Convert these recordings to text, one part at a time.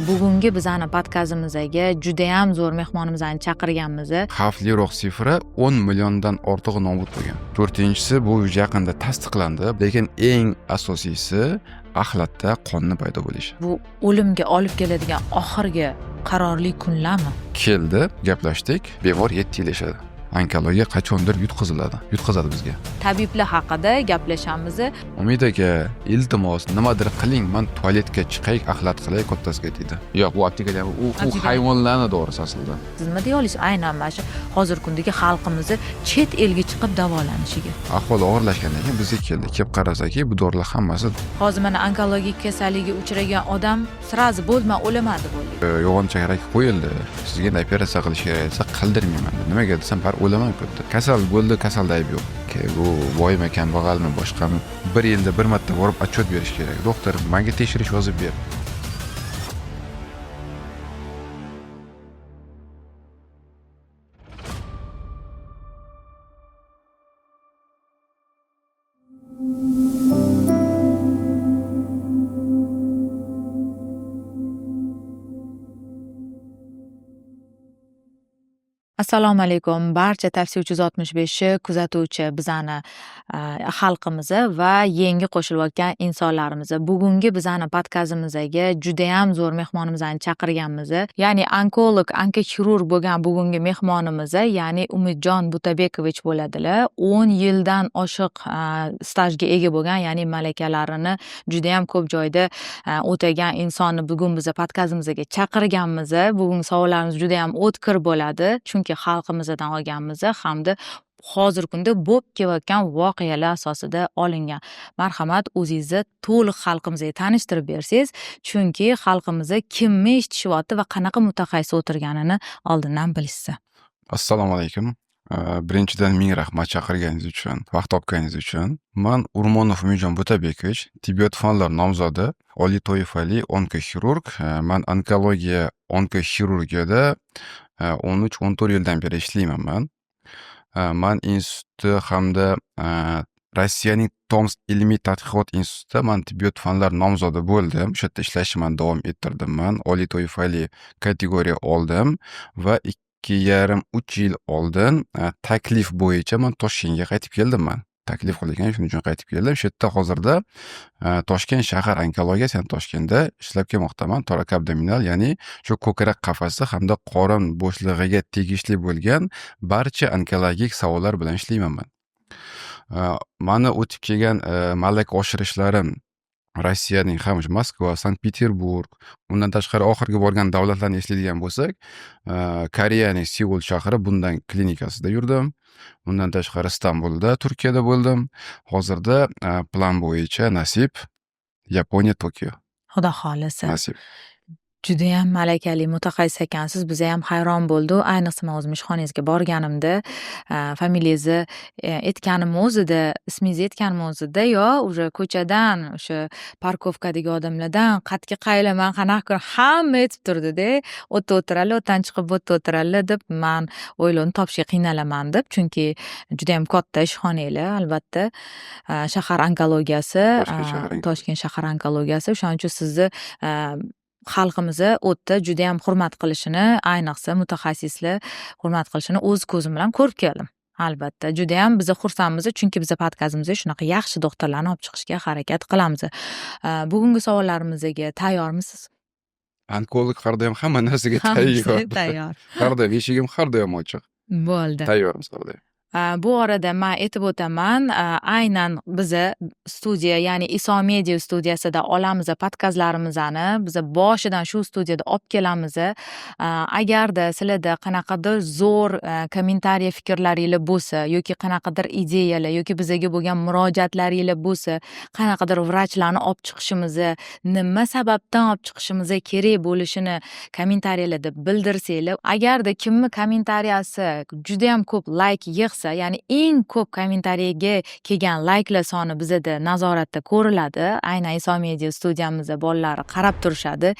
Bugungi bizani podkastimizga judayam zo'r mehmonimizni chaqirganmiz. Xavfliroq sifra 10 milliondan ortig'i nobud bo'lgan. To'rtinchisi, bu yaqinda tasdiqlandi, lekin eng asosiysi axlatda qonni paydo bo'lishi. Bu o'limga olib keladigan oxirgi qarorli kunlarmi? Keldi, gaplashdik, bemor 7 yil yashadi. Onkologiya qachondir yutqiziladi, yutqazadi bizga. Tabiblar haqida gaplashamiz. Umid aka, iltimos, nimadir qiling, man tualetga chiqay, axlat qilay kattasiga deydi. Yo'q, bu aptekada u hayvonlarni dorisi aslida. Siz nima deya olasiz aynan mana shu hozirgi kundagi xalqimizni chet elga chiqib davolanishiga? Ahvol og'irlashgandan keyin bizga keldi. Kelib qarasaki, bu dorilar hammasi Hozir mana onkologik kasalligiga uchragan odam сразу bo'ldi, man o'laman deb o'ylaydi. Yo'g'on chakrak qo'yildi. Sizga endi operatsiya qilish kerak desa, qildirmayman dedi. Nimaga desam, baribir o'laman-ku dedi. Kasal bo'ldi, kasalda ayb yo'q. Bu boymi, kambag'almi, boshqami? Bir yilda bir marta borib отчет berish kerak. Doktor, menga tekshirish yozib ber. Assalomu alaykum barcha Tavsiya 365 kuzatuvchi bizani xalqimizni va yangi qo'shilayotgan insonlarimizni. Bugungi bizani podkastimizga judayam zo'r mehmonimizni chaqirganmiz. Ya'ni onkolog, onkoxirurg bo'lgan bugungi mehmonimiz, ya'ni Umidjon Butabekovich bo'ladilar. 10 yildan oshiq stajga ega bo'lgan, ya'ni malakalarini judayam ko'p joyda o'tagan insonni bugun biz podkastimizga chaqirganmiz. Bugungi savollarimiz judayam o'tkir bo'ladi, chunki xalqimizdan olganmiz hamda hozirgi kunda bo'lib kelayotgan voqealar asosida olingan. Marhamat, o'zingizni to'liq xalqimizga tanishtirib bersangiz, chunki xalqimiz kimni eshitishyapti va qanaqa mutaxassis o'tirganini oldindan bilishsa. Assalomu alaykum. Birinchidan ming rahmat chaqirganingiz uchun, vaqt topganingiz uchun. Man Urmonov Umidjon Butabekovich, tibbiyot fanlar nomzodi, oliy toifali onkoxirurg. Man onkologiya, onkoxirurgiyada 13-14 yildan beri ishlayman man. Man instituti hamda Rossiyaning Tomsk ilmiy tadqiqot institutida man tibbiyot fanlar nomzodi bo'ldim. O'sha yerda ishlashni man davom ettirdim man. Oliy toifali kategoriya oldim va 2,5-3 yil oldin taklif bo'yicha man Toshkentga qaytib keldim man. Taklif qilingan, shuning uchun qaytib keldim. Shu yerda hozirda Toshkent shahar onkologiyasi, ya'ni Toshkentda ishlab kelmoqdaman. Torakabdominal, ya'ni shu ko'krak qafasi hamda qorin bo'shlig'iga tegishli bo'lgan barcha onkologik savollar bilan ishlayman man. Mani o'tib kelgan malaka oshirishlarim Rossiyaning ham Moskva, Sankt-Peterburg, undan tashqari oxirgi borgan davlatlarni eslaydigan bo'lsak, Koreyaning Seul shahri bundan klinikasida yurdim. Undan tashqari Istanbulda, Turkiyada bo'ldim. Hozirda plan bo'yicha nasib Yaponiya, Tokio. Xudo xohlasa. Nasib. Judayam malakali mutaxassis ekansiz. Biza ham hayron bo'ldik. Ayniqsa men o'zim ishxonangizga borganimda, familiyangizni aytganim o'zida, ismingizni aytganim o'zida yo уже ko'chadan, o'sha parkovkadagi odamlardan qatga qaylaman, qanaqa ko'r, hamma aytib turdi-da. U yerda o'tiradilar, u yerdan chiqib bu yerda o'tiradilar deb man o'yladim, topishga qiynalaman deb, chunki judayam katta ishxonanglar, albatta. Shahar onkologiyasi, Toshkent shahar Toshkent shahar onkologiyasi. O'shaning uchun sizni xalqimizni u yerda judayam hurmat qilishini, ayniqsa mutaxassislar hurmat qilishini o'z ko'zim bilan ko'rib keldim. Albatta, judayam biz xursandmiz, chunki biz podkastimizga shunaqa yaxshi doktorlarni olib chiqishga harakat qilamiz. Bugungi savollarimizga tayyormisiz? Onkolog har doim hamma narsaga Hammasiga tayyor. tayyor. Har doim eshigim har doim ochiq. Bo'ldi. Tayyormiz har doim. Bu orada man aytib o'taman, aynan biza studiya, ya'ni Iso Media studiyasida olamiz podkastlarimizni, biza boshidan shu studiyada olib kelamiz. Agarda sizlarda qanaqadir zo'r kommentariya fikrlaringlar bo'lsa yoki qanaqadir ideyalar yoki bizaga bo'lgan murojaatlaringlar bo'lsa, qanaqadir vrachlarni olib chiqishimizni, nima sababdan olib chiqishimiz kerak bo'lishini kommentariyalarda bildirsanglar, agarda kimni kommentariyasi juda ham ko'p like yig'sa, yig'sa, ya'ni eng ko'p kommentariyaga kelgan layklar soni bizada nazoratda ko'riladi. Aynan Iso Media studiyamizda bolalari qarab turishadi.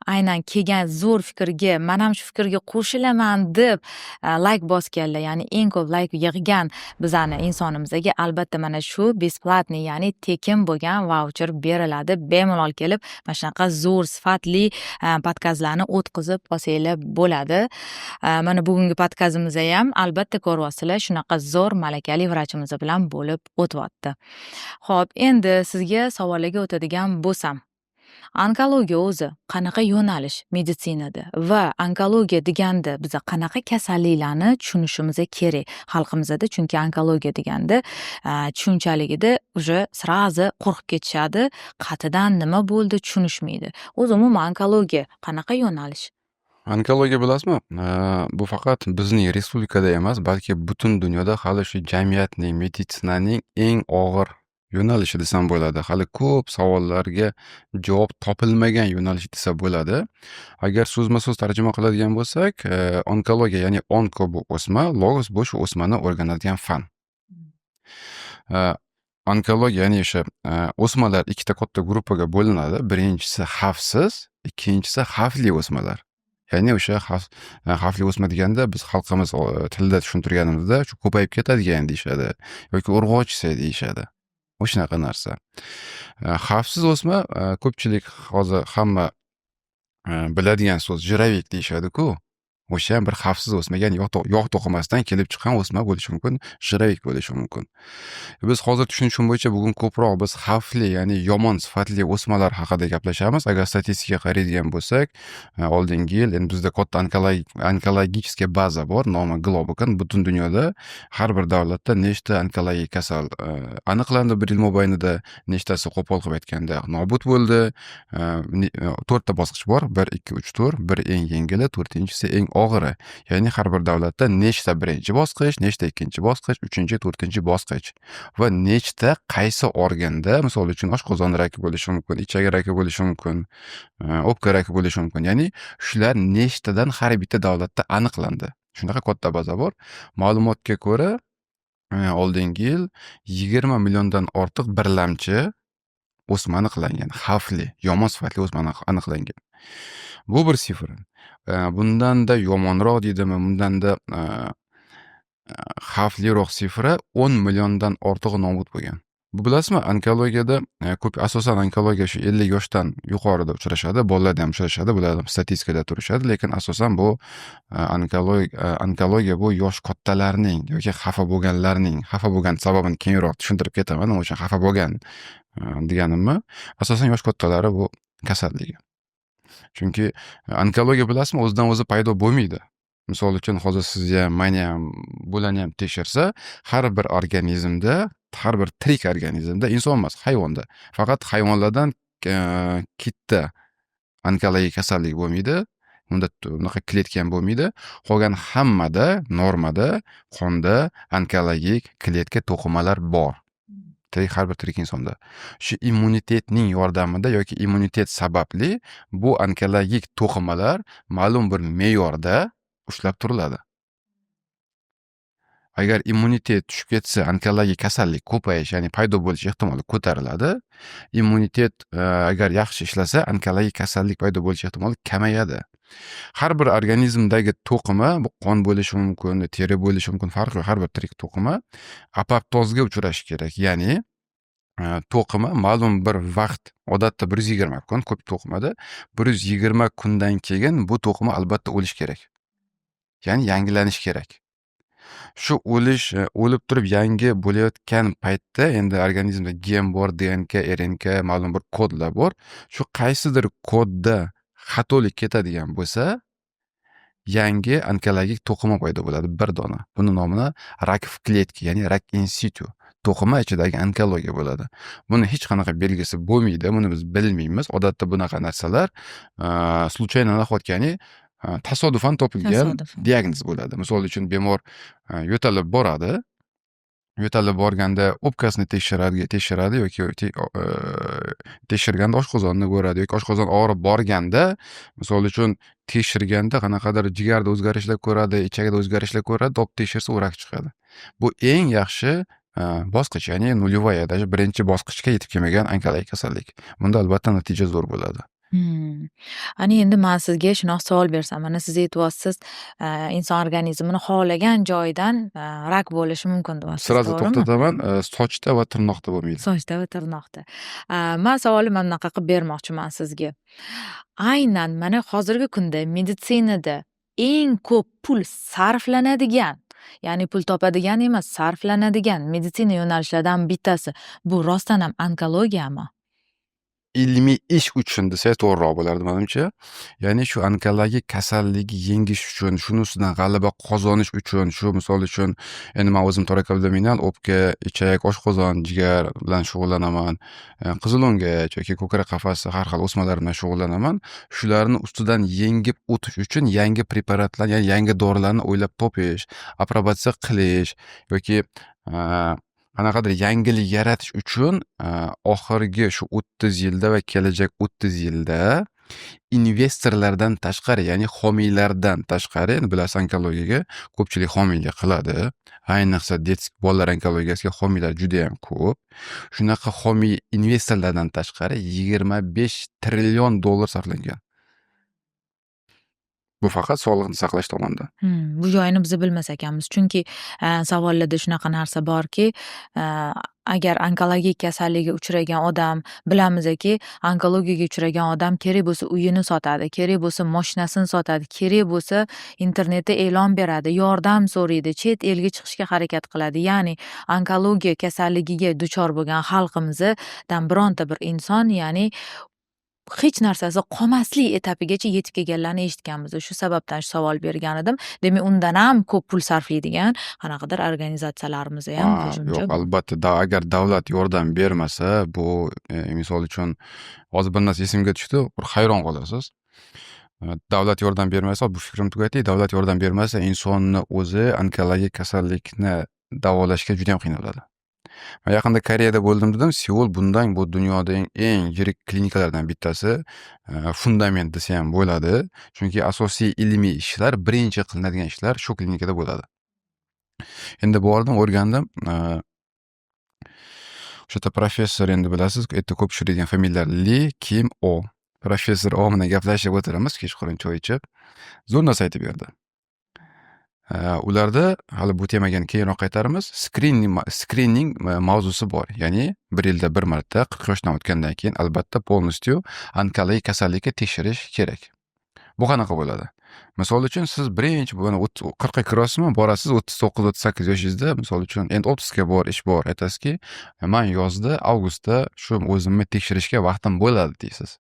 Aynan kelgan zo'r fikrga, "Man ham shu fikrga qo'shilaman" deb layk bosganlar, ya'ni eng ko'p layk yig'gan bizani insonimizga albatta mana shu бесплатный, ya'ni tekin bo'lgan vaucher beriladi. Bemalol kelib, mana shunaqa zo'r sifatli podkastlarni o'tkazib olsanglar bo'ladi. Mana bugungi podkastimizda ham, albatta, ko'ryapsizlar, shunaqa zo'r malakali vrachimiz bilan bo'lib o'tyapti. Xo'p, endi sizga savollarga o'tadigan bo'lsam, onkologiya o'zi qanaqa yo'nalish meditsinada va onkologiya deganda biza qanaqa kasalliklarni tushunishimiz kerak xalqimizda? Chunki onkologiya deganda tushunchaligida уже сразу qo'rqib ketishadi, qatidan nima bo'ldi, tushunishmaydi. O'zi umuman onkologiya qanaqa yo'nalish? Onkologiya, bilasizmi, bu faqat bizning respublikada emas, balki butun dunyoda hali shu jamiyatning, meditsinaning eng og'ir yo'nalishi desam bo'ladi. Hali ko'p savollarga javob topilmagan yo'nalish desa bo'ladi. Agar so'zma-so'z tarjima qiladigan bo'lsak, onkologiya, ya'ni onko bu o'sma, logos bu shu o'smani o'rganadigan fan. Onkologiya, ya'ni o'sha o'smalar ikkita katta gruppaga bo'linadi. Birinchisi xavfsiz, ikkinchisi xavfli o'smalar. Ya'ni o'sha xavfli o'sma deganda biz xalqimiz tilida tushuntirganimizda shu ko'payib ketadigan deyishadi yoki urg'ochisi deyishadi. O'shanaqa narsa. Xavfsiz o'sma, ko'pchilik hozir hamma biladigan so'z, жировик deyishadi-ku. O'sha ham bir xavfsiz o'sma, ya'ni yog' to'qimasidan kelib chiqqan o'sma bo'lishi mumkin, жировик bo'lishi mumkin. Biz hozir tushunishim bo'yicha bugun ko'proq biz xavfli, ya'ni yomon sifatli o'smalar haqida gaplashamiz. Agar statistikaga qaraydigan bo'lsak, oldingi yil endi bizda katta онкологическая baza bor, nomi Globokon. Butun dunyoda har bir davlatda nechta onkologik kasal aniqlandi bir yil mobaynida, nechtasi qo'pol qilib aytganda nobud bo'ldi. To'rtta bosqich bor: bir, ikki, uch, to'rt. Bir eng yengili, to'rtinchisi eng og'iri. Ya'ni har bir davlatda nechta birinchi bosqich, nechta ikkinchi bosqich, uchinchi, to'rtinchi bosqich va nechta qaysi organda, misol uchun, oshqozon raki bo'lishi mumkin, ichak raki bo'lishi mumkin, o'pka raki bo'lishi mumkin. Ya'ni shular nechtadan har bitta davlatda aniqlandi. Shunaqa katta baza bor. Ma'lumotga ko'ra, oldingi yil 20 milliondan ortiq birlamchi o'sma aniqlangan. Xavfli, yomon sifatli o'sma aniqlangan. Bu bir цифра. Bundanda yomonroq deydimi, bundanda xavfliroq цифра, 10 milliondan ortig'i nobud bo'lgan. Bu, bilasizmi, onkologiyada ko'p, asosan onkologiya shu 50 yoshdan yuqorida uchrashadi, bolalarda ham uchrashadi, bular ham statistikada turishadi, lekin asosan bu onkologiya bu yosh kattalarning yoki xafa bo'lganlarning, xafa bo'lgan sababini keyinroq tushuntirib ketaman, nima uchun xafa bo'lgan deganimni, asosan yosh kattalari bu kasalligi. Chunki onkologiya, bilasizmi, o'zidan o'zi paydo bo'lmaydi. Misol uchun, hozir sizni ham, meni ham, bularni ham tekshirsa, har bir organizmda, har bir tirik organizmda, inson emas, hayvonda. Faqat hayvonlardan kitda onkologik kasallik bo'lmaydi. Unda unaqa kletka ham bo'lmaydi. Qolgan hammada normada qonda onkologik kletka, to'qimalar bor. Tirik, har bir tirik insonda. Shu immunitetning yordamida yoki immunitet sababli bu onkologik to'qimalar ma'lum bir me'yorda ushlab turiladi. Agar immunitet tushib ketsa, onkologik kasallik ko'payish, ya'ni paydo bo'lish ehtimoli ko'tariladi. Immunitet agar yaxshi ishlasa, onkologik kasallik paydo bo'lish ehtimoli kamayadi. Har bir organizmdagi to'qima, bu qon bo'lishi mumkin, teri bo'lishi mumkin, farqi yo'q, har bir tirik to'qima apoptozga uchrashi kerak. Ya'ni to'qima ma'lum bir vaqt, odatda 120 kun ko'p to'qimada, 120 kundan keyin bu to'qima albatta o'lishi kerak. Ya'ni yangilanishi kerak. Shu o'lish, o'lib turib yangi bo'layotgan paytda endi organizmda gen bor, ДНК, РНК, ma'lum bir kodlar bor. Shu qaysidir kodda xatolik ketadigan bo'lsa, yangi onkologik to'qima paydo bo'ladi bir dona. Buni nomini рак в клетке, ya'ni рак in situ, to'qima ichidagi onkologiya bo'ladi. Buni hech qanaqa belgisi bo'lmaydi, buni biz bilmaymiz. Odatda bunaqa narsalar случайно находка, ya'ni tasodifan topilgan Tasodifan. diagnoz bo'ladi. Misol uchun, bemor yo'talib boradi. Yo'talib borganda o'pkasini tekshiradi yoki tekshirganda oshqozonni ko'radi yoki oshqozon og'rib borganda, misol uchun, tekshirganda qanaqadir jigarda o'zgarishlar ko'radi, ichagida o'zgarishlar ko'radi, olib tekshirsa, u rak chiqadi. Bu eng yaxshi bosqich, ya'ni нулевая, даже birinchi bosqichga yetib kelmagan onkologik kasallik. Bunda albatta natija zo'r bo'ladi. Ana endi man sizga shunaqa savol bersam, mana siz aytyapsiz, inson organizmini xohlagan joyidan rak bo'lishi mumkin deyapsiz, Сразу to'g'rimi? to'xtataman, sochda va tirnoqda bo'lmaydi. Sochda va tirnoqda. Man savolni mana bunaqa qilib bermoqchiman sizga. Aynan mana hozirgi kunda meditsinada eng ko'p pul sarflanadigan, ya'ni pul topadigan emas, sarflanadigan meditsina yo'nalishlaridan bittasi bu rostdan ham onkologiyami? Ilmiy ish uchun desak, to'g'riroq bo'lardi manimcha. Ya'ni shu onkologik kasallikni yengish uchun, shuni ustidan g'alaba qozonish uchun, shu misol uchun, endi man o'zim torakoabdominal, o'pka, ichak, oshqozon, jigar bilan shug'ullanaman. Qizil o'ngach yoki ko'krak qafasi har xil o'smalar bilan shug'ullanaman. Shularni ustidan yengib o'tish uchun yangi preparatlar, ya'ni yangi dorilarni o'ylab topish, aprobatsiya qilish yoki qanaqadir yangilik yaratish uchun oxirgi shu 30 yilda va kelajak 30 yilda investorlardan tashqari, ya'ni homiylardan tashqari, endi bilasiz, onkologiyaga ko'pchilik homiylik qiladi. Ayniqsa детский, bolalar onkologiyasiga homiylar judayam ko'p. Shunaqa homiy investorlardan tashqari 25 trillion dollar sarflangan. Bu faqat sog'liqni saqlash tomonidan. Bu joyini biz bilmas ekanmiz. Chunki savollarda shunaqa narsa borki, agar onkologik kasallikka uchragan odam, bilamizki, onkologiyaga uchragan odam kerak bo'lsa uyini sotadi, kerak bo'lsa moshinasini sotadi, kerak bo'lsa internetda e'lon beradi, yordam so'raydi, chet elga chiqishga harakat qiladi. Ya'ni onkologiya kasalligiga duchor bo'lgan xalqimizdan bironta bir inson, ya'ni hech narsasi qolmaslik etapigacha yetib kelganlarni eshitganmiz. Shu sababdan shu savol bergan edim. Demak, undan ham ko'p pul sarflaydigan qanaqadir organizatsiyalarimiz ham qo'shimcha. Yo'q, albatta, agar davlat yordam bermasa, bu misol uchun, hozir bir narsa esimga tushdi, bir hayron qolasiz. Davlat yordam bermasa, bu fikrimni tugatay, davlat yordam bermasa, insonni o'zi onkologik kasallikni davolashga judayam qiynaladi. Man yaqinda Koreyada bo'ldim dedim. Seul bundan bu dunyoda eng yirik klinikalardan bittasi, fundament desa ham bo'ladi. Chunki asosiy ilmiy ishlar, birinchi qilinadigan ishlar shu klinikada bo'ladi. Endi bordim, o'rgandim. O'sha yerda professor, endi bilasiz, u yerda ko'p uchraydigan familiyalar Li, Kim, O. Professor O bilan gaplashib o'tiramiz kechqurun choy ichib. Zo'r narsa aytib berdi. Ularda hali bu temaga keyinroq qaytaramiz. Skrining mavzusi bor. Ya'ni bir yilda bir marta 40 yoshdan o'tgandan keyin albatta полностью onkologik kasallikka tekshirish kerak. Bu qanaqa bo'ladi? Misol uchun, siz birinchi mana 40 ga kirasizmi, borasiz 39, 38 yoshingizda, misol uchun, endi отпуск bor, ish bor, aytasizki, man yozda, avgustda shu o'zimni tekshirishga vaqtim bo'ladi, deysiz.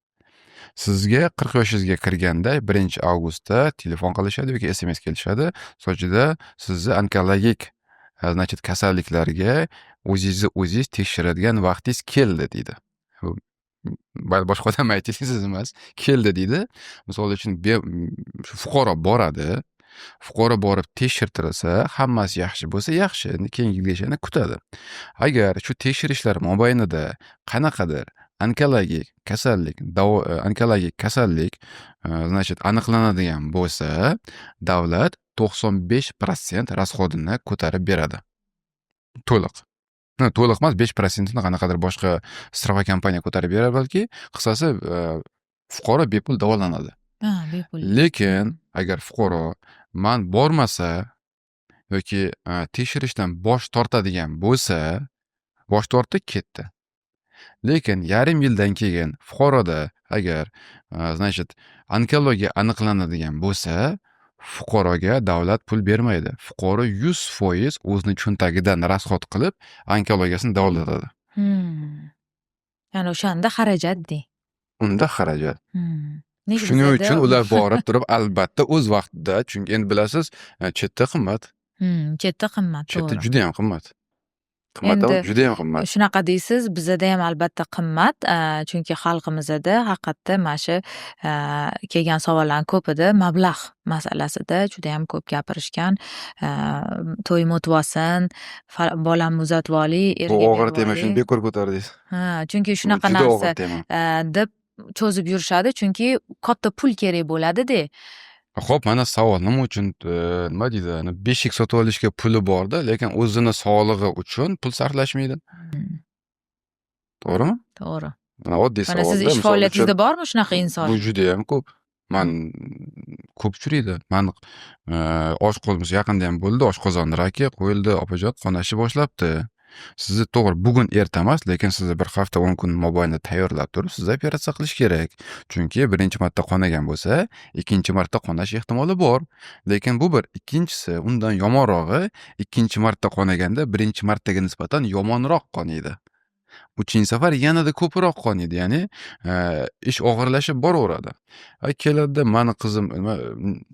Sizga 40 yoshingizga kirganda 1-avgustda telefon qilishadi yoki SMS kelishadi. Sochida sizni onkologik, значит, kasalliklarga o'zingizni o'zingiz tekshiradigan vaqtingiz keldi, deydi. Boshqa odam aytdi, siz emas. Keldi, deydi. Misol uchun, fuqaro boradi. Fuqaro borib tekshirtirsa, hammasi yaxshi bo'lsa, yaxshi. Endi keyingi yilgacha kutadi. Agar shu tekshirishlar mobaynida qanaqadir onkologik kasallik, onkologik kasallik, значит, aniqlanadigan bo'lsa, davlat 95% расход ini ko'tarib beradi. To'liq. To'liq emas, 5%ini qanaqadir boshqa страховой kompaniya ko'tarib beradi balki, qisqasi, fuqaro bepul davolanadi. Ha, bepul. Lekin agar fuqaro man bormasa yoki tekshirishdan bosh tortadigan bo'lsa, bosh tortdi, ketdi. Lekin yarim yildan keyin fuqaroda agar, значит, onkologiya aniqlanadigan bo'lsa, fuqaroga davlat pul bermaydi. Fuqaro 100% o'zini cho'ntagidan расход qilib, onkologiyasini davolatadi. Ya'ni o'shanda xarajat deng. Unda xarajat. Nega Shuning bizada uchun ular borib turib, albatta o'z vaqtida, chunki endi bilasiz, chetda qimmat. Chetda qimmat, Chetda to'g'ri. judayam qimmat. Qimmat Endi judayam qimmat. shunaqa deysiz, bizada ham albatta qimmat, chunki xalqimizda haqiqatda mana shu kelgan savollarning ko'pida mablag' masalasida judayam ko'p gapirishgan. To'yim o'tvosin, bolamni uzatib olay, Bu erga og'ir berib tema, shuni olay. bekor ko'tardingiz. Ha, chunki Bu shunaqa juda narsa og'ir tema. deb cho'zib yurishadi, chunki katta pul kerak bo'ladi-da. Xo'p, mana savol: nima uchun, nima deydi, beshik sotib olishga puli borda, lekin o'zini sog'lig'i uchun pul sarflashmaydi? To'g'rimi? To'g'ri. Mana oddiy Mana sizni savolda, ish misol uchun, faoliyatingizda bormi shunaqa inson? Bu judayam ko'p. Man ko'p uchraydi. Man oshqozon yaqinda ham bo'ldi, oshqozon raki qo'yildi, opajon, qonashni boshlabdi. Sizni to'g'ri, bugun erta emas, lekin sizni bir hafta, 10 kun mobaynida tayyorlab turib, sizni operatsiya qilish kerak. Chunki birinchi marta qonagan bo'lsa, ikkinchi marta qonash ehtimoli bor. Lekin bu bir. Ikkinchisi, undan yomonrog'i, ikkinchi marta qonaganda birinchi martaga nisbatan yomonroq qoniydi. Uchinchi safar yanada ko'proq qoniydi. Ya'ni ish og'irlashib boraveradi. A keladida, mani qizim, nima,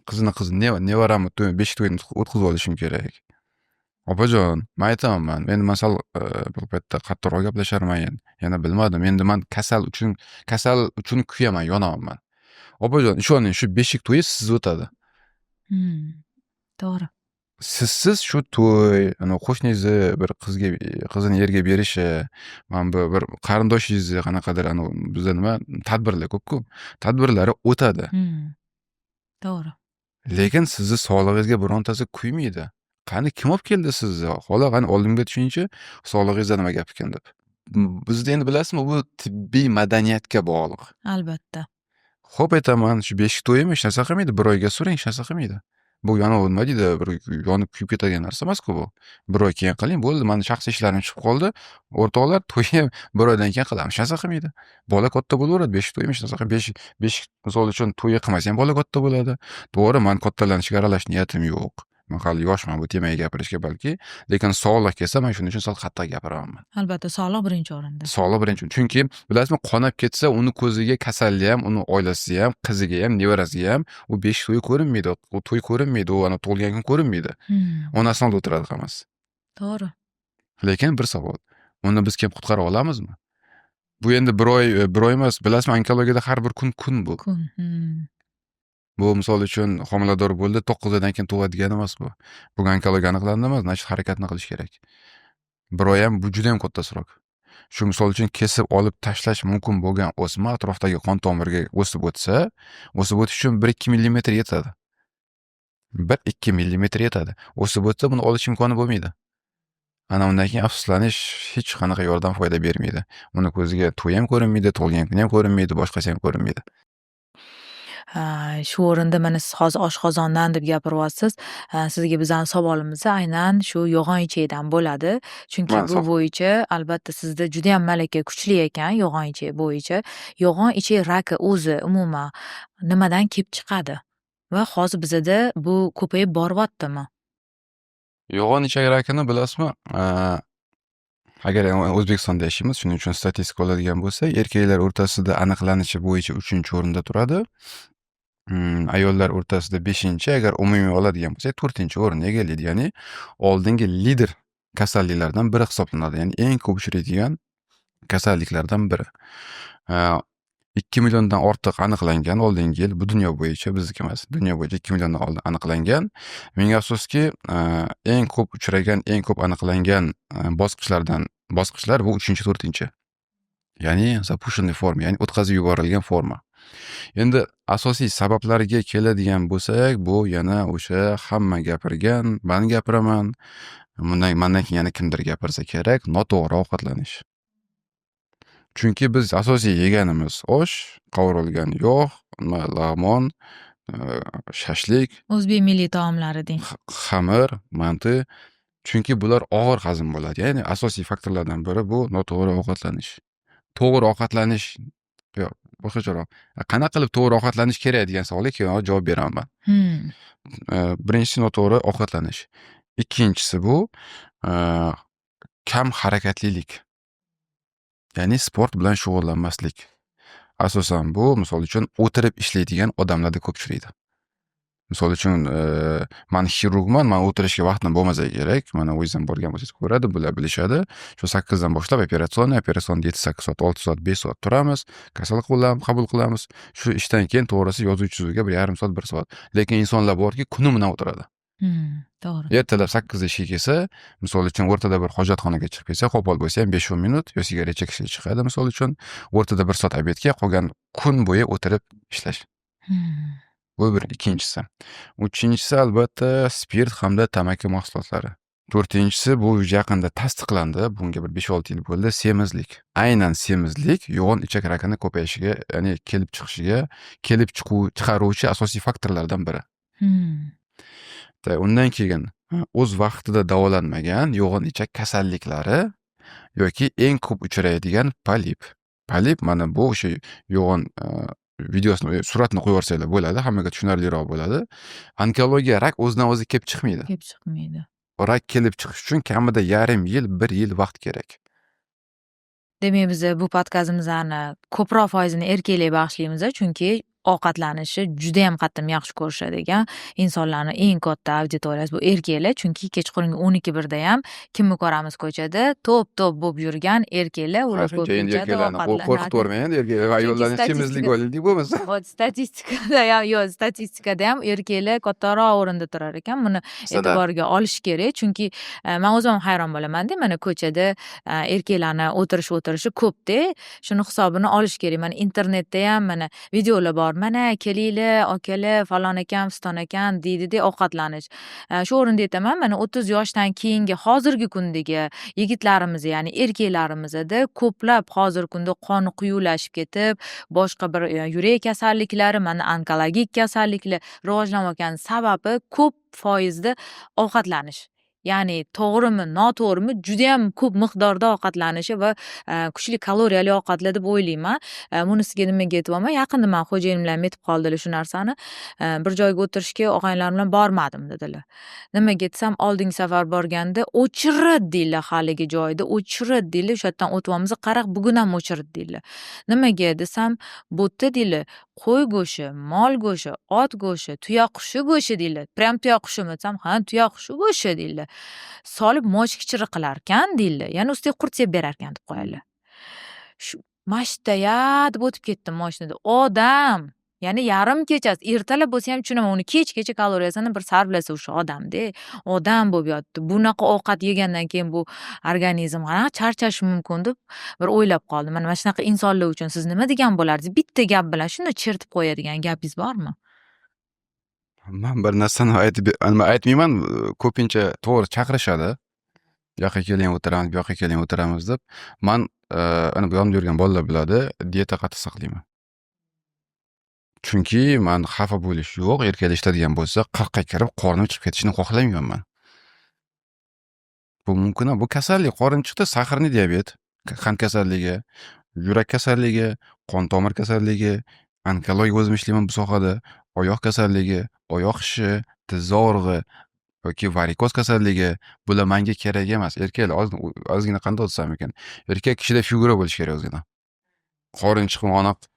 qizini qizi, nevaramni to'y, beshik to'yini o'tkazib olishim kerak. Opajon, man aytaman, endi man sal bir paytda qattiqroq gaplasharman endi. Yana bilmadim. Endi man kasal uchun kuyaman, yonaman. Opajon, ishoning, shu beshik to'yi sizsiz o'tadi. To'g'ri. Sizsiz shu to'y, ana qo'shningizni bir qizga, qizini erga berishi, mana bu bir qarindoshingizni qanaqadir, anavi bizda nima tadbirlar ko'p-ku. Tadbirlari o'tadi. To'g'ri. Lekin sizni sog'lig'ingizga birontasi kuymaydi. Qani, kim olib keldi sizni? Xola, qani oldimga tushingchi, sog'lig'ingizda nima gap ekan deb. Bizda endi bilasizmi, bu tibbiy madaniyatga bog'liq. Albatta. Xo'p aytaman, shu beshik to'yimi, hech narsa qilmaydi, bir oyga suring, hech narsa qilmaydi. Bu anavi nima deydi, bir yonib kuyib ketadigan narsa emas-ku bu. Bir oy keyin qiling, bo'ldi, mani shaxsiy ishlarim chiqib qoldi. O'rtoqlar, to'yni bir oydan keyin qilamiz. Hech narsa qilmaydi. Bola katta bo'laveradi, beshik to'yimi, hech narsa qilmaydi. Beshik misol uchun to'yi qilmasa ham bola katta bo'ladi. To'g'ri, man kattalanishga aralash niyatim yo'q. Man hali yoshman bu temaga gapirishga balki, lekin sog'liq kelsa, man shuning uchun sal qattiq gapiraman. Albatta, sog'liq birinchi o'rinda. Sog'liq birinchi. Chunki bilasizmi, qonab ketsa, uni ko'ziga kasalli ham, uni oilasi ham, qiziga ham, nevarasiga ham u beshik to'yi ko'rinmaydi, u to'y ko'rinmaydi, u ana tug'ilgan kun ko'rinmaydi. Onasini oldida o'tiradi hammasi. Lekin bir savol: uni biz kelib qutqara olamizmi? Bu endi bir oy, bir oy emas, bilasizmi, onkologiyada har bir kun kun bu. Kun. Bu misol uchun homilador bo'ldi, 9 oydan keyin tug'adigan emas bu. Bugun onkologiya aniqlandi emas, значит, harakatni qilish kerak. Bir oy ham bu juda ham katta срок. Shu misol uchun kesib olib tashlash mumkin bo'lgan o'sma atrofdagi qon tomirga o'sib o'tsa, o'sib o'tish uchun 1-2 millimetr yetadi. 1-2 millimetr yetadi. O'sib o'tsa, buni olish imkoni bo'lmaydi. Ana undan keyin afsuslanish hech qanaqa yordam, foyda bermaydi. Uni ko'ziga to'y ham ko'rinmaydi, tug'ilgan kuni ham ko'rinmaydi, boshqasi ham ko'rinmaydi. Ha, shu o'rinda mana siz hozir oshqozondan deb gapiryapsiz. Sizga bizani savolimiz aynan shu yo'g'on ichakdan bo'ladi. Chunki Man bu bo'yicha albatta sizda judayam malaka kuchli ekan yo'g'on ichak bo'yicha. Yo'g'on ichak raki o'zi umuman nimadan kelib chiqadi? Va hozir bizada bu ko'payib boryaptimi? Yo'g'on ichak rakini bilasizmi, agar O'zbekistonda yashaymiz, shuning uchun statistika oladigan bo'lsak, erkaklar o'rtasida aniqlanishi bo'yicha 3-o'rinda turadi. Ayollar o'rtasida 5-, agar umumiy oladigan bo'lsak, 4-o'rinni egallaydi. Ya'ni oldingi lider kasalliklardan biri hisoblanadi. Ya'ni eng ko'p uchraydigan kasalliklardan biri. 2 milliondan ortiq aniqlangan oldingi yil bu dunyo bo'yicha, bizniki emas, dunyo bo'yicha 2 milliondan oldin aniqlangan. Ming afsuski, eng ko'p uchragan, eng ko'p aniqlangan bosqichlardan bosqichlar bu 3-, 4. Ya'ni запущенный forma, ya'ni o'tkazib yuborilgan forma. Endi asosiy sabablarga keladigan bo'lsak, bu yana o'sha hamma gapirgan, man gapiraman, bundan mandan keyin yana kimdir gapirsa kerak, noto'g'ri ovqatlanish. Chunki biz asosiy yeganimiz osh, qovurilgan yog', nima, lag'mon, shashlik. O'zbek milliy taomlari deng. Xamir, manti. Chunki bular og'ir hazm bo'ladi. Ya'ni asosiy faktorlardan biri bu noto'g'ri ovqatlanish. To'g'ri ovqatlanish yo'q, boshqacharoq. Qanaqa qilib to'g'ri ovqatlanish kerak degan savolga keyinroq javob beraman man. Birinchisi noto'g'ri ovqatlanish. Ikkinchisi bu kam harakatlilik. Ya'ni sport bilan shug'ullanmaslik. Asosan bu misol uchun o'tirib ishlaydigan odamlarda ko'p uchraydi. Misol uchun, man xirurgman, man o'tirishga vaqtim bo'lmasa kerak. Mana o'zingiz ham borgan bo'lsangiz ko'radi, bular bilishadi. Shu 8 dan boshlab операционный, операционный da 7-8 soat, 6 soat, 5 soat turamiz, kasal qabul qilamiz. Shu ishdan keyin to'g'risi yozuv chizuvga 1,5 soat, 1 soat. Lekin insonlar borki, kuni bilan o'tiradi. To'g'ri. Ertalab 8 da ishga kelsa, misol uchun o'rtada bir hojatxonaga chiqib kelsa, qo'pol bo'lsa ham 5-10 minut yo sigaret chekishga chiqadi misol uchun. O'rtada 1 soat обед ga, qolgan kun bo'yi o'tirib ishlash. Bu bir ikkinchisi. Uchinchisi, albatta, spirt hamda tamaki mahsulotlari. To'rtinchisi, bu yaqinda tasdiqlandi, bunga bir 5-6 yil bo'ldi, semizlik. Aynan semizlik yo'g'on ichak rakini ko'payishiga, ya'ni kelib chiqishiga, kelib chiqaruvchi asosiy faktorlardan biri. Undan keyin o'z vaqtida davolanmagan yo'g'on ichak kasalliklari yoki eng ko'p uchraydigan polip. Polip mana bu o'sha yo'g'on videosini, suratini qo'yib yuborsanglar bo'ladi, hammaga tushunarliroq bo'ladi. Onkologiya, rak o'zidan o'zi kelib chiqmaydi. Kelib chiqmaydi. Rak kelib chiqish uchun kamida yarim yil, bir yil vaqt kerak. Demak, biz bu podkastimizni ko'proq foizini erkaklarga bag'ishlaymiz, chunki ovqatlanishni judayam qattiq yaxshi ko'rishadigan insonlarni eng katta auditoriyasi bu erkaklar. Chunki kechqurungi 12-1da ham kimni ko'ramiz ko'chada? To'p to'p bo'lib yurgan erkaklar. Ular ko'p endi ichadi, erkaklarni qo'rqitib ovqatlanadi. Yubormang endi, erkaklar, ayollarni semizlik olaylik bo'lmasa. Вот, statistikada ham, yo'q, statistikada ham erkaklar kattaroq o'rinda turar ekan. Buni e'tiborga olish kerak, chunki man o'zim ham hayron bo'lamanda, mana ko'chada erkaklarni o'tirishi ko'pda, shuni hisobini olish kerak. Mana internetda ham mana videolar bor, mana kelinglar, akalar, falon akam, piston akam deydida, ovqatlanish. Shu o'rinda aytaman, mana 30 yoshdan keyingi hozirgi kundagi yigitlarimiz, ya'ni erkaklarimizda ko'plab hozirgi kunda qoni quyuqlashib ketib, boshqa bir yurak kasalliklari, mana onkologik kasalliklar rivojlanayotgani sababi ko'p foizda ovqatlanish, ya'ni to'g'rimi, noto'g'rimi, judayam ko'p miqdorda ovqatlanishi va kuchli kaloriyali ovqatlar deb o'ylayman. Bunisiga nimaga aytyapman? Yaqinda mani xo'jayinim ham aytib qoldilar shu narsani. Bir joyga o'tirishga og'aynilarim bilan bormadim, dedilar. Nimaga desam, oldingi safar borganda очередь deydilar, haligi joyda очередь deydilar, o'sha yerdan o'tyapmiz, qaraq, bugun ham очередь deydilar. Nimaga desam, bu yerda, deydilar, qo'y go'shti, mol go'shti, ot go'shti, tuyaqushi go'shti, deydilar. Прям tuyaqushimi desam, ha, tuyaqushi go'shti, deydilar. Solib moshkichiri qilarkan, deydilar. Yana ustiga qurt sepib berarkan, deb qo'yadilar. Shu mashtaya deb o'tib ketdim moshinada. Odam, ya'ni yarim kechasi, ertalab bo'lsa ham tushunaman, uni kechgacha kaloriyasini bir sarflasa o'sha odamda, odam bo'lib yotdi. Bunaqa ovqat yegandan keyin bu organizm qanaqa charchashi mumkin deb bir o'ylab qoldim. Mana shunaqa insonlar uchun siz nima degan bo'lardingiz? Bitta gap bilan shunday chertib qo'yadigan gapingiz bormi? Man bir narsani aytib, nima aytmayman, ko'pincha to'g'ri chaqirishadi. Bu yoqqa keling, o'tiramiz, bu yoqqa keling, o'tiramiz deb. Man ana bu yonimda yurgan bolalar biladi, dieta qattiq saqlayman. Chunki man xafa bo'lish yo'q, erkaklar eshitadigan bo'lsa, 40 ga kirib qornim chiqib ketishini xohlamayman man. Bu mumkin. Bu kasallik, qorin chiqdi, сахарный диабет, qand kasalligi, yurak kasalligi, qon tomir kasalligi, onkologiya, o'zim ishlayman bu sohada, oyoq kasalligi, oyoq shishi, tiz og'rig'i yoki varikoz kasalligi, bular manga kerak emas. Erkaklar, ozgina qanday desam ekan, erkak kishida figura bo'lishi kerak ozgina. Qorin chiqib,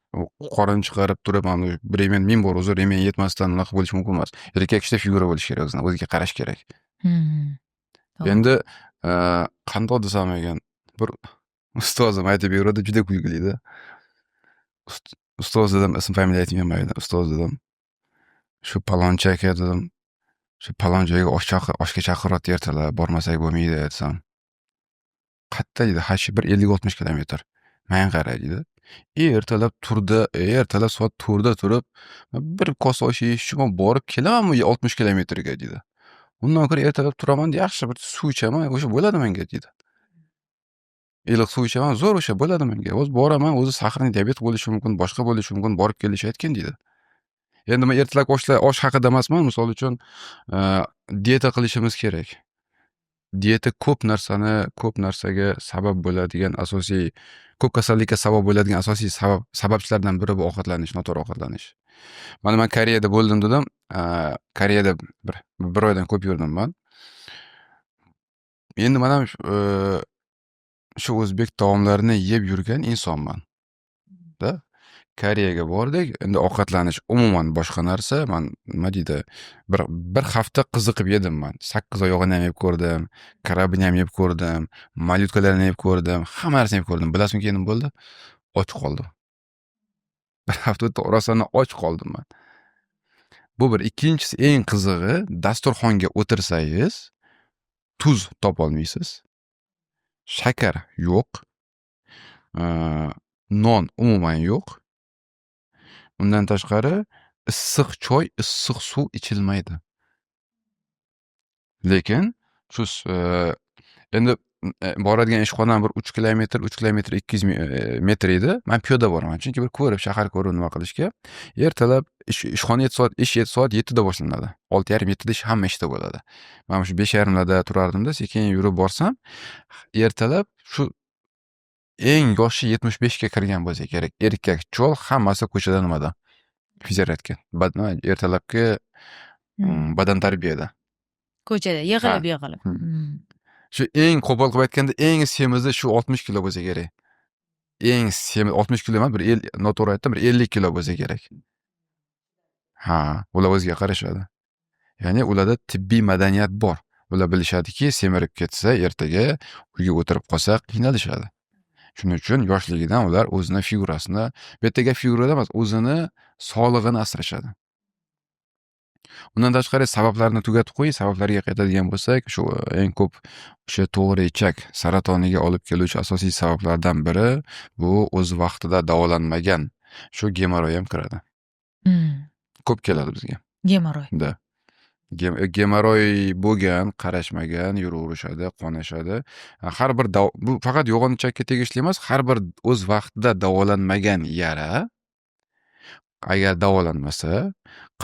qorin chiqarib turib, mana ремень ming bor uzr, ремень yetmasdan unaqa bo'lishi mumkin emas. Erkak kishida figura bo'lishi kerak o'zini, o'ziga qarash kerak. Endi qandoq desam ekan, bir ustozim aytib beruvdi, juda kulgilida. Ustoz dedim, ism familiya aytmayman mayli, ustoz dedim. Shu palonchi aka dedim, shu palon joyga oshga chaqiryapti ertalab, bormasak bo'lmaydi desam. Qayerda, deydi, ha, shu bir 50-60 kilometr. Manga qara, deydi. Ertalab turdi, ertalab soat 4da turib, bir kosa osh yeyish uchun man borib kelamanmi 60 kilometrga, deydi. Undan ko'ra ertalab turaman, yaxshi bir suv ichaman, o'sha bo'ladi menga, deydi. Iliq suv ichaman, zo'r, o'sha bo'ladi menga. O'zi boraman, o'zi сахарный диабет bo'lishi mumkin, boshqa bo'lishi mumkin, borib kelish aytgin, deydi. Endi men ertalabki osh haqida emasman, misol uchun, dieta qilishimiz kerak. Dieta ko'p narsani, ko'p narsaga sabab bo'ladigan asosiy, ko'p kasallikka sabab bo'ladigan asosiy sababchilardan biri bu ovqatlanish, noto'g'ri ovqatlanish. Mana man Koreyada bo'ldim dedim. Koreyada bir oydan ko'p yurdim man. Endi man ham shu o'zbek taomlarini yeb yurgan insonman. Da. Koreyaga bordik. Endi ovqatlanish umuman boshqa narsa. Man, nima deydi, bir hafta qiziqib yedim man. Sakkiz oyog'ini ham yeb ko'rdim, краб ini ham yeb ko'rdim, малютка larni yeb ko'rdim, hamma narsani yeb ko'rdim. Bilasizmi, keyin nima bo'ldi? Och qoldim. Bir hafta o'tdi, rostdan och qoldim man. Bu bir. Ikkinchisi, eng qizig'i, dasturxonga o'tirsangiz, tuz topolmaysiz. Shakar yo'q. Non umuman yo'q. Undan tashqari Issiq choy, issiq suv ichilmaydi. Lekin shu endi boradigan ishxonam bir 3 kilometr, 3 kilometr 200 metr edi. Man piyoda boraman. Chunki bir ko'rib, shahar ko'rib nima qilishga. Ertalab ishxona 7 soat, ish soat 7 da boshlanadi. 6:30, 7 da ish, hamma ishda bo'ladi. Man shu 5:30larda turardimda, sekin yurib borsam, ertalab shu eng yoshi 75 ga kirgan bo'lsa kerak. Erkak, chol, hammasi ko'chada nimada? Физзарядка. Ertalabki badantarbiyada. Ko'chada yig'ilib yig'ilib. Shu eng qo'pol qilib aytganda, eng semizi shu 60 kilo bo'lsa kerak. Eng semiz 60 kilo emas, bir noto'g'ri aytdim, bir 50 kilo bo'lsa kerak. Ha, ular o'ziga qarashadi. Ya'ni ularda tibbiy madaniyat bor. Ular bilishadiki, semirib ketsa, ertaga uyga o'tirib qolsa, qiynalishadi. Shuning uchun yoshligidan ular o'zini figurasini, bu yerda gap figurada emas, o'zini sog'lig'ini asrashadi. Undan tashqari, sabablarni tugatib qo'ying, sabablarga qaytadigan bo'lsak, shu eng ko'p o'sha to'g'ri ichak saratoniga olib keluvchi asosiy sabablardan biri bu o'z vaqtida davolanmagan shu gemoroy ham kiradi. Ko'p keladi bizga. Gemoroy. Да. Gemoroy bo'lgan, qarashmagan, yuraverishadi, qonashadi. Har bir bu faqat yo'g'on ichakka tegishli emas, har bir o'z vaqtida davolanmagan yara agar davolanmasa,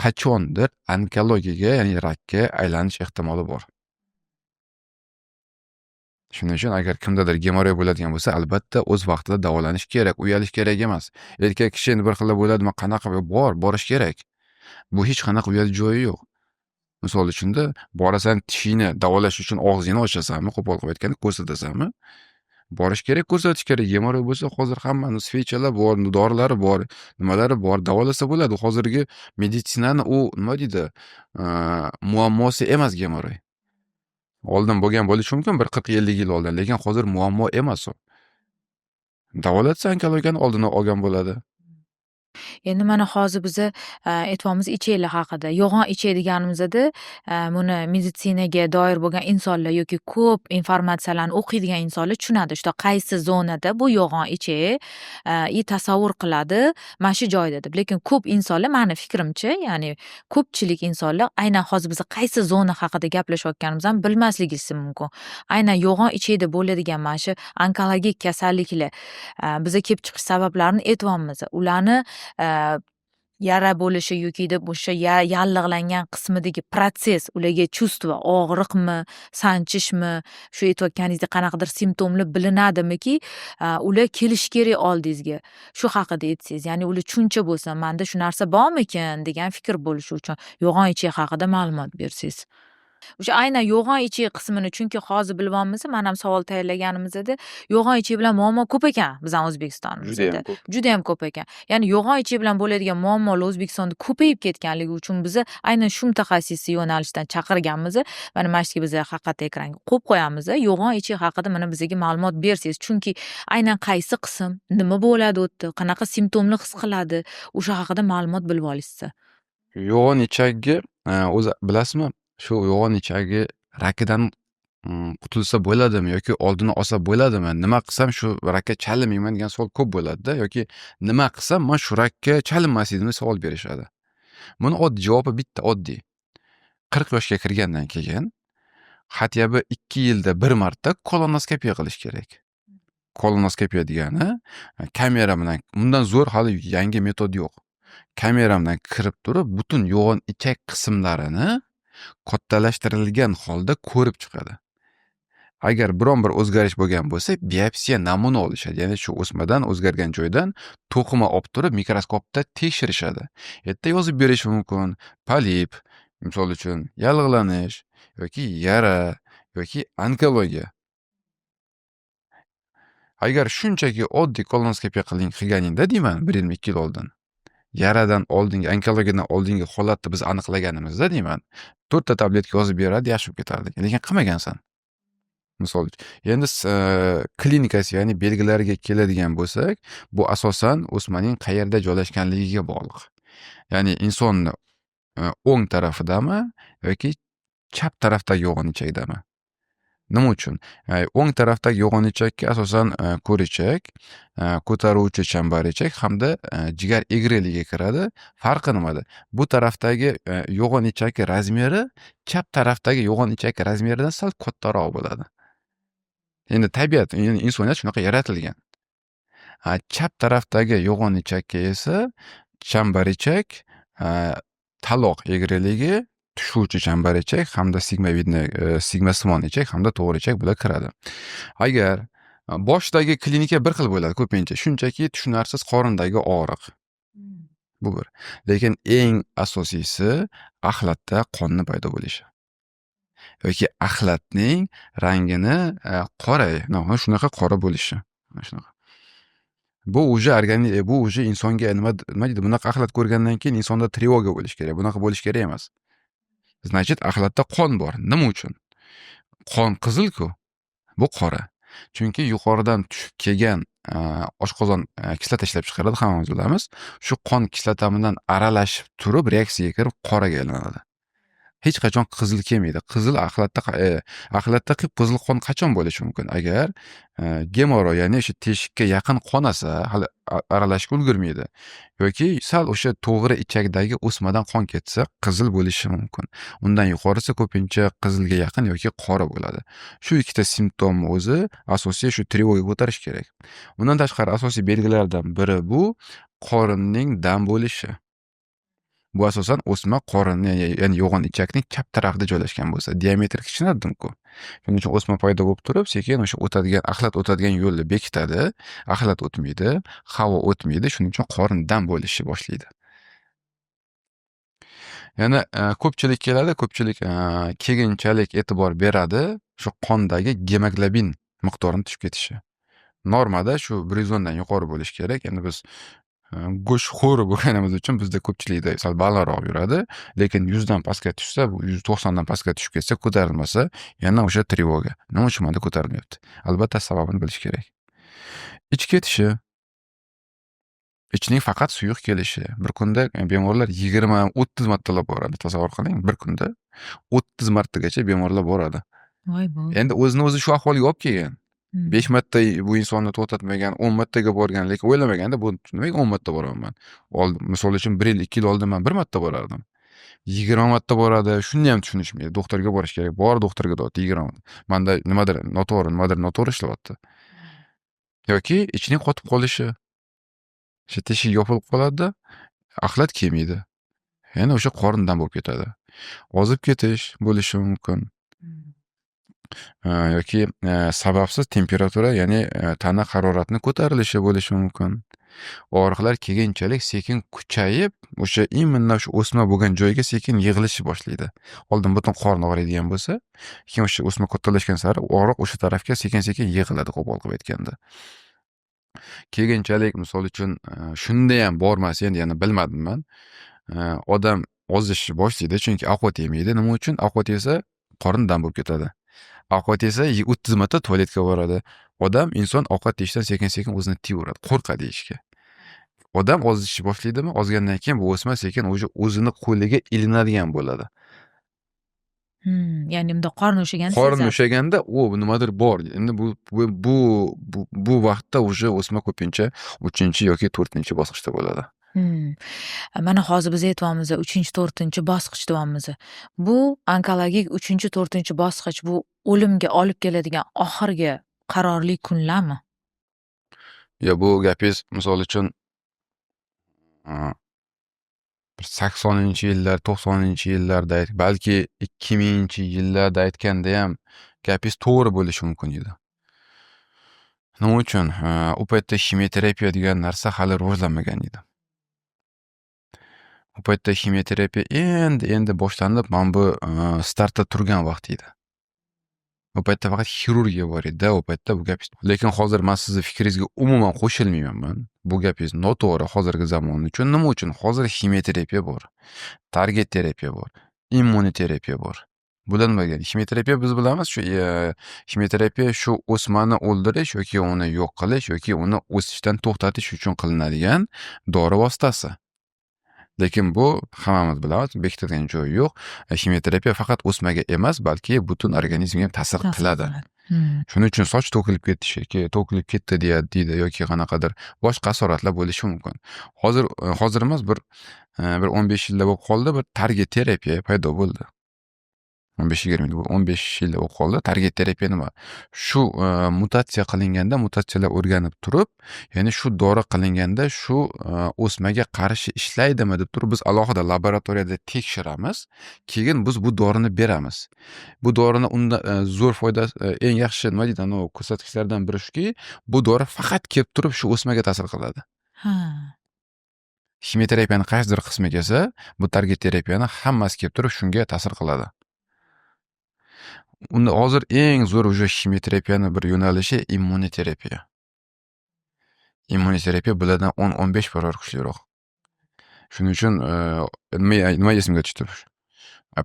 qachondir onkologiyaga, ya'ni rakka aylanish ehtimoli bor. Shuning uchun agar kimdadir gemoroy bo'ladigan bo'lsa, albatta o'z vaqtida davolanish kerak, uyalish kerak emas. Erkak kishi endi bir xil bo'ladi, man qanaqa bor, borish kerak. Bu hech qanaqa uyalish joyi yo'q. Misol uchunda, borasan, tishingni davolash uchun og'zingni ochasanmi, qo'pol qilib aytganda, ko'rsatasanmi? Borish kerak, ko'rsatish kerak. Gemoroy bo'lsa, hozir hammani свеча lar bor, dorilari bor, nimalari bor, davolasa bo'ladi. Hozirgi meditsinani u nima deydi, muammosi emas gemoroy. Oldin bo'lgan bo'lishi mumkin bir 40-50 yil oldin, lekin hozir muammo emas u. Davolatsa, onkologiyani oldini olgan bo'ladi. Endi mana hozir biza aytyapmiz ichaklar haqida. Yo'g'on ichak deganimizda buni meditsinaga doir bo'lgan insonlar yoki ko'p informatsiyalarni o'qiydigan insonlar tushunadi. Что qaysi zonada bu yo'g'on ichak и tasavvur qiladi mana shu joyda deb. Lekin ko'p insonlar, mani fikrimcha, ya'ni ko'pchilik insonlar aynan hozir biz qaysi zona haqida gaplashayotganimizni ham bilmasligi mumkin. Aynan yo'g'on ichakda bo'ladigan mana shu onkologik kasalliklar, biza kelib chiqish sabablarini aytyapmiz. Ularni yara bo'lishi yoki deb o'sha yallig'langan qismidagi protsess, ularga чувство, og'riqmi, sanchishmi, shu aytayotganingizdek qanaqadir simptomlar bilinadimiki, ular kelishi kerak oldingizga? Shu haqida aytsangiz, ya'ni ular tushuncha bo'lsin, manda shu narsa bormikin degan fikr bo'lishi uchun yo'g'on ichak haqida ma'lumot bersangiz. O'sha aynan yo'g'on ichak qismini, chunki hozir bilyapmiz, man ham savol tayyorlaganimizda, yo'g'on ichak bilan muammo ko'p ekan bizani O'zbekistonimizda. Judayam ko'p. Judayam ko'p ekan. Ya'ni yo'g'on ichak bilan bo'ladigan muammolar O'zbekistonda ko'payib ketganligi uchun biza aynan shu mutaxassisni yo'nalishdan chaqirganmiz. Mana shu yerga biza haqiqatda ekranga qo'yib qo'yamiz. Yo'g'on ichak haqida mana bizga ma'lumot bersangiz, chunki aynan qaysi qism, nima bo'ladi u yerda, qanaqa simptomni his qiladi, o'sha haqida ma'lumot bilib olishsa. Yo'g'on ichakni o'zi bilasizmi, shu yo'g'on ichagi rakidan qutulsa bo'ladimi yoki oldini olsa bo'ladimi? Nima qilsam shu rakka chalinmayman degan savol ko'p bo'ladida yoki nima qilsam man shu rakka chalinmas edim deb savol berishadi. Buni oddiy javobi bitta, oddiy. 40 yoshga kirgandan keyin хотя бы 2 yilda bir marta kolonoskopiya qilish kerak. Kolonoskopiya degani kamera bilan, bundan zo'r hali yangi metod yo'q. Kamera bilan kirib turib, butun yo'g'on ichak qismlarini kattalashtirilgan holda ko'rib chiqadi. Agar biron bir o'zgarish bo'lgan bo'lsa, biopsiya namuna olishadi. Ya'ni shu o'smadan, o'zgargan joydan to'qima olib turib, mikroskopda tekshirishadi. Yerda yozib berishi mumkin: polip, misol uchun, yallig'lanish yoki yara yoki onkologiya. Agar shunchaki oddiy kolonoskopiya qilganingda deyman, 1 yil, 2 yil oldin, yaradan oldingi, onkologiyadan oldingi holatni biz aniqlaganimizda deyman, to'rtta tabletka yozib beradi, yaxshi bo'lib ketardik. Lekin qilmagansan. Misol uchun. Endi klinikasi, ya'ni belgilariga keladigan bo'lsak, bu asosan o'smaning qayerda joylashganligiga bog'liq. Ya'ni insonni o'ng tarafidami yoki chap tarafdagi yo'g'on ichakdami? Nima uchun? O'ng tarafdagi yo'g'on ichakka asosan ko'richak, ko'taruvchi chambar ichak hamda jigar egriligi kiradi. Farqi nimada? Bu tarafdagi yo'g'on ichak размер i chap tarafdagi yo'g'on ichak размер idan sal kattaroq bo'ladi. Endi tabiat, ya'ni insoniyat shunaqa yaratilgan. Chap tarafdagi yo'g'on ichakka esa chambar ichak, taloq egriligi, tushuvchi chambar ichak hamda sigmovidniy, sigmasimon ichak hamda to'g'ri ichak, bular kiradi. Agar boshidagi klinika bir xil bo'ladi ko'pincha, shunchaki tushunarsiz qorindagi og'riq. Bu bir. Lekin eng asosiysi axlatda qonni paydo bo'lishi yoki axlatning rangini qora, shunaqa qora bo'lishi. Mana shunaqa. Bu уже bu уже insonga nima deydi, bunaqa axlat ko'rgandan keyin insonda тревога bo'lishi kerak. Bunaqa bo'lishi kerak emas. Значит, axlatda qon bor. Nima uchun? Qon qizil-ku, bu qora. Chunki yuqoridan tushib kelgan oshqozon kislota ishlab chiqaradi, hammamiz bilamiz. Shu qon kislota bilan aralashib turib, reaksiyaga kirib, qoraga aylanadi. Hech qachon qizil kelmaydi. Qizil axlatda, axlatda qip-qizil qon qachon bo'lishi mumkin? Agar gemoroy, ya'ni o'sha teshikka yaqin qonasa, hali aralashishga ulgurmaydi. Yoki sal o'sha to'g'ri ichakdagi o'smadan qon ketsa, qizil bo'lishi mumkin. Undan yuqorisi ko'pincha qizilga yaqin yoki qora bo'ladi. Shu ikkita simptomni o'zi asosiy shu тревога ko'tarish kerak. Undan tashqari, asosiy belgilardan biri bu qorinning dam bo'lishi. Bu asosan o'sma qorinni, ya'ni yo'g'on ichakning chap tarafida joylashgan bo'lsa, diametri kichkina dedim-ku. Shuning uchun o'sma paydo bo'lib turib, sekin o'sha o'tadigan, axlat o'tadigan yo'lni bekitadi, axlat o'tmaydi, havo o'tmaydi, shuning uchun qorin dam bo'lishni boshlaydi. Yana ko'pchilik keladi, ko'pchilik keyinchalik e'tibor beradi shu qondagi gemoglobin miqdorini tushib ketishi. Normada shu 110 dan yuqori bo'lishi kerak. Endi biz go'shtxo'r bo'lganimiz uchun bizda ko'pchilikda sal balandroq yuradi. Lekin 100 dan pastga tushsa, bu 190 dan pastga tushib ketsa, ko'tarilmasa, yana o'sha тревога. Nima uchun menda ko'tarilmayapti? Albatta, sababini bilish kerak. Ich ketishi. Ichning faqat suyuq kelishi. Bir kunda bemorlar 20, 30 martalab boradi. Tasavvur qiling, bir kunda 30 martagacha bemorlar boradi. Voy-bo! Endi o'zini o'zi shu ahvolga olib kelgan. 5 marta bu insonni to'xtatmagan, 10 martaga borgan, lekin o'ylamaganda, bu nimaga 10 marta boryapman? Misol uchun, 1 yil, 2 yil oldin man 1 marta borardim. 20 marta boradi, shuni ham tushunishmaydi. Doktorga borish kerak. Bor, doktorga deyapti 20 marta. Manda nimadir noto'g'ri, nimadir noto'g'ri ishlayapti. Yoki ichining qotib qolishi. O'sha teshik yopilib qoladida, axlat kelmaydi. Yana o'sha qorindan bo'lib ketadi. Ozib ketish bo'lishi mumkin. Yoki sababsiz temperatura, ya'ni tana haroratini ko'tarilishi bo'lishi mumkin. Og'riqlar keyinchalik sekin kuchayib, o'sha именно o'sha o'sma bo'lgan joyga sekin yig'ilishni boshlaydi. Oldin butun qorin og'riydigan bo'lsa, keyin o'sha o'sma kattalashgan sari og'riq o'sha tarafga sekin-sekin yig'iladi, qo'pol qilib aytganda. Keyinchalik, misol uchun, shundayam bormasa, endi yana bilmadim man. Odam ozishni boshlaydi, chunki ovqat yemaydi. Nima uchun? Ovqat yesa, qorin dam bo'lib ketadi. Ovqat yesa, 30 marta tualetga boradi. Odam, inson ovqat yeyishdan sekin-sekin o'zini tiyaveradi, qo'rqadi yeyishga. Odam ozishni boshlaydimi, ozgandan keyin bu o'sma sekin уже o'zini qo'liga ilinadigan bo'ladi. Ya'ni bundoq qorni ushlaganda Qorin sezadi. ushlaganda, o nimadir bor. Endi bu vaqtda уже o'sma ko'pincha 3 yoki 4 bosqichda bo'ladi. Mana hozir biz aytyapmiz, 3, 4 bosqich deyapmiz. Bu onkologik 3, 4 bosqich, bu o'limga olib keladigan oxirgi qarorli kunlarmi? Yo, bu gapingiz, misol uchun, bir 80-yillar, 90-yillarda, balki 2000-yillarda aytgandayam gapingiz to'g'ri bo'lishi mumkin edi. Nima uchun? U paytda ximiya degan narsa hali rivojlanmagan edi. U paytda ximiya endi-endi boshlanib, mana bu startda turgan vaqt edi. U paytda faqat xirurgiya bor edi-da, u paytda bu gap. Lekin hozir man sizni fikringizga umuman qo'shilmayman man. Bu gapingiz noto'g'ri hozirgi zamon uchun. Nima uchun? Hozir ximiya bor, target terapiya bor, immunoterapiya bor. Bular nima degani? Ximiya, biz bilamiz, shu ximiya shu o'smani o'ldirish yoki uni yo'q qilish yoki uni o'sishdan to'xtatish uchun qilinadigan dori vositasi. Lekin bu, hammamiz bilamiz, bekitadigan joyi yo'q. Ximioterapiya faqat o'smaga emas, balki butun organizmga ham ta'sir Ta'sir qiladi. qiladi. Shuning uchun soch to'kilib ketishi, to'kilib ketdi deydi yoki qanaqadir boshqa asoratlar bo'lishi mumkin. Hozir emas, bir 15 yilda bo'lib qoldi, bir target terapiya paydo bo'ldi. 15-20 yil, 15 yil bo'lib qoldi. Target terapiya nima? Shu mutatsiya qilinganda, mutatsiyalar o'rganib turib, ya'ni shu dori qilinganda shu o'smaga qarshi ishlaydimi deb turib, biz alohida laboratoriyada tekshiramiz. Keyin biz bu dorini beramiz. Bu dorini unda zo'r foydasi, eng yaxshi, nima deydi, anavi ko'rsatkichlardan biri shuki, bu dori faqat kelib turib shu o'smaga ta'sir qiladi. Ximioterapiyani qaysidir qismi kelsa, bu target terapiyani hammasi kelib turib shunga ta'sir qiladi. Unda hozir eng zo'r уже ximioterapiyani bir yo'nalishi immunoterapiya. Immunoterapiya bulardan 10-15 barobar kuchliroq. Shuning uchun nima esimga tushdi.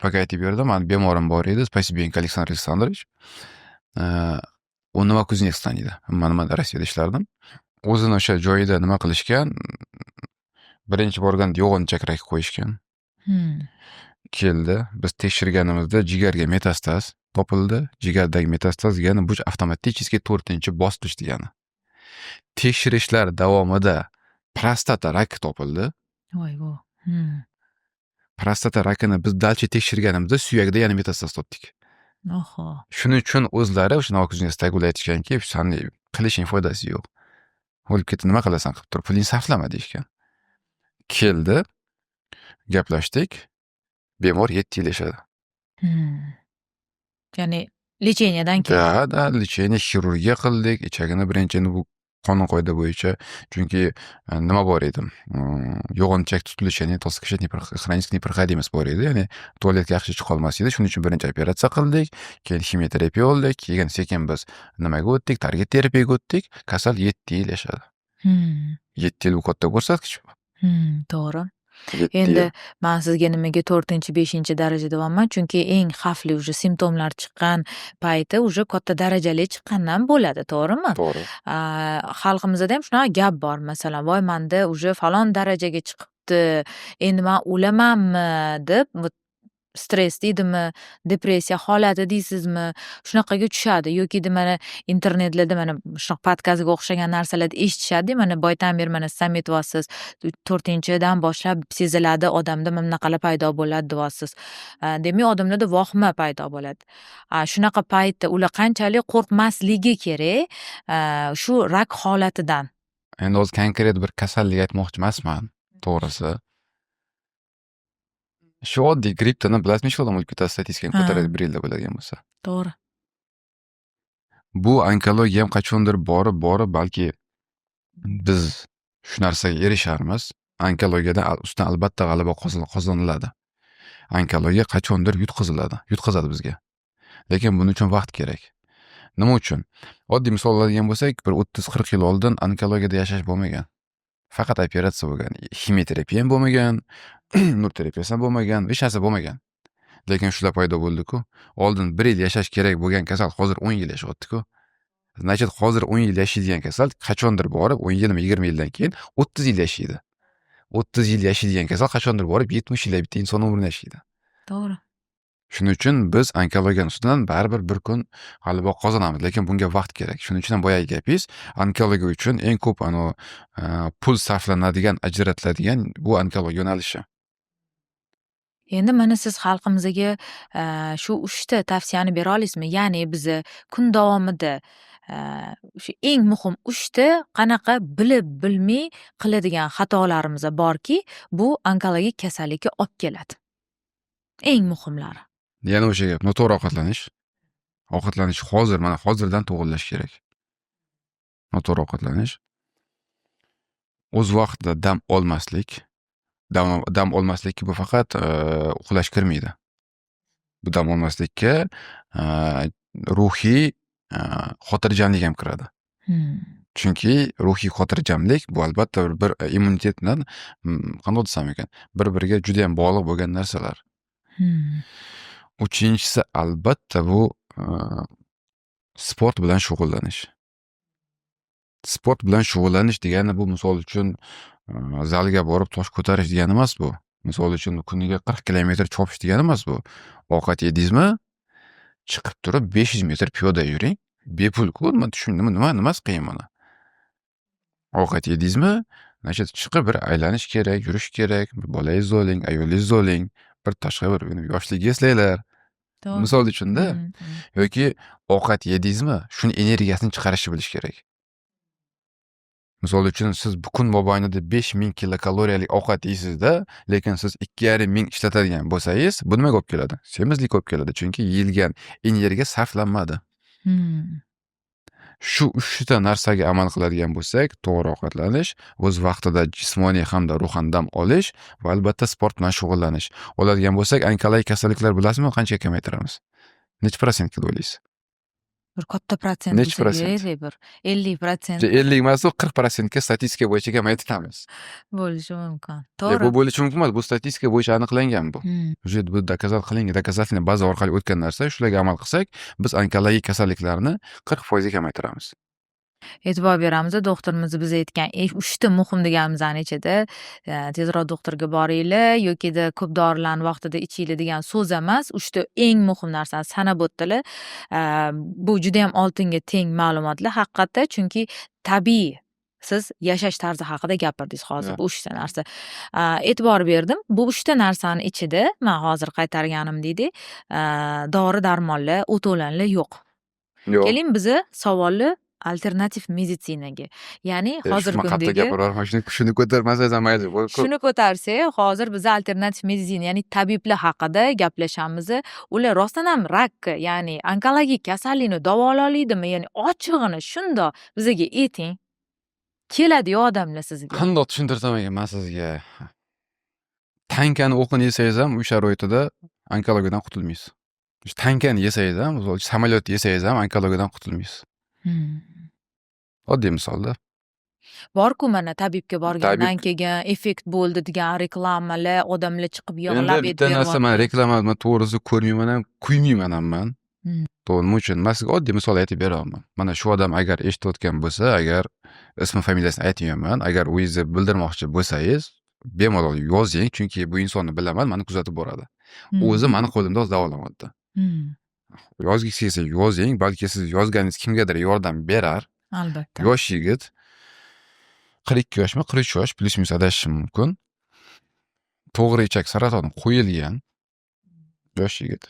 Пока aytib berdim, mani bemorim bor edi, Спасибенко Александр Александрович. U Новокузнецкdan edi. Man nimada, Rossiyada ishlardim. O'zini o'sha joyida nima qilishgan, birinchi borganda yo'g'on ichak raki qo'yishgan. Keldi, biz tekshirganimizda jigarga metastaz topildi. Jigardagi metastaz degani bu avtomatически to'rtinchi bosqich degani. Tekshirishlar davomida prostata raki topildi. Voy-vo. Prostata rakini biz дальше tekshirganimizda suyagida yana metastaz topdik. Oho. Shuning uchun o'zlari o'sha Новокузнецkdagi ular aytishganki, sani qilishing foydasi yo'q. O'lib ketdi, nima qilasan qilib turib, pulingni sarflama deyishgan. Keldi, gaplashdik. Bemor 7 yil yashadi. Ya'ni лечения dan keyin. Да, лечение, xirurgiya qildik. Ichagini birinchi, endi bu qonun qoida bo'yicha, chunki nima bor edi, yo'g'on ichak tutilishi, ya'ni толстокишечный хронический непроходимость bor edi, ya'ni tualetga yaxshi chiqolmas edi. Shuning uchun birinchi operatsiya qildik, keyin ximioterapiya oldik, keyin sekin biz nimaga o'tdik, target terapiyaga o'tdik. Kasal 7 yil yashadi. 7 yil bu katta ko'rsatkich. To'g'ri. 7 Endi yil. man sizga nimaga to'rtinchi, beshinchi daraja deyapman, chunki eng xavfli уже simptomlar chiqqan payti уже katta darajali chiqqandan bo'ladi, to'g'rimi? To'g'ri. Xalqimizda ham shunaqa gap bor, masalan, voy, manda уже falon darajaga chiqibdi, endi man o'lamanmi deb, stress deydimi, depressiya holati deysizmi, shunaqaga tushadi yoki mana internetlarda mana shunaqa podkastga o'xshagan narsalarni eshitishadi, mana boyatan beri mana siz ham aytyapsiz, to'rtinchidan boshlab seziladi, odamda mana bunaqalar paydo bo'ladi deyapsiz. Demak, odamlarda vahima paydo bo'ladi. Shunaqa paytda ular qanchalik qo'rqmasligi kerak shu rak holatidan? Endi hozir konkret bir kasallik aytmoqchi emasman, to'g'risi. Shu oddiy grippdan bilasizmi necha odam o'lib ketadi, statistikani ko'taradi bir yilda bo'ladigan bo'lsa. Bu onkologiya ham qachondir borib borib balki biz shu narsaga erisharmiz. Onkologiyadan ustidan albatta g'alaba qozoniladi. Onkologiya qachondir yutqiziladi, yutqazadi bizga. Lekin buning uchun vaqt kerak. Nima uchun? Oddiy misol oladigan bo'lsak, bir 30-40 yil oldin onkologiyada yashash bo'lmagan. Faqat operatsiya bo'lgan. Ximioterapiya ham bo'lmagan, nur terapiyasi ham bo'lmagan, hech narsa bo'lmagan. Lekin shular paydo bo'ldi-ku. Oldin bir yil yashash kerak bo'lgan kasal hozir 10 yil yashayapti-ku. Значит, hozir 10 yil yashaydigan kasal qachondir borib 10 yilmi, 20 yildan keyin 30 yil yashaydi. 30 yil yashaydigan kasal qachondir borib 70 yil bitta inson umrini yashaydi. Shuning uchun biz onkologiyani ustidan baribir bir kun g'alaba qozonamiz, lekin bunga vaqt kerak. Shuning uchun ham boyagi gapingiz, onkologiya uchun eng ko'p anavi pul sarflanadigan, ajratiladigan bu onkologiya yo'nalishi. Endi mana siz xalqimizga shu uchta tavsiyani bera olasizmi? Ya'ni biza kun davomida o'sha eng muhim uchta qanaqa bilib bilmay qiladigan xatolarimiz borki, bu onkologik kasallikka olib keladi. Eng muhimlari. Yana o'sha gap, noto'g'ri ovqatlanish. Ovqatlanish hozir, mana hozirdan to'g'irlash kerak. Noto'g'ri ovqatlanish. O'z vaqtida dam olmaslik. Dam olmaslikka bu faqat uxlash kirmaydi. Bu dam olmaslikka ruhiy xotirjamlik ham kiradi. Chunki ruhiy xotirjamlik bu albatta bir immunitet bilan, qandoq desam ekan, bir-biriga judayam bog'liq bo'lgan narsalar. Uchinchisi, albatta, bu sport bilan shug'ullanish. Sport bilan shug'ullanish degani bu, misol uchun, Zalga borib tosh ko'tarish degani emas bu. Misol uchun, kuniga 40 kilometr chopish degani emas bu. Ovqat yedingizmi, chiqib turib 500 metr piyoda yuring. Bepul-ku, nima tushun, nimasi qiyin buni? Ovqat yedingizmi, значит, chiqib bir aylanish kerak, yurish kerak, bir bolangizni oling, ayolingizni oling, bir tashqari bir yoshlikni eslanglar. Misol uchun-da. Yoki ovqat yedingizmi, shuni energiyasini chiqarishni bilish kerak. Misol uchun, siz bu kun mobaynida 5000 kilokaloriyalik ovqat yeysizda, lekin siz 2500 ishlatadigan bo'lsangiz, bu nimaga olib keladi? Semizlikka olib keladi. Chunki yeyilgan energiya sarflanmadi. Shu uchta narsaga amal qiladigan bo'lsak, to'g'ri ovqatlanish, o'z vaqtida jismoniy hamda ruhan dam olish va albatta sport bilan shug'ullanish. Oladigan bo'lsak, onkologik kasalliklar, bilasizmi, qanchaga kamaytiramiz? Necha protsentga deb o'ylaysiz? Bir katta protsent Nechi bo'lsa protsent? kerak, bir 50%. 50 emas, u 40%ga statistika bo'yicha kamaytiramiz. Bo'lishi mumkin. Bu bo'lishi mumkin emas, bu statistika bo'yicha aniqlangan bu. Уже bu доказать qilingan, доказательный baza orqali o'tgan narsa. Shularga amal qilsak, biz onkologik kasalliklarni 40% ga kamaytiramiz. E'tibor beramiz, doktorimiz biz aytgan uchta muhim deganimizni ichida tezroq doktorga boringlar yokida ko'p dorilarni vaqtida ichinglar degan so'z emas, uchta eng muhim narsani sanab o'tdilar. Bu judayam oltinga teng ma'lumotlar haqiqatda, chunki tabiiy siz yashash tarzi haqida gapirdingiz hozir, bu uchta narsa. E'tibor berdim, bu uchta narsani ichida man hozir qaytarganimdek, dori darmonlar, o't o'lanlar yo'q. Yo'q. Keling, biza savolni alternativ meditsinaga, ya'ni hozirgi Qattiq kundagi gapiraverman, shuni ko'tarmasangiz ham mayli. Shuni ko'tarsak, hozir biz alternativ meditsina, ya'ni tabiblar haqida gaplashamiz. Ular rostdan ham rakka, ya'ni onkologik kasallikni davolaydimi? Ya'ni ochig'ini shundoq bizaga ayting. Keladiyu odamlar sizga. Qandoq tushuntirsam ekan man sizga? Tankani o'qini yesangiz ham uy sharoitida onkologiyadan qutulmaysiz. Tankani yesangiz ham, samolyot yesangiz ham onkologiyadan qutulmaysiz. Oddiy misolda. Borku, mana, tabibga borgandan Tabib keyin effekt bo'ldi degan reklamalar, odamlar chiqib yig'lab Endi bitta narsa, man reklama, man to'g'risi ko'rmayman ham, kuymayman ham man. To'g'ri, nima uchun? Man sizga oddiy misol aytib beraman. Mana shu odam agar eshitayotgan bo'lsa, agar ismi familiyasini aytmayman, agar o'zingizni bildirmoqchi bo'lsangiz, bemalol yozing, chunki bu insonni bilaman, mani kuzatib boradi. O'zi mani qo'limda hozir davolanyapti. Yozgisi kelsa yozing, balki siz yozganingiz kimgadir yordam berar. Albatta. Yosh yigit, 42 yoshmi, 43 yosh, плюс-минус adashishim mumkin. To'g'ri ichak saratoni qo'yilgan yosh yigit.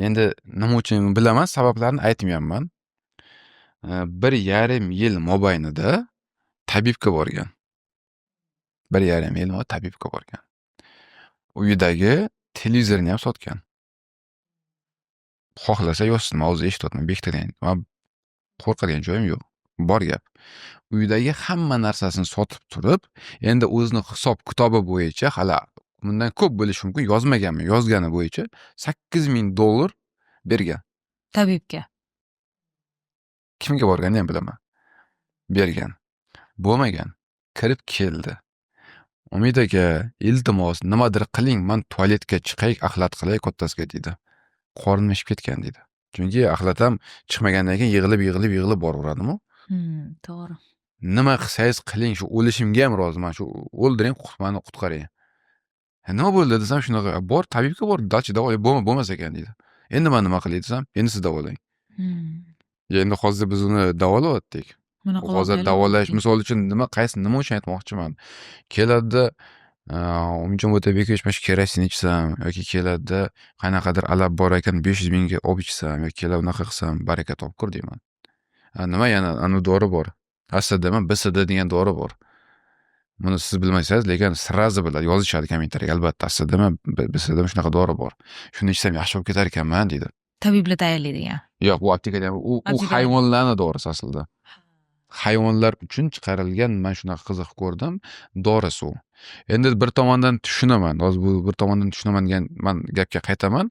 Endi nima uchun bilaman, sabablarini aytmayapman. 1,5 yil mobaynida tabibga borgan. 1,5 yil tabibga borgan. Uyidagi televizorni ham sotgan. Xohlasa yozsin, man o'zi eshityapman, bekitilgan. Man qo'rqadigan joyim yo'q. Bor gap. Uyidagi hamma narsasini sotib turib, endi o'zini hisob kitobi bo'yicha, hali bundan ko'p bo'lishi mumkin, yozmaganman, yozgani bo'yicha 8000 dollar bergan. Tabibga. Kimga borganini ham bilaman. Bergan. Bo'lmagan. Kirib keldi. "Umid aka, iltimos, nimadir qiling, man tualetga chiqay, axlat qilay kattasiga", deydi. "Qornim shishib ketgan", deydi. Chunki axlat ham chiqmagandan keyin yig'ilib, yig'ilib, yig'ilib boraveradimi? To'g'ri. "Nima qilsangiz qiling, shu o'lishimga ham roziman, shu o'ldiring, mani qutqaring". "Nima bo'ldi?" desam, shunaqa, "Bor, tabibga bor, дальше davo bo'lmas ekan", deydi. "Endi man nima qilay?" desam, "Endi siz davolang". Endi hozir biz uni davolayaptik. Bunaqa Hozir voqealar davolash, ko'p. misol uchun, nima, qaysi, nima uchun aytmoqchiman. Keladida, "Umidjon O'tabekovich, mana shu kerosin ichsam", yoki keladida, "Qanaqadir alab bor ekan, 500 mingga olib ichsam yoki kelib unaqa qilsam, baraka topkur", deyman. Nima yana anavi dori bor. ASDmi, BSD degan dori bor. Buni siz bilmasangiz, lekin сразу biladi, yozishadi kommentariyga albatta. ASDmi, BSDmi, shunaqa dori bor. "Shuni ichsam yaxshi bo'lib ketar ekanman", deydi. Tabiblar tayyorlaydigan. Yo'q, bu aptekada u Aptekada. hayvonlarni dorisi aslida. Hayvonlar uchun chiqarilgan, man shunaqa qiziq ko'rdim, dorisi u. Endi bir tomondan tushunaman. Hozir bu bir tomondan tushunaman degan man gapga qaytaman.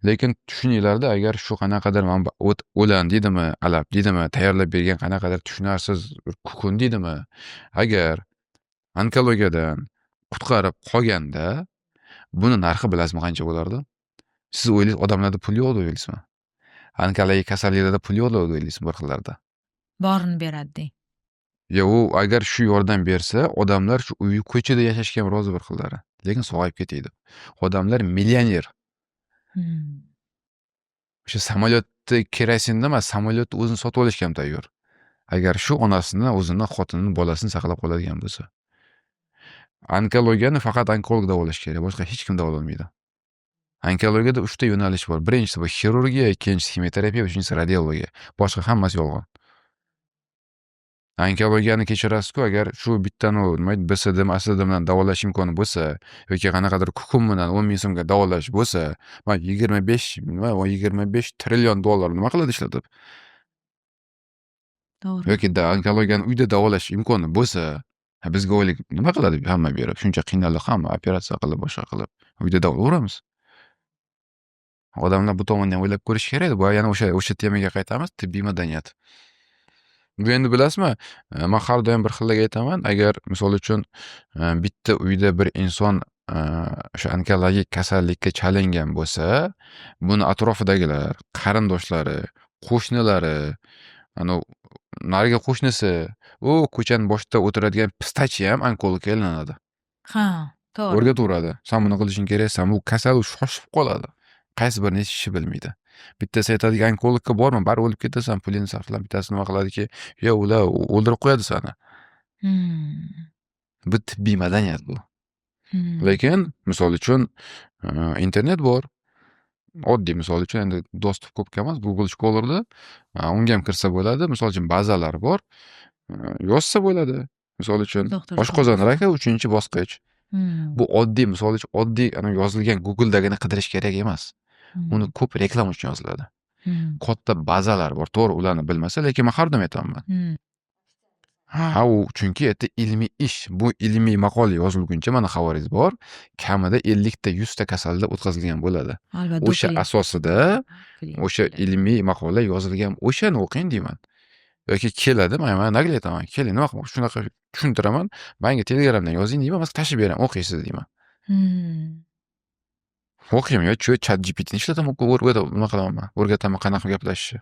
Lekin tushuninglarda, agar shu qanaqadir mana bu o't o'lan deydimi, alab deydimi, tayyorlab bergan qanaqadir tushunarsiz bir kukun deydimi, agar onkologiyadan qutqarib qolganda, buni narxi bilasizmi qancha bo'lardi? Siz o'ylaysiz, odamlarda pul yo'q deb o'ylaysizmi? Onkologik kasalliklarda pul yo'q deb o'ylaysizmi bir xillarda? Borini beradi deng. Yo, u agar shu yordam bersa, odamlar shu uyi ko'chada yashashga ham rozi bir xillari. Lekin sog'ayib ketadi. Odamlar millioner. O'sha samolyotni kerosinni emas, samolyotni o'zini sotib olishga ham tayyor. Agar shu onasini, o'zini, xotinini, bolasini saqlab qoladigan bo'lsa. Onkologiyani faqat onkolog davolash kerak, boshqa hech kim davololmaydi. Onkologiyada 3 ta yo'nalish bor. Birinchisi bu xirurgiya, ikkinchisi ximioterapiya, uchinchisi radiologiya. Boshqa hammasi yolg'on. Onkologiyani kechirasiz-ku, agar shu bittani nima deydi, BSD, MSD bilan davolash imkoni bo'lsa yoki qanaqadir kukun bilan 10 ming so'mga davolash bo'lsa, man 25, nima, 25 trillion dollar nima qiladi ishlatib? To'g'ri. Yoki onkologiyani uyda davolash imkoni bo'lsa, bizga oylik nima qiladi hamma berib? Shuncha qiynalib, hamma operatsiya qilib, boshqa qilib, uyda davolayveramiz. Odamlar bu tomonni ham o'ylab ko'rishi kerak. Bu yana o'sha temaga qaytamiz, tibbiy madaniyat. Bu endi bilasizmi, man har doim bir xillarga aytaman, agar misol uchun bitta uyda bir inson o'sha onkologik kasallikka chalingan bo'lsa, buni atrofidagilar, qarindoshlari, qo'shnilari, anavi narigi qo'shnisi, u ko'chani boshida o'tiradigan pistachi ham onkologga aylanadi. Ha, to'g'ri. O'rgataveradi. San buni qilishing kerak, san bu kasal, u shoshib qoladi. Qaysi birini eshitishni bilmaydi. Bittasi aytadiki, onkologga borma, baribir o'lib ketasan, pulingni sarflab. Bittasi nima qiladiki, yo ular o'ldirib qo'yadi sani. Bu tibbiy madaniyat bu. Lekin misol uchun internet bor. Oddiy misol uchun endi доступ ko'pga emas, Google Scholar'da unga ham kirsa bo'ladi. Misol uchun bazalar bor. Yozsa bo'ladi. Misol uchun Doktor oshqozon raki 3-bosqich. Bu oddiy misol uchun oddiy ana yozilgan Google'dagini qidirish kerak emas. Uni ko'p reklama uchun yoziladi. Katta bazalar bor. To'g'ri, ularni bilmasa, lekin men har doim aytaman. Ha, u chunki это ilmiy ish. Bu ilmiy maqola yozilguncha, mana xabaringiz bor, kamida 50 ta, 100 ta kasalda o'tkazilgan bo'ladi. Albatta. O'sha asosida o'sha ilmiy maqola yozilgan, o'shani o'qing deyman. Yoki keladi, man нагло aytaman, keling, nima qilmoqchi, shunaqa tushuntiraman, manga Telegramdan yozing deyman, man tashlab beraman, o'qiysiz deyman. O'qiyman yo ChatGPTni ishlataman, nima qilaman, o'rgataman qanaqa gaplashishni.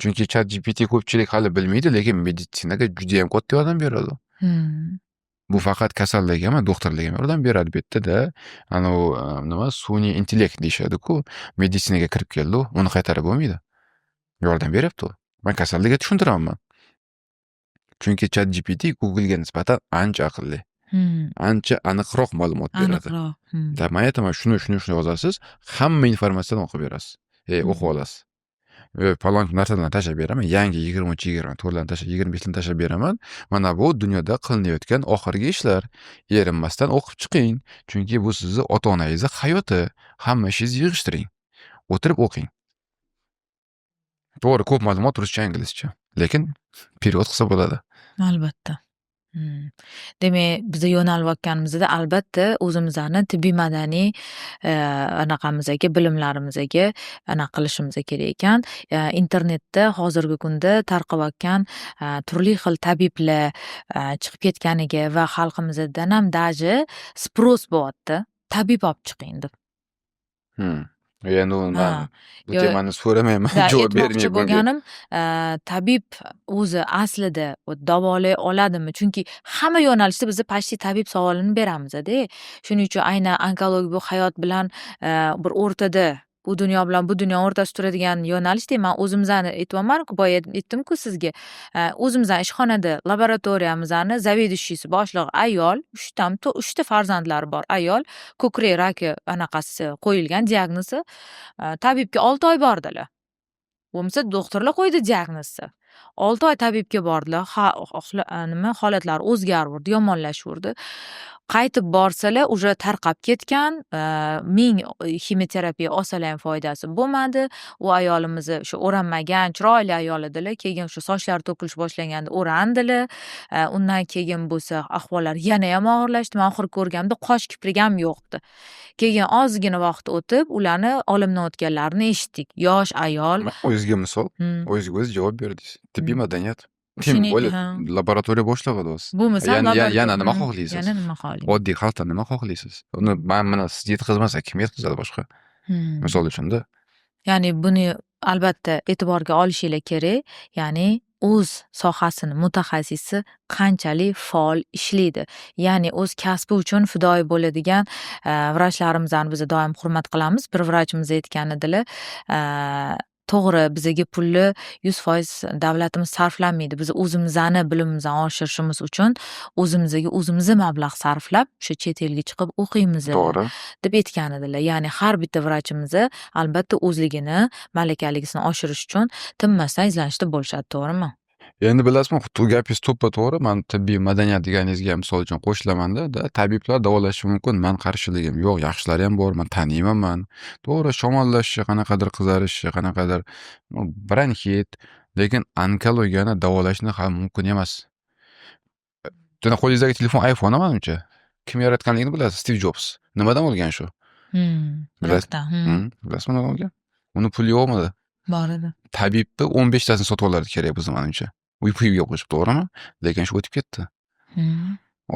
Chunki ChatGPT ko'pchilik hali bilmaydi, lekin meditsinaga judayam katta yordam beradi. Bu faqat kasallarga emas, doktorlarga ham yordam beradi. Bu yerda-da anavi nima, sun'iy intellekt deyishadi-ku, meditsinaga kirib keldi u, uni qaytarib bo'lmaydi. Yordam beryapti u. Man kasallarga tushuntiraman man. Chunki ChatGPT Google'ga nisbatan ancha aqlli. Ancha aniqroq ma'lumot beradi. Aniqroq. Da, man aytaman, shuni, shuni, shuni yozasiz, hamma informatsiyani o'qib berasiz. O'qib olasiz. Falon narsalarni tashlab beraman, yangi 23, 24larni tashlab, 25larni tashlab beraman. Mana bu dunyoda qilinayotgan oxirgi ishlar. Erinmasdan o'qib chiqing. Chunki bu sizni ota-onangizni hayoti. Hamma ishingizni yig'ishtiring. O'tirib o'qing. To'g'ri, ko'p ma'lumot ruscha, inglizcha. Lekin перевод qilsa bo'ladi. Albatta. Demak, biza yo'nalayotganimizda albatta o'zimizni tibbiy madaniy anaqamizga, bilimlarimizga anaqa qilishimiz kerak ekan. Internetda hozirgi kunda tarqalayotgan turli xil tabiblar chiqib ketganiga va xalqimizdan ham даже спрос bo'lyapti. Tabib olib chiqing deb. Endi uni man bu temani so'ramayman, Да, javob aytmoqchi bermayman bunga. bo'lganim, tabib o'zi aslida davolay oladimi? Chunki hamma yo'nalishda biza почти tabib savolini beramiz-da. Shuning uchun aynan onkologiya bu hayot bilan bir o'rtada, u dunyo bilan bu dunyo o'rtasida turadigan yo'nalishda. Man o'zimizni aytyapman-ku, boya aytdim-ku sizga. O'zimizni ishxonada laboratoriyamizni заведующий si, boshlig'i ayol, uchtami, uchta farzandlari bor ayol, ko'krak raki anaqasi qo'yilgan diagnozi. Tabibga 6 oy bordilar. Bo'lmasa doktorlar qo'ydi diagnozni. 6 oy tabibga bordilar. Ha, nima, holatlari o'zgaraverdi, yomonlashaverdi. Qaytib borsalar, уже tarqab ketgan, ming ximioterapiya olsalar ham foydasi bo'lmadi. U ayolimizni o'sha o'ranmagan chiroyli ayol edilar. Keyin o'sha sochlari to'kilish boshlaganda o'randilar. Undan keyin bo'lsa ahvollari yanayam og'irlashdi. Man oxiri ko'rganimda qosh kiprigi ham yo'qdi. Keyin ozgina vaqt o'tib, ularni olamdan o'tganlarini eshitdik. Yosh ayol. O'zingizga misol, o'zingizga o'zingiz javob berdingiz. Tibbiy madaniyat. Тем Shuning более laboratoriya boshlig'i deyapsiz. Bo'lmasa Yana yana nima xohlaysiz? Yana nima xohlaysiz? Oddiy xalqdan nima xohlaysiz? Uni man mana siz yetkazmasa kim yetkazadi boshqa? Misol uchun-da. Ya'ni buni albatta e'tiborga olishinglar kerak. Ya'ni O'z sohasini mutaxassisi qanchalik faol ishlaydi, ya'ni o'z kasbi uchun fidoyi bo'ladigan vrachlarimizni biz doim hurmat qilamiz. Bir vrachimiz aytgan edilar: "To'g'ri, bizaga pulni 100% davlatimiz sarflamaydi. Biz o'zimizni bilimimizni oshirishimiz uchun o'zimizga o'zimiz mablag' sarflab, o'sha chet elga chiqib o'qiymiz", deb aytgan edilar. Ya'ni har bitta vrachimiz albatta o'zligini malakaligisini oshirish uchun tinmasdan izlanishda bo'lishadi, to'g'rimi? Endi bilasizmi, bu gapingiz to'ppa to'g'ri. Man tibbiy madaniyat deganingizga misol uchun qo'shilamanda, da, tabiblar davolashi mumkin. Man qarshiligim yo'q, yaxshilari ham bor, man taniyman man. To'g'ri, shamollashi, qanaqadir qizarishi, qanaqadir bronxit, lekin onkologiyani davolashni ham mumkin emas. Qo'lingizdagi telefon iPhone manimcha. Kim yaratganligini bilasiz, Stiv Jobs. Nimadan o'lgan shu? Bilasiz? Rakdan. Bilasizmi nimadan o'lgan? Uni puli yo'qmidi? Bor edi. Tabibni 15 tasini sotib olardi kerak bo'lsa, manimcha. Uy puyiga qo'shib, to'g'rimi? Lekin shu o'tib ketdi.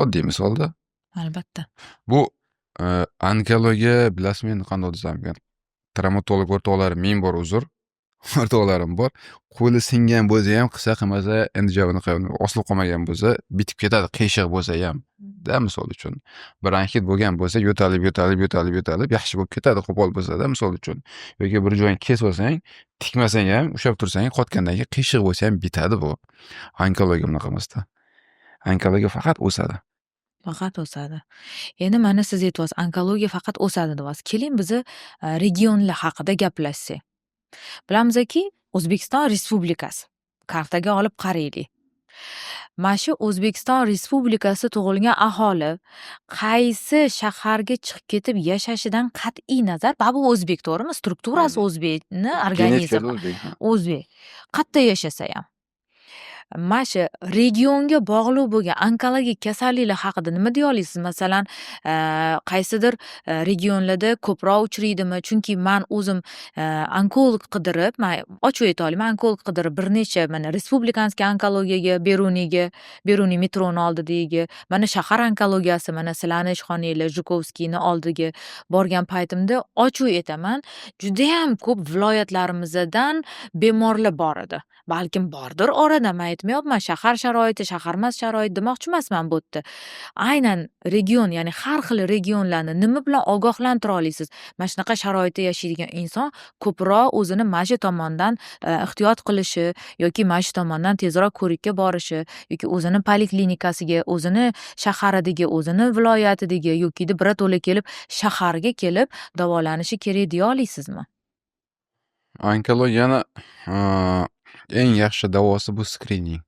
Oddiy misolda. Albatta. Bu onkologiya, bilasizmi, endi qandoq desam ekan, travmatolog o'rtoqlarim, ming bor uzr, o'rtoqlarim bor. Qo'li singan bo'lsa ham, qilsa qilmasa, endi unaqa osilib qolmagan bo'lsa, bitib ketadi, qiyshiq bo'lsa ham. Da, misol uchun. Bronxit bo'lgan bo'lsa, yo'talib, yo'talib, yo'talib, yo'talib yaxshi bo'lib ketadi, qo'pol bo'lsa-da, misol uchun. Yoki bir joyini kesib olsang, tikmasang ham, ushlab tursang, qotgandan keyin qiyshiq bo'lsa ham bitadi bu. Onkologiya bunaqa emasda. Onkologiya faqat o'sadi. Faqat o'sadi. Endi mana siz aytyapsiz, onkologiya faqat o'sadi deyapsiz. Keling, biza regionlar haqida gaplashsak. Bilamizki, O'zbekiston Respublikasi. Kartaga olib qaraylik. Mana shu O'zbekiston Respublikasida tug'ilgan aholi qaysi shaharga chiqib ketib yashashidan qat'iy nazar, baribir o'zbek, to'g'rimi? Strukturasi o'zbekni organizmi. Genetikada o'zbek, ha. O'zbek. Qayerda yashasa ham. Mana shu regionga bog'liq bo'lgan onkologik kasalliklar haqida nima deya olasiz? Masalan, qaysidir regionlarda ko'proq uchraydimi? Chunki man o'zim onkolog qidirib, man ochiq ayta olaman, onkolog qidirib bir necha mana Республиканский onkologiyaga, Beruniyga, Beruniy metroni oldidagi, mana shahar onkologiyasi, mana sizlarni ishxonanglar Jukovskiyni oldiga borgan paytimda, ochiq aytaman, judayam ko'p viloyatlarimizdan bemorlar bor edi. Balkim bordir orada, man aytmayapman, shahar sharoiti, shaharmas sharoit demoqchi emasman bu yerda. Aynan region, ya'ni har xil regionlarni nima bilan ogohlantira olasiz? Mana shunaqa sharoitda yashaydigan inson ko'proq o'zini mana shu tomondan ehtiyot qilishi yoki mana shu tomondan tezroq ko'rikka borishi yoki o'zini poliklinikasiga, o'zini shaharidagi, o'zini viloyatidagi yokida birato'la kelib shaharga kelib davolanishi kerak deya olasizmi? Onkologiyani eng yaxshi davosi bu skrining.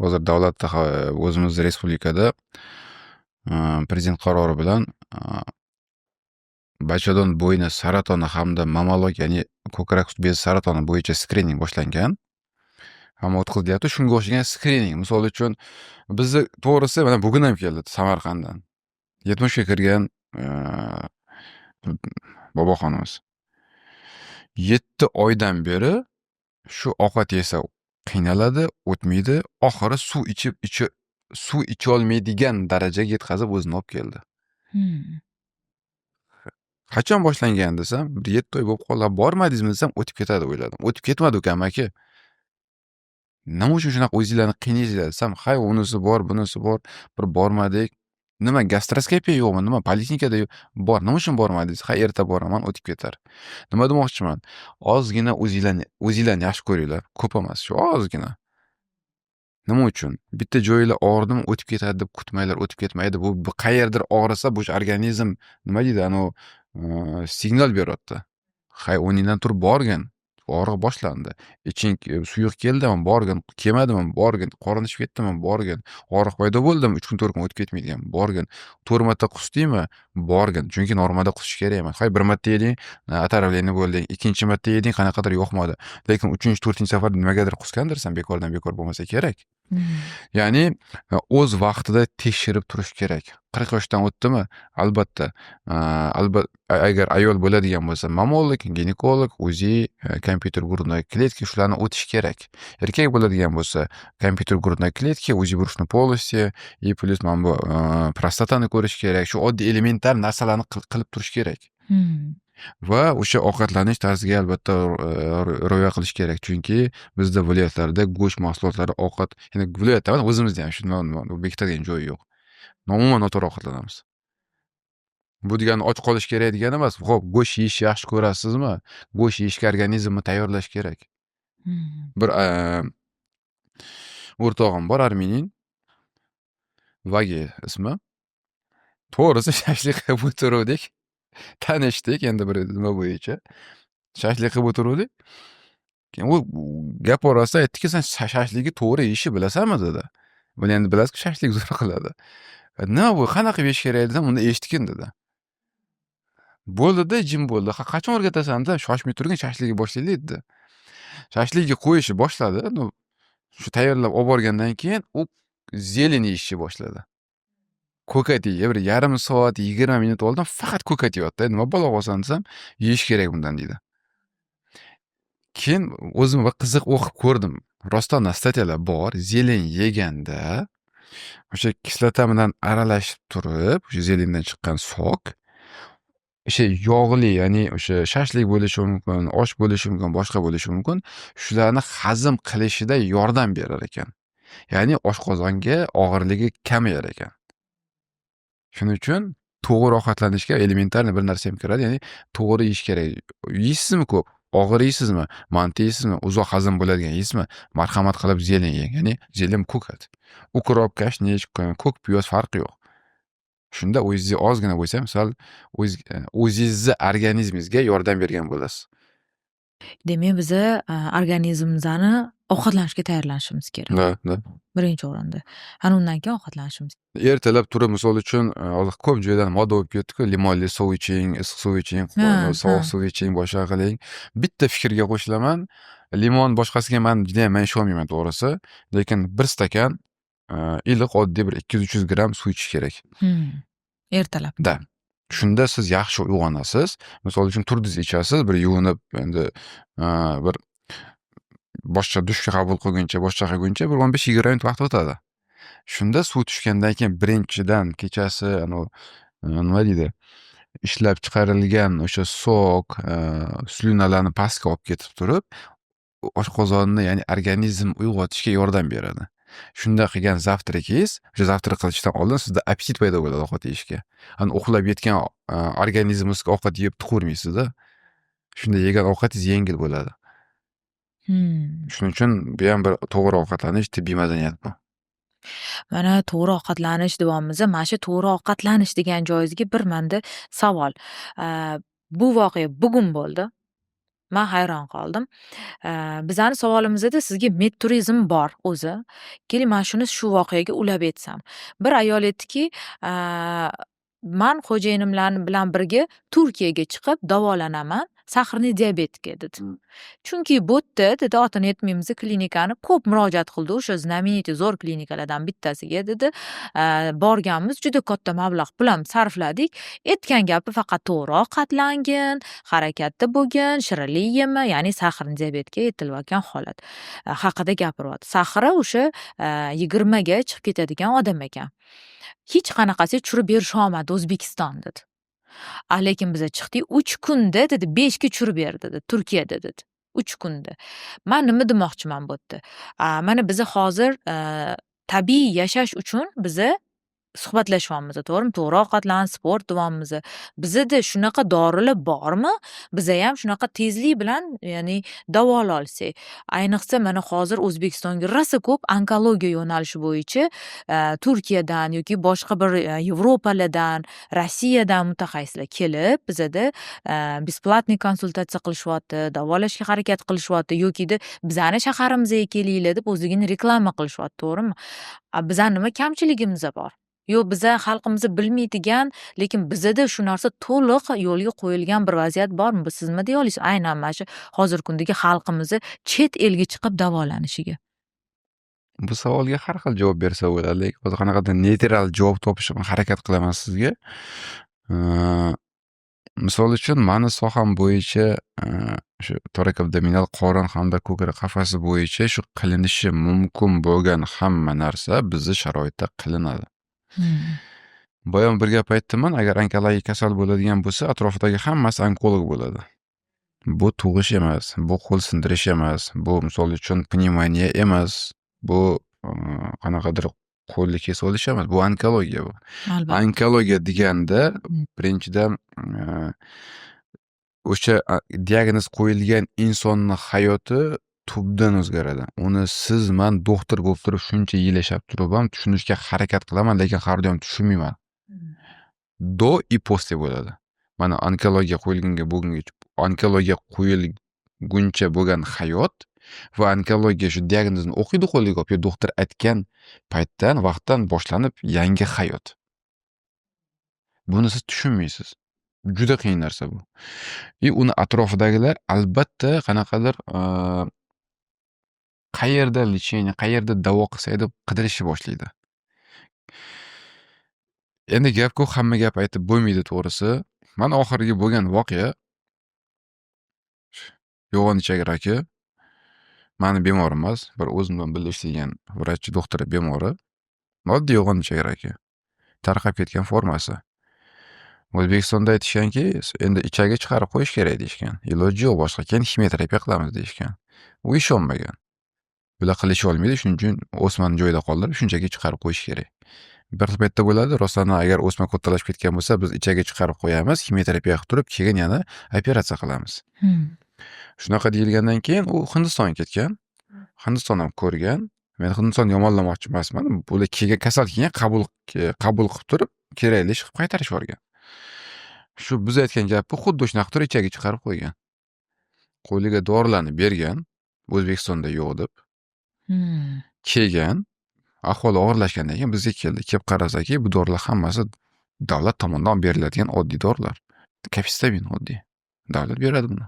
Hozir davlatda, o'zimizni respublikada prezident qarori bilan bachadon bo'yni saratoni hamda mammologiya, ya'ni ko'krak sut bezi saratoni bo'yicha skrining boshlangan. Hamma o'tkazilyapti. Shunga o'xshagan skrining. Misol uchun, bizni, to'g'risi, mana bugun ham keldi Samarqanddan. 70 ga kirgan boboxonimiz. 7 oydan beri shu ovqat yesa qiynaladi, o'tmaydi. Oxiri suv ichib, suv icholmaydigan darajaga yetkazib o'zini olib keldi. Qachon boshlangan desam, bir 7 oy bo'lib qoldi. Bormadingizmi desam, o'tib ketadi o'yladim. O'tib ketmadi ukam, aka. Nima uchun shunaqa o'zinglarni qiynaysizlar desam, hay, unisi bor, bunisi bor, bir bormadik. Nima, gastroskopiya yo'qmi? Nima, poliklinikada bor. Nima uchun bormadingiz? Ha, erta boraman, o'tib ketar. Nima demoqchiman? Ozgina o'zinglarni yaxshi ko'ringlar. Ko'p emas, shu ozgina. Nima uchun? Bitta joyinglar og'ridimi, o'tib ketadi deb kutmanglar, o'tib ketmaydi. Bu qayerdir og'risa, bu organizm, nima deydi, anavi signal beryapti. Hay, o'rningdan turib borgin. Og'riq boshlandi. Iching suyuq keldimi, borgin, kelmadimi, borgin, qorin shishib ketdimi, borgin, og'riq paydo bo'ldimi, 3 kun, 4 kun o'tib ketmaydigan, borgin. 4 marta qusdingmi, borgin. Chunki normada qusish kerak emas. Hay, bir marta yeding, отравление bo'lding, ikkinchi marta yeding, qanaqadir yoqmadi. Lekin uchinchi, to'rtinchi safar nimagadir qusgandirsan, bekordan bekor bo'lmasa kerak. Ya'ni o'z vaqtida tekshirib turish kerak. 40 yoshdan o'tdimi, albatta, agar ayol bo'ladigan bo'lsa, mammolog, ginekolog, УЗИ, компьютер грудной клетки, shularni o'tish kerak. Erkak bo'ladigan bo'lsa, компьютер грудной клетки, УЗИ брюшной полости и плюс mana bu prostatani ko'rish kerak. Shu oddiy elementar narsalarni qilib turish kerak. Va o'sha ovqatlanish tarziga albatta rioya qilish kerak. Chunki bizda viloyatlarda go'sht mahsulotlari ovqat, ya'ni viloyatda emas, o'zimizda ham shuni bekitadigan joyi yo'q. Umuman noto'g'ri ovqatlanamiz. Bu degani och qolish kerak degani emas. Xo'p, go'sht yeyishni yaxshi ko'rasizmi? Go'sht yeyishga organizmni tayyorlash kerak. Bir o'rtog'im bor, armяnin. Vage ismi. To'g'risi, shashlik qilib o'tiruvdik. Tanishdik endi bir nima bo'yicha. Shashlik qilib o'tiruvdik. Keyin u gap orasida aytdiki, "Sen shashlikni to'g'ri yeyishni bilasanmi?" dedi. Buni endi bilasizku, shashlik zo'r qiladi. "Nima bu, qanaqa qilib yeyish kerak?" desam, "Unda eshitgin", dedi. Bo'ldi-da, jim bo'ldi. "Ha, qachon o'rgatasan?" desam, "Shoshmay turgin, shashlikni boshlaylik", dedi. Shashlikni qo'yishni boshladi. Ну, shu tayyorlab olib borgandan keyin u зелень yeyishni boshladi. Ko'kat yeydi. Bir yarim soat, 20 minut oldin faqat ko'kat yeyapti. "Nima balo qilyapsan?" desam, "Yeyish kerak bundan", deydi. Keyin o'zim bir qiziq o'qib ko'rdim. Rostdan статья lar bor. Зелень yeganda o'sha kislota bilan aralashib turib, o'sha зелень dan chiqqan сок o'sha yog'li, ya'ni o'sha shashlik bo'lishi mumkin, osh bo'lishi mumkin, boshqa bo'lishi mumkin. Shularni hazm qilishida yordam berar ekan. Ya'ni oshqozonga og'irligi kamayar ekan. Shuning uchun to'g'ri ovqatlanishga элементарный bir narsa ham kiradi, ya'ni to'g'ri yeyish kerak. Yeysizmi ko'p? Og'ir yeysizmi? Manti yeysizmi? Uzoq hazm bo'ladigan yeysizmi? Marhamat qilib зелень yeng. Ya'ni зелень ko'kat. Укроп, kashnich, ko'k piyoz, farqi yo'q. Shunda o'zingizga ozgina bo'lsa ham sal o'zingizni organizmingizga yordam bergan bo'lasiz. Demak, biza organizmimizni ovqatlanishga tayyorlashimiz kerak. Да. Birinchi o'rinda. Ana undan keyin ovqatlanishimiz. Ertalab turib, misol uchun, hozir ko'p joydan moda bo'lib ketdi-ku, limonli suv iching, issiq suv iching, sovuq suv iching, boshqa qiling. Bitta fikrga qo'shilaman. Limon boshqasiga man judayam man ishonmayman, to'g'risi. Lekin bir stakan iliq oddiy bir 200-300 gramm suv ichish kerak. Ertalab. Да. Shunda siz yaxshi uyg'onasiz. Misol uchun, turdingiz, ichasiz, bir yuvinib, endi bir boshqa dushga qabul qilguncha, boshqa qilguncha bir 15-20 minut vaqt o'tadi. Shunda suv tushgandan keyin birinchidan kechasi anavi, nima deydi, ishlab chiqarilgan o'sha сок, слюна larni pastga olib ketib turib, oshqozonni, ya'ni organizm uyg'otishga yordam beradi. Shunda qilgan завтрак ingiz, o'sha завтрак qilishdan oldin sizda аппетит paydo bo'ladi ovqat yeyishga. Ani uxlab yetgan organizmingizga ovqat yeb tiqavermaysiz-da. Shunda yegan ovqatingiz yengil bo'ladi. Shuning uchun bu ham bir to'g'ri ovqatlanish, tibbiy madaniyat bu. Mana, to'g'ri ovqatlanish deyapmiz. Mana shu to'g'ri ovqatlanish degan joyingizga bir manda savol. Bu voqea bugun bo'ldi. Man hayron qoldim. Bizani savolimizda sizga med turizm bor o'zi. Keling, man shuni shu voqeaga ulab aytsam. Bir ayol aytdiki, "Man xo'jayinimlar bilan birga Turkiyaga chiqib davolanaman, сахарный диабет ga", dedi. "Chunki bu yerda", dedi, otini aytmaymiz klinikani, "ko'p murojaat qildi o'sha знаменитый zo'r klinikalardan bittasiga", dedi. "Borganmiz, juda katta mablag' pul ham sarfladik. Aytgan gapi faqat to'g'ri ovqatlangin, harakatda bo'lgin, shirinlik yema", ya'ni сахарный диабет ga aytilayotgan holat haqida gapiryapti. Сахар i o'sha 20 ga chiqib ketadigan odam ekan. "Hech qanaqasiga tushirib berisholmadi O'zbekiston", dedi. "A lekin biza chiqdik, 3 kunda", dedi, "5 ga tushirib berdi", dedi, "Turkiyada", dedi. 3 kunda. Man nima demoqchiman bu yerda? Mana biza hozir tabiiy yashash uchun biza suhbatlashyapmiz, to'g'rimi? To'g'ri ovqatlan, sport deyapmiz. Bizada shunaqa dorilar bormi? Bizayam shunaqa tezlik bilan, ya'ni davololsak. Ayniqsa, mana hozir O'zbekistonga rosa ko'p onkologiya yo'nalishi bo'yicha Turkiyadan yoki boshqa bir Yevropalardan, Rossiyadan mutaxassislar kelib, bizada бесплатный konsultatsiya qilishyapti, davolashga harakat qilishyapti yokida bizani shaharimizga kelinglar deb o'zligini reklama qilishyapti, to'g'rimi? A bizani nima kamchiligimiz bor? Yo biza xalqimiz bilmaydigan, lekin bizada shu narsa to'liq yo'lga qo'yilgan bir vaziyat bormi? Bu siz nima deya olasiz? Aynan mana shu hozirgi kundagi xalqimizni chet elga chiqib davolanishiga. Bu savolga har xil javob bersa bo'ladi, lekin hozir qanaqadir neytral javob topishga harakat qilaman sizga. Misol uchun, mani soham bo'yicha, shu torakoabdominal qorin hamda ko'krak qafasi bo'yicha shu qilinishi mumkin bo'lgan hamma narsa bizni sharoitda qilinadi. Boya bir gap aytdim man, agar onkologik kasal bo'ladigan bo'lsa, atrofidagi hammasi onkolog bo'ladi. Bu tug'ish emas, bu qo'l sindirish emas, bu, misol uchun, pnevmoniya emas, bu qanaqadir qo'lni kesib olish emas, bu onkologiya bu. Onkologiya deganda, birinchidan, o'sha diagnoz qo'yilgan insonni hayoti tubdan o'zgaradi. Uni siz, man doktor bo'lib turib, shuncha yil yashab turib ham tushunishga harakat qilaman, lekin har doim tushunmayman. До и после bo'ladi. Mana onkologiya qo'yilgunga bugungi onkologiya qo'yilguncha bo'lgan hayot va onkologiya shu diagnozni o'qiydi qo'liga olib, yo doktor aytgan paytdan, vaqtdan boshlanib yangi hayot. Buni siz tushunmaysiz. Juda qiyin narsa bu. И uni atrofidagilar albatta qanaqadir qayerda лечение, qayerda davo qilsak deb qidirishni boshlaydi. Endi gap ko'p, hamma gap aytib bo'lmaydi, to'g'risi. Mana oxirgi bo'lgan voqea: yo'g'on ichak raki. Mani bemorim emas, bir o'zim bilan birga ishlaydigan vrach doktor bemori. Oddiy yo'g'on ichak raki. Tarqab ketgan formasi. O'zbekistonda aytishganki, endi ichagi chiqarib qo'yish kerak deyishgan. Iloji yo'q boshqa, keyin ximioterapiya qilamiz deyishgan. U ishonmagan. Bular qilisha olmaydi, shuning uchun o'smani joyida qoldirib, shunchaki chiqarib qo'yish kerak. Bir xil paytda bo'ladi, rostdan agar o'sma kattalashib ketgan bo'lsa, biz ichagi chiqarib qo'yamiz, ximioterapiya qilib turib, keyin yana operatsiya qilamiz. Shunaqa deyilgandan keyin u Hindistonga ketgan. Hindiston ham ko'rgan. Men Hindistonni yomonlamoqchi emasman. Bular kelgan, kasal kelgan, qabul qilib turib, kerakli ish qilib qaytarib yuborgan. Shu biz aytgan gapni xuddi shunaqa qilib turib ichagi chiqarib qo'ygan. Qo'liga dorilarni bergan, O'zbekistonda yo'q deb. Kelgan, ahvoli og'irlashgandan keyin bizga keldi. Kelib qarasaki, bu dorilar hammasi davlat tomonidan beriladigan oddiy dorilar. Kapesitabin oddiy. Davlat beradi buni.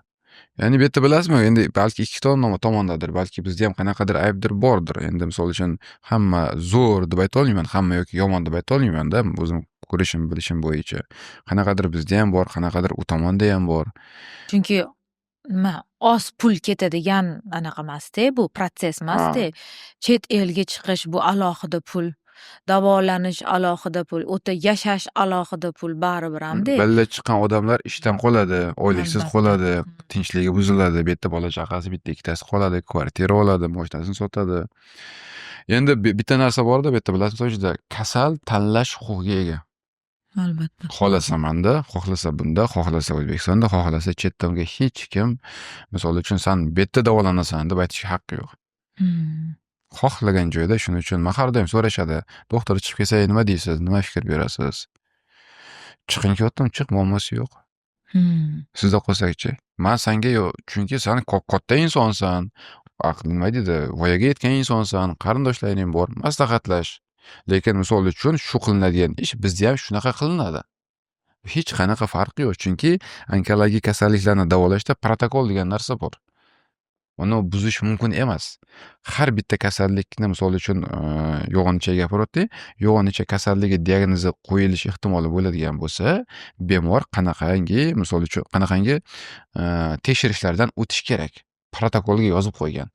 Ya'ni bu yerda bilasizmi, endi balki ikki tomondadir, balki bizda ham qanaqadir aybdir bordir. Endi, misol uchun, hamma zo'r deb aytolmayman, hamma yoki yomon deb aytolmayman-da, o'zim ko'rishim, bilishim bo'yicha. Qanaqadir bizda ham bor, qanaqadir u tomonda ham bor. Chunki nima, oz pul ketadigan anaqa emasda, bu protsess emasda. Chet elga chiqish bu alohida pul, davolanish alohida pul, u yerda yashash alohida pul baribir hamda. Birga chiqqan odamlar ishdan qoladi, oyliksiz qoladi, tinchligi buziladi. Bu yerda bola chaqasi bitta ikkitasi qoladi, kvartira oladi, moshinasini sotadi. Endi bitta narsa borda, bu yerda, bilasizmi, juda kasal tanlash huquqiga ega. Xohlasa manda, xohlasa bunda, xohlasa O'zbekistonda, xohlasa chetda, unga hech kim, misol uchun, san bu yerda davolanasan deb aytishga haqqi yo'q. Xohlagan joyda. Shuning uchun man har doim so'rashadi: "Doktor, chiqib kelsak nima deysiz, nima fikr berasiz?" "Chiqing kelyaptimi, chiq, muammosi yo'q." "Sizda qolsakchi?" "Man sanga yo'q, chunki san katta insonsan, nima deydi, voyaga yetgan insonsan, qarindoshlaring bor, maslahatlash. Lekin, misol uchun, shu qilinadigan ish bizda ham shunaqa qilinadi. Hech qanaqa farqi yo'q, chunki onkologik kasalliklarni davolashda protokol degan narsa bor. Uni buzish mumkin emas. Har bitta kasallikni, misol uchun, yo'g'on ichak gapiryaptik, yo'g'on ichak kasalligi diagnozi qo'yilish ehtimoli bo'ladigan bo'lsa, bemor qanaqangi, misol uchun, qanaqangi tekshirishlardan o'tishi kerak. Protokolga yozib qo'ygan.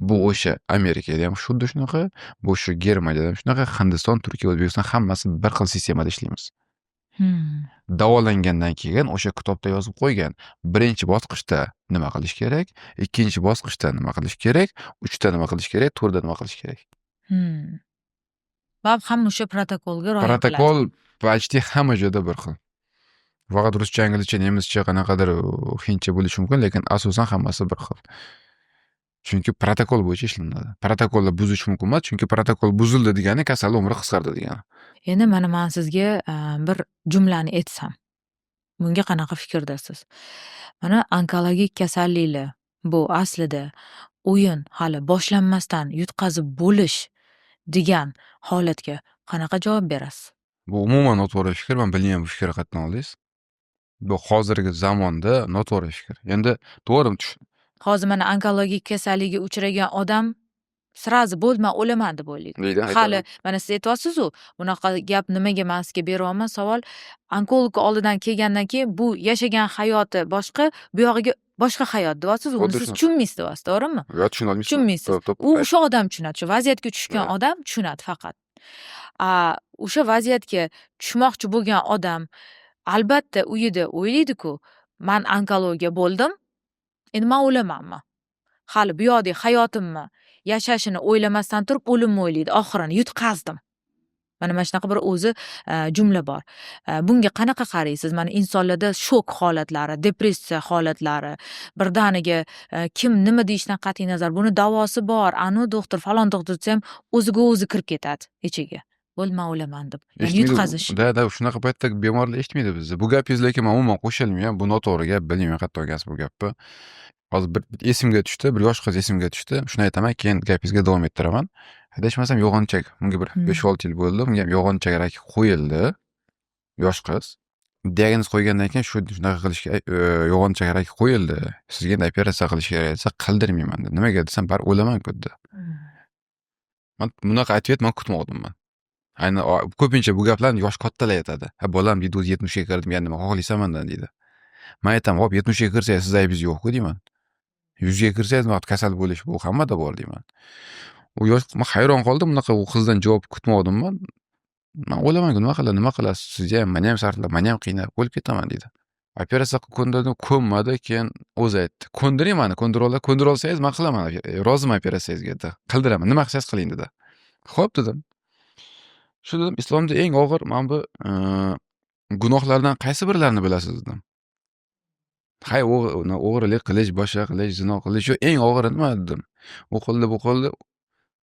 Bu o'sha Amerikada ham xuddi shunaqa, bu shu Germaniyada ham shunaqa, Hindiston, Turkiya, O'zbekiston, hammasi bir xil sistemada ishlaymiz. Davolangandan keyin o'sha kitobda yozib qo'ygan. Birinchi bosqichda nima qilish kerak, ikkinchi bosqichda nima qilish kerak, uchta nima qilish kerak, to'rtda nima qilish kerak. Va hamma o'sha protokolga rioya qiladi. Protokol почти hamma joyda bir xil. Faqat ruscha, inglizcha, nemischa, qanaqadir hindcha bo'lishi mumkin, lekin asosan hammasi bir xil. Chunki protokol bo'yicha ishlanadi. Protokolni buzish mumkin emas, chunki protokol buzildi degani kasalni umri qisqardi degani. Endi mana man sizga bir jumlani aytsam, bunga qanaqa fikrdasiz? Mana onkologik kasalliklar bu aslida o'yin hali boshlanmasdan yutqazib bo'lish degan holatga qanaqa javob berasiz? Bu umuman noto'g'ri fikr. Man bilmayman, bu fikrni qayerdan oldingiz. Bu hozirgi zamonda noto'g'ri fikr. Endi to'g'ri. Hozir mana onkologik kasallikka uchragan odam сразу bo'ldi, man o'laman deb o'ylaydi. Deydi. Hali mana siz aytyapsiz-u, bunaqa gap nimaga man sizga beryapman savol. Onkolog oldidan kelgandan keyin bu yashagan hayoti boshqa, bu yog'iga boshqa hayot deyapsiz, uni Xuddi siz shunaqa. tushunmaysiz deyapsiz, to'g'rimi? Yo'q, tushuna olmaysiz. Tushunmaysiz. To'p, U o'sha odam tushunadi, shu vaziyatga tushgan odam tushunadi faqat. A O'sha vaziyatga tushmoqchi bo'lgan odam albatta uyida o'ylaydiku: man onkologiya bo'ldim, endi man o'lamanmi? Hali bu yoqdagi hayotimni yashashini o'ylamasdan turib, o'limni o'ylaydi, oxirini yutqazdim. Mana shunaqa bir o'zi jumla bor. Bunga qanaqa qaraysiz? Mana, insonlarda shok holatlari, depressiya holatlari birdaniga, kim nima deyishidan qat'iy nazar, buni davosi bor, anu doktor, falon doktor desa ham, o'ziga o'zi kirib ketadi ichiga, bo'ldi, man o'laman deb, ya'ni yutqazish. Да, shunaqa paytda bemorlar eshitmaydi bizni. Bu gapingiz lekin man umuman qo'shilmayman, bu noto'g'ri gap. Bilmayman, qayerdan olgansiz bu gapni. Hozir bir esimga tushdi, bir yosh qiz esimga tushdi, shuni aytaman, keyin gapingizga davom ettiraman. Adashmasam, yo'g'onchak, bunga bir 5-6 yil bo'ldi, bunga ham yo'g'onchak raki qo'yildi. Yosh qiz diagnoz qo'ygandan keyin, shu shunaqa qilishga, yo'g'onchak raki qo'yildi, sizga endi operatsiya qilish kerak desa, qildirmayman dedi. Nimaga desam, baribir o'lamanku dedi. Man bunaqa ответ man kutmovdimman. Ayni ko'pincha bu gaplarni yoshi kattalar aytadi. Ha, bolam, deydi, o'zi 70ga kirdim, yana nima xohlaysan mandan, deydi. Man aytaman, hop, 70ga kirsangiz, sizni aybingiz yo'qku, deyman. 100ga kirsangiz, kasal bo'lish bu hammada bor, deyman. U yosh, man hayron qoldim, bunaqa u qizdan javob kutmovdim man. Man o'lamanku, nima qiladi, nima qilasiz, sizni ham, meni ham sarflab, meni ham qiynab, o'lib ketaman, deydi. Operatsiya qilib ko'ndirdim, ko'nmadi, keyin o'zi aytdi: ko'ndiring mani, ko'ndira olsangiz, man qilaman, roziman operatsiyangizga, dedi. Qildiraman, nima qilsangiz qiling, dedi. Ho'p, dedim. Shu, dedim, islomda eng og'ir mana bu gunohlardan qaysi birlarini bilasiz, dedim. Hay, o'g'rilik qilish, boshqa qilish, zino qilish, shu eng og'iri nima, dedim. U qildi, bu qildi.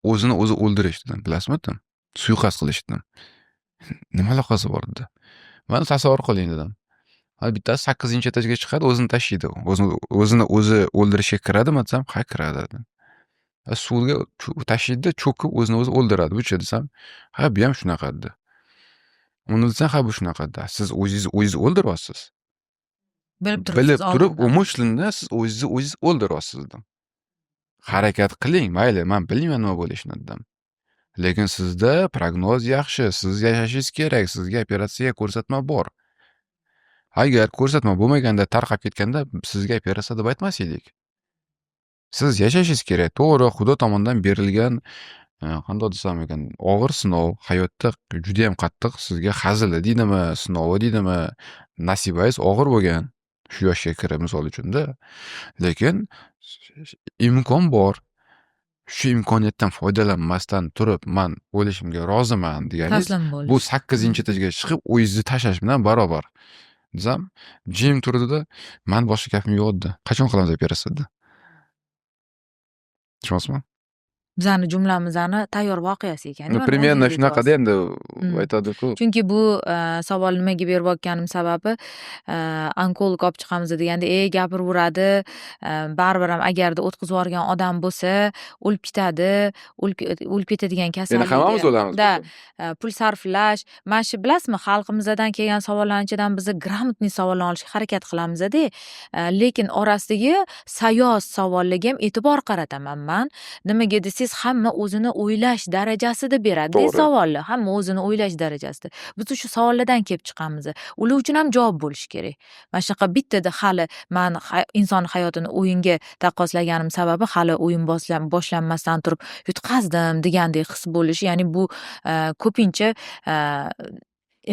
O'zini o'zi o'ldirish, dedim. Bilasizmi, dedim. Suiqasd qilish, dedim. Nima aloqasi bor, dedi. Mana, tasavvur qiling, dedim. Ha, bittasi sakkizinchi etajga chiqadi, o'zini tashlaydi. O'zini o'zi o'ldirishga kiradimi desam, ha, kiradi, dedim. Suvga tashlaydida, cho'kib o'zini o'zi o'ldiradi. Buchi, desam, ha, bu ham shunaqa, dedi. Uni desam, ha, bu shunaqa, dedi. Siz o'zingizni o'zingiz o'ldiryapsiz. Bilib turibsiz Bilib turib, oldindan. Умышленно siz o'zingizni o'zingiz o'ldiryapsiz, dedim. Harakat qiling, mayli, man bilmayman nima bo'lishini, dedim. Lekin sizda prognoz yaxshi, siz yashashingiz kerak, sizga operatsiyaga ko'rsatma bor. Agar ko'rsatma bo'lmaganda, tarqab ketganda, sizga operatsiya deb aytmas edik. Siz yashashingiz kerak. To'g'ri, Xudo tomonidan berilgan, qandoq desam ekan, og'ir sinov, hayotda judayam qattiq sizga hazili deydimi, sinovi deydimi, nasibangiz og'ir bo'lgan shu yoshga kirib, misol uchun-da. Lekin imkon bor. Shu imkoniyatdan foydalanmasdan turib, man o'lishimga roziman deganingiz, Taslim bo'lish. bu sakkizinchi etajga chiqib o'zingizni tashlash bilan barobar. Desam, jim turdida, man boshqa gapim yo'q, dedi. Qachon qilamiz operatsiya, dedi. Tushunyapsizmi? Bizani jumlamizni tayyor voqeasi ekan. Ну, Mana примерно o'zingiz shunaqada aytyapsiz. Endi aytadiku. Chunki bu savol nimaga berayotganim sababi, onkolog olib chiqamiz deganda, gapiraveradi, baribir ham agarda o'tkazib yuborgan odam bo'lsa, o'lib ketadi, o'lib ketadigan Endi kasallikka hammamiz o'lamiz. Да, pul sarflash, mana shu, bilasizmi, xalqimizdan kelgan savollarni ichidan biz грамотный savollarni olishga harakat qilamizda, lekin orasidagi sayoz savollarga ham e'tibor qarataman man. Nimaga desangiz, hamma o'zini o'ylash darajasida beradi savolni, hamma o'zini o'ylash darajasida. Biz shu savollardan kelib chiqamiz. Ular uchun ham javob bo'lishi kerak. Mana shunaqa bittada hali man inson hayotini o'yinga taqqoslaganim sababi, hali o'yin boshlanmasdan turib yutqazdim degandek his bo'lishi, ya'ni bu ko'pincha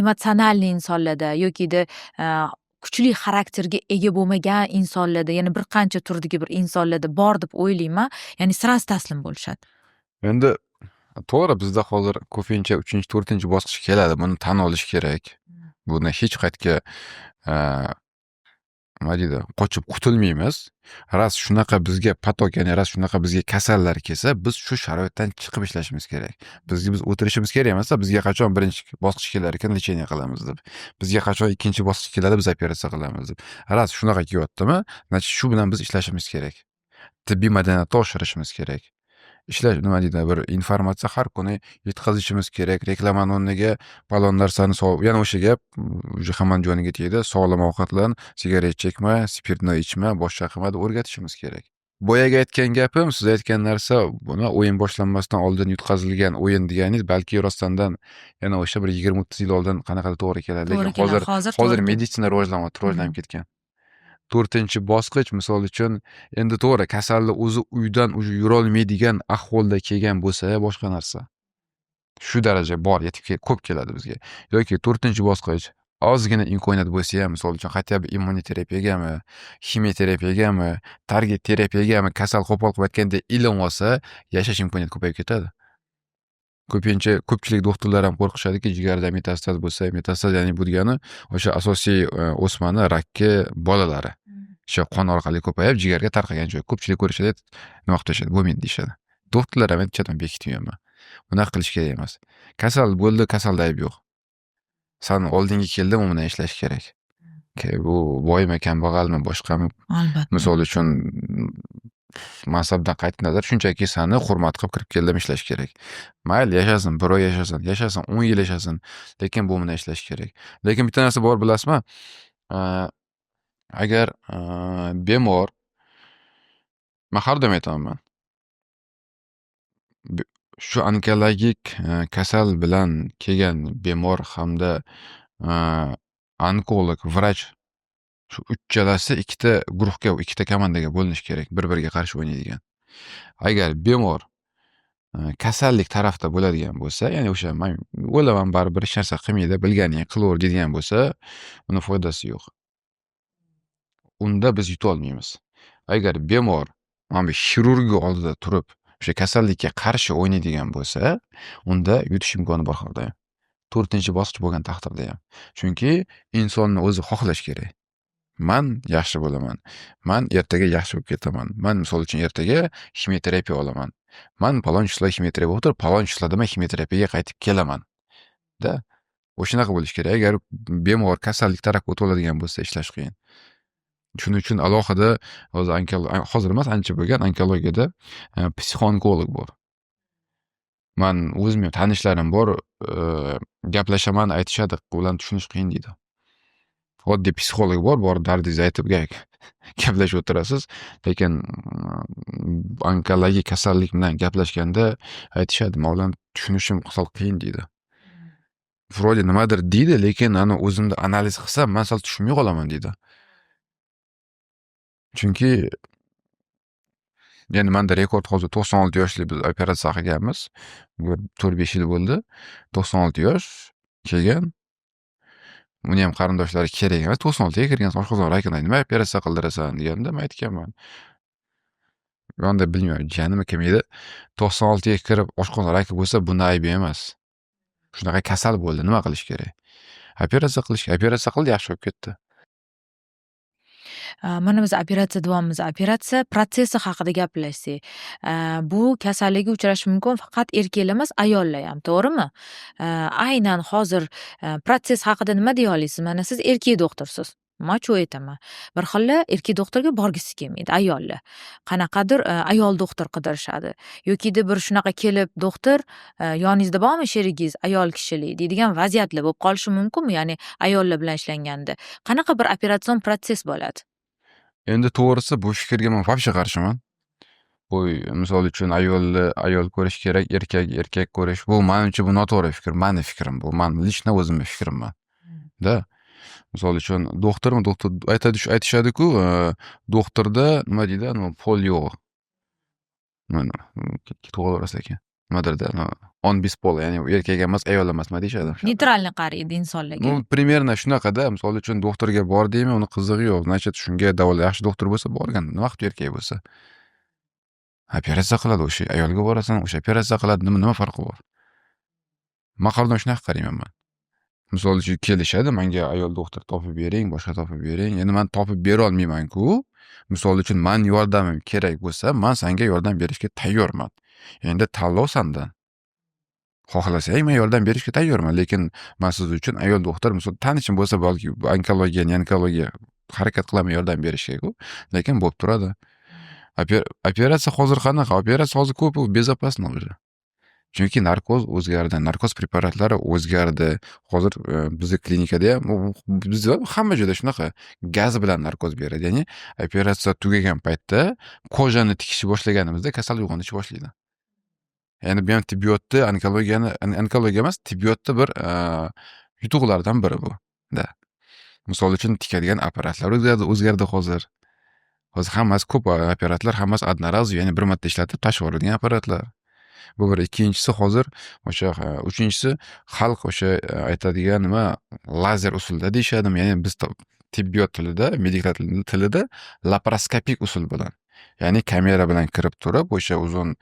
эмоциональный insonlarda yokida kuchli xarakterga ega bo'lmagan insonlarda, ya'ni bir qancha turdagi bir insonlarda bor deb o'ylayman. Ya'ni сразу taslim bo'lishadi. Endi to'g'ri, bizda hozir ko'pincha uchinchi, to'rtinchi bosqich keladi. Buni tan olish kerak. Buni hech qayerga, nima deydi, qochib qutulmaymiz. Ras shunaqa bizga поток, ya'ni ras shunaqa bizga kasallar kelsa, biz shu sharoitdan chiqib ishlashimiz kerak. Bizga biz o'tirishimiz kerak emasda, bizga qachon birinchi bosqich kelar ekan, лечение qilamiz deb. Bizga qachon ikkinchi bosqich keladi, biz operatsiya qilamiz deb. Ras shunaqa kelyaptimi, значит, shu bilan biz ishlashimiz kerak. Tibbiy madaniyatni oshirishimiz kerak. Ishlash, nima deydi, bir informatsiya har kuni yetkazishimiz kerak. Reklamani o'rniga falon narsani, yana o'sha gap уже hammani joniga tegdi. Sog'lom ovqatlan, sigaret chekma, спиртной ichma, boshqa qilma deb o'rgatishimiz kerak. Boyagi aytgan gapim, siz aytgan narsa, buni o'yin boshlanmasdan oldin yutqazilgan o'yin deganingiz balki rostdan yana o'sha bir 20-30 yil oldin qanaqadir to'g'ri keladi. To'g'ri Lekin hozir keladi. Hozir hozir to'g'ri. meditsina rivojlanyapti, rivojlanib ketgan. To'rtinchi bosqich, misol uchun, endi to'g'ri, kasalni o'zi uydan уже yurolmaydigan ahvolda kelgan bo'lsa, boshqa narsa. Shu daraja bor, yetib ko'p keladi bizga. Yoki to'rtinchi bosqich, ozgina imkoniyat bo'lsa ham, misol uchun, хотя бы immunoterapiyagami, ximioterapiyagami, target terapiyagami, kasal, qo'pol qilib aytganda, ilm olsa, yashash imkoniyati ko'payib ketadi. Ko'pincha ko'pchilik doktorlar ham qo'rqishadiki, jigarda metastaz bo'lsa, metastaz, ya'ni bu degani o'sha asosiy o'smani, rakka bolalari o'sha qon orqali ko'payib, jigarga tarqagan joy. Ko'pchilik ko'rishadi, nima qilib tashladi, bo'lmaydi deyishadi. Doktorlar ham aytishadi, man bekitmayapman, bunaqa qilish kerak emas. Kasal bo'ldi, kasalda ayb yo'q. San oldinga keldim, u bilan ishlash kerak. Bu boymi, kambag'almi, boshqami, Albatta. misol uchun, mansabdan qat'iy nazar, shunchaki sani hurmat qilib kirib keldim, ishlash kerak. Mayli, yashasin, bir oy yashasin, yashasin, 10 yil yashasin, lekin bu bilan ishlash kerak. Lekin bitta narsa bor, bilasizmi? Agar bemor, man har doim aytaman, shu onkologik kasal bilan kelgan bemor hamda onkolog vrach, shu uchalasi ikkita guruhga, ikkita komandaga bo'linishi kerak, bir biriga qarshi o'ynaydigan. Agar bemor kasallik tarafda bo'ladigan bo'lsa, ya'ni o'sha "man o'laman baribir, hech narsa qilmaydi, bilganingni qilaver" deydigan bo'lsa, uni foydasi yo'q. Unda biz yutolmaymiz. Agar bemor mana bu xirurgi oldida turib, o'sha kasallikka qarshi o'ynaydigan bo'lsa, unda yutish imkoni bor har doim. To'rtinchi bosqich bo'lgan taqdirda ham. Chunki insonni o'zi xohlash kerak. Man yaxshi bo'laman. Man ertaga yaxshi bo'lib ketaman. Man, misol uchun, ertaga ximioterapiya olaman. Man falon число ximioterapiya bo'lib turib, falon число da man ximioterapiyaga qaytib kelaman. Да. O'shanaqa bo'lishi kerak. Agar bemor kasallik tarafga o'tib oladigan bo'lsa, ishlash qiyin. Shuning uchun alohida hozir, hozir emas, ancha bo'lgan, onkologiyada psixoonkolog bor. Man o'zimni ham tanishlarim bor, gaplashaman, aytishadi, ularni tushunish qiyin deydi. Oddiy psixolog bor, borib dardingizni aytib, gaplashib o'tirasiz, lekin onkologik kasallik bilan gaplashganda aytishadi, man ularni tushunishim sal qiyin deydi. Вроде nimadir deydi, lekin ani o'zimda analiz qilsam, man sal tushunmay qolaman deydi. Chunki endi manda rekord hozir 96 yoshli biz operatsiya qilganmiz. Bu 4-5 yil bo'ldi. 96 yosh kelgan. Uni ham qarindoshlari kerak emas. 96 ga kirgan, oshqozon rakini nima operatsiya qildirasan deganda, man aytganman. Unda bilmayman, jiyanimi, kim edi. 96 ga kirib oshqozon raki bo'lsa, buni aybi emas. Shunaqa kasal bo'ldi, nima qilish kerak? Operatsiya qilish. Operatsiya qildi, yaxshi bo'lib ketdi. Mana biz operatsiya deyapmiz. Operatsiya protsessi haqida gaplashsak, bu kasallikka uchrashi mumkin faqat erkaklar emas, ayollar ham, to'g'rimi? Aynan hozir protsess haqida nima deya olasiz? Mana siz erkak doktorsiz. Man ochiq aytaman. Bir xillar erkak doktorga borgisi kelmaydi, ayollar. Qanaqadir ayol doktor qidirishadi. Yokida bir shunaqa kelib doktor, yoningizda bormi sherigingiz ayol kishilik deydigan vaziyatlar bo'lib qolishi mumkinmi? Ya'ni ayollar bilan ishlanganda. Qanaqa bir operatsion protsess bo'ladi? Endi to'g'risi, bu fikrga man вообще qarshiman. Bu, misol uchun, ayolni ayol ko'rish kerak, erkak erkak ko'rish. Bu manimcha, bu noto'g'ri fikr. Mani fikrim bu. Man лично o'zimni fikrimman. Да. Misol uchun, doktormi, doktor aytadi, aytishadi-ku, doktorda nima deydi, anavi пол yo'q. Mana to'g'ri ekan. Nimadirda он без пола, ya'ni erkak emas, ayol emas, nima deyishadi? Нейтральный qaraydi insonlarga. Ну, примерно shunaqada. Misol uchun, doktorga bordingmi, uni qizig'i yo'q. Значит, shunga davola yaxshi doktor bo'lsa borgin, nima qilib erkak bo'lsa. Operatsiya qiladi, o'sha ayolga borasan, o'sha operatsiya qiladi, nima farqi bor? Man har doim shunaqa qarayman man. Misol uchun, kelishadi, manga ayol doktor topib bering, boshqa topib bering. Endi man topib berolmayman-ku. Misol uchun, mani yordamim kerak bo'lsa, man sanga yordam berishga tayyorman. Endi tanlov sandan. Xohlasang, men yordam berishga tayyorman, lekin man siz uchun ayol doktor, misol, tanishim bo'lsa, balki onkologiya, не onkologiya, harakat qilaman yordam berishga-ku, lekin bo'lib turadi. Operatsiya hozir qanaqa? Operatsiya hozir ko'pi безопасно уже. Chunki narkoz o'zgardi, narkoz preparatlari o'zgardi. Hozir bizni klinikada ham, bizda hamma joyda shunaqa gaz bilan narkoz beradi. Ya'ni operatsiya tugagan paytda, кожа ni tikishni boshlaganimizda kasal uyg'onishni boshlaydi. Ya'ni bu ham tibbiyotda onkologiyani, onkologiya emas, tibbiyotda bir yutuqlardan biri bu. Да. Misol uchun, tikadigan apparatlar o'zgardi hozir. Hozir hammasi, ko'p apparatlar hammasi одноразовый, ya'ni bir marta ishlatib tashlab yuboradigan apparatlar. Bu bir. Ikkinchisi, hozir o'sha, uchinchisi, xalq o'sha aytadigan nima, lazer usulida deyishadimi, ya'ni biz tibbiyot tilida, mediklar tilida laparoskopik usul bilan, ya'ni kamera bilan kirib turib, o'sha uzun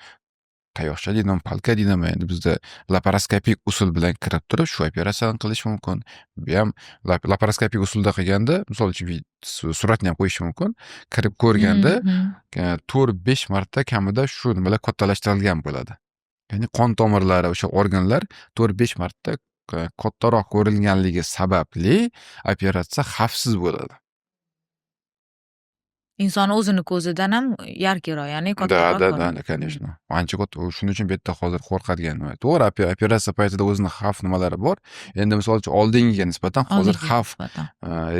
tayoqcha deydimi, палка deydimi, endi bizda laparoskopik usul bilan kirib turib shu operatsiyani qilish mumkin. Bu ham laparoskopik usulda qilganda, misol uchun, suratni ham qo'yish mumkin, kirib ko'rganda 4-5 marta kamida shu nimalar kattalashtirilgan bo'ladi. Ya'ni qon tomirlari, o'sha organlar 4-5 marta kattaroq ko'rilganligi sababli operatsiya xavfsiz bo'ladi. Inson o'zini ko'zidan ham яркий roq, ya'ni Да, kattaroq да, ko'rinadi. Да, конечно. Ancha katta. Shuning uchun bu yerda hozir qo'rqadigan nima. To'g'ri, operatsiya paytida o'zini xavf nimalari bor. Endi, misol uchun, oldingiga nisbatan hozir Oldingiga xavf, nisbatan.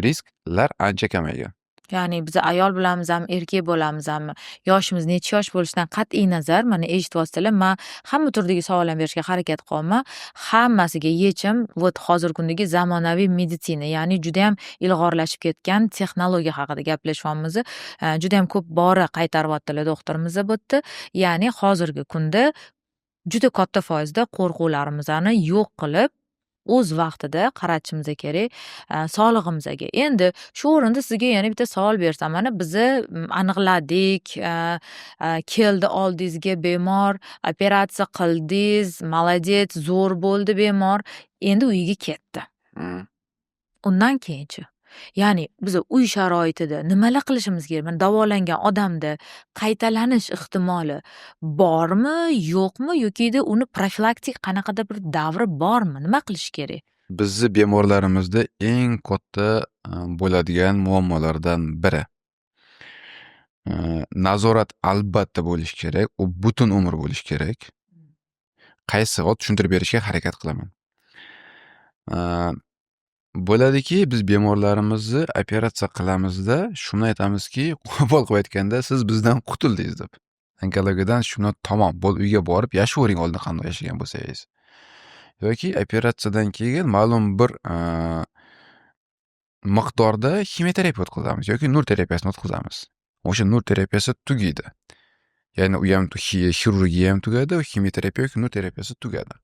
Risklar ancha kamaygan. Ya'ni biza ayol bo'lamizmi, erkak bo'lamizmi, yoshimiz necha yosh bo'lishidan qat'iy nazar, mana eshityapsizlar, man hamma turdagi savollarni berishga harakat qilyapman. Hammasiga yechim вот hozirgi kundagi zamonaviy meditsina, ya'ni judayam ilg'orlashib ketgan texnologiya haqida gaplashyapmiz. Judayam ko'p bora qaytaryaptilar doktorimiz bu yerda. Ya'ni hozirgi kunda juda katta foizda qo'rquvlarimizni yo'q qilib, o'z vaqtida qaratishimiz kerak sog'lig'imizga. Endi shu o'rinda sizga yana bitta savol bersam, mana biza aniqladik, keldi oldingizga bemor, operatsiya qildingiz, молодец, zo'r bo'ldi bemor, endi uyiga ketdi. Undan keyinchi? Ya'ni biza uy sharoitida nimalar qilishimiz kerak? Mana davolangan odamda qaytalanish ehtimoli bormi, yo'qmi yokida uni profilaktik qanaqadir bir davri bormi? Nima qilish kerak? Bizni bemorlarimizda eng katta bo'ladigan muammolardan biri. Nazorat albatta bo'lishi kerak, u butun umr bo'lishi kerak. Qaysi hozir tushuntirib berishga harakat qilaman. Bo'ladiki, biz bemorlarimizni operatsiya qilamizda, shuni aytamizki, qo'pol qilib aytganda, siz bizdan qutuldingiz deb. Onkologiyadan shu bilan tamom, bo'ldi, uyga borib yashayvering oldin qandoq yashagan bo'lsangiz. Yoki operatsiyadan keyin ma'lum bir miqdorda ximioterapiya o'tkazamiz yoki nur terapiyasini o'tkazamiz. O'sha nur terapiyasi tugaydi. Ya'ni u ham xirurgiya ham tugadi, ximioterapiya yoki nur terapiyasi tugadi.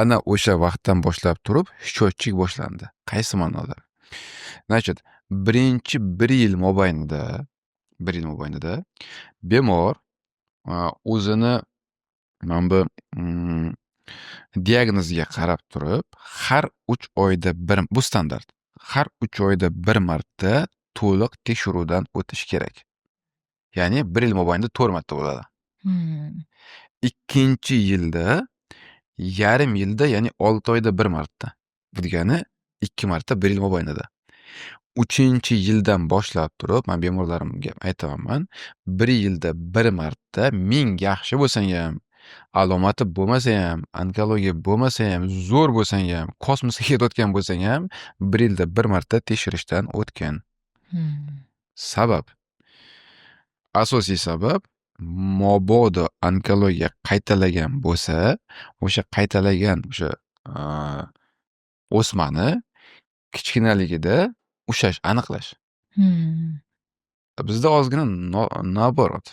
Ana o'sha vaqtdan boshlab turib счетчик boshlandi. Qaysi ma'noda? Значит, birinchi bir yil mobaynida, 1 yil mobaynida bemor o'zini mana bu diagnozga qarab turib, har 3 oyda bir, bu standart. Har 3 oyda bir marta to'liq tekshiruvdan o'tish kerak. Ya'ni 1 yil mobaynida 4 marta bo'ladi. Ikkinchi yilda yarim yilda, ya'ni 6 oyda bir marta. Bu degani 2 marta 1 yil mobaynida. Uchinchi yildan boshlab turib, man bemorlarimga aytaman, 1 yilda bir marta, ming yaxshi bo'lsang ham, alomati bo'lmasa ham, onkologiya bo'lmasa ham, zo'r bo'lsang ham, kosmosga ketayotgan bo'lsang ham, 1 yilda bir marta tekshirishdan o'tgin. Sabab. Asosiy sabab, mabodo onkologiya qaytalagan bo'lsa, o'sha qaytalagan o'sha o'smani kichkinaligida ushlash, aniqlash. Bizda ozgina наоборот.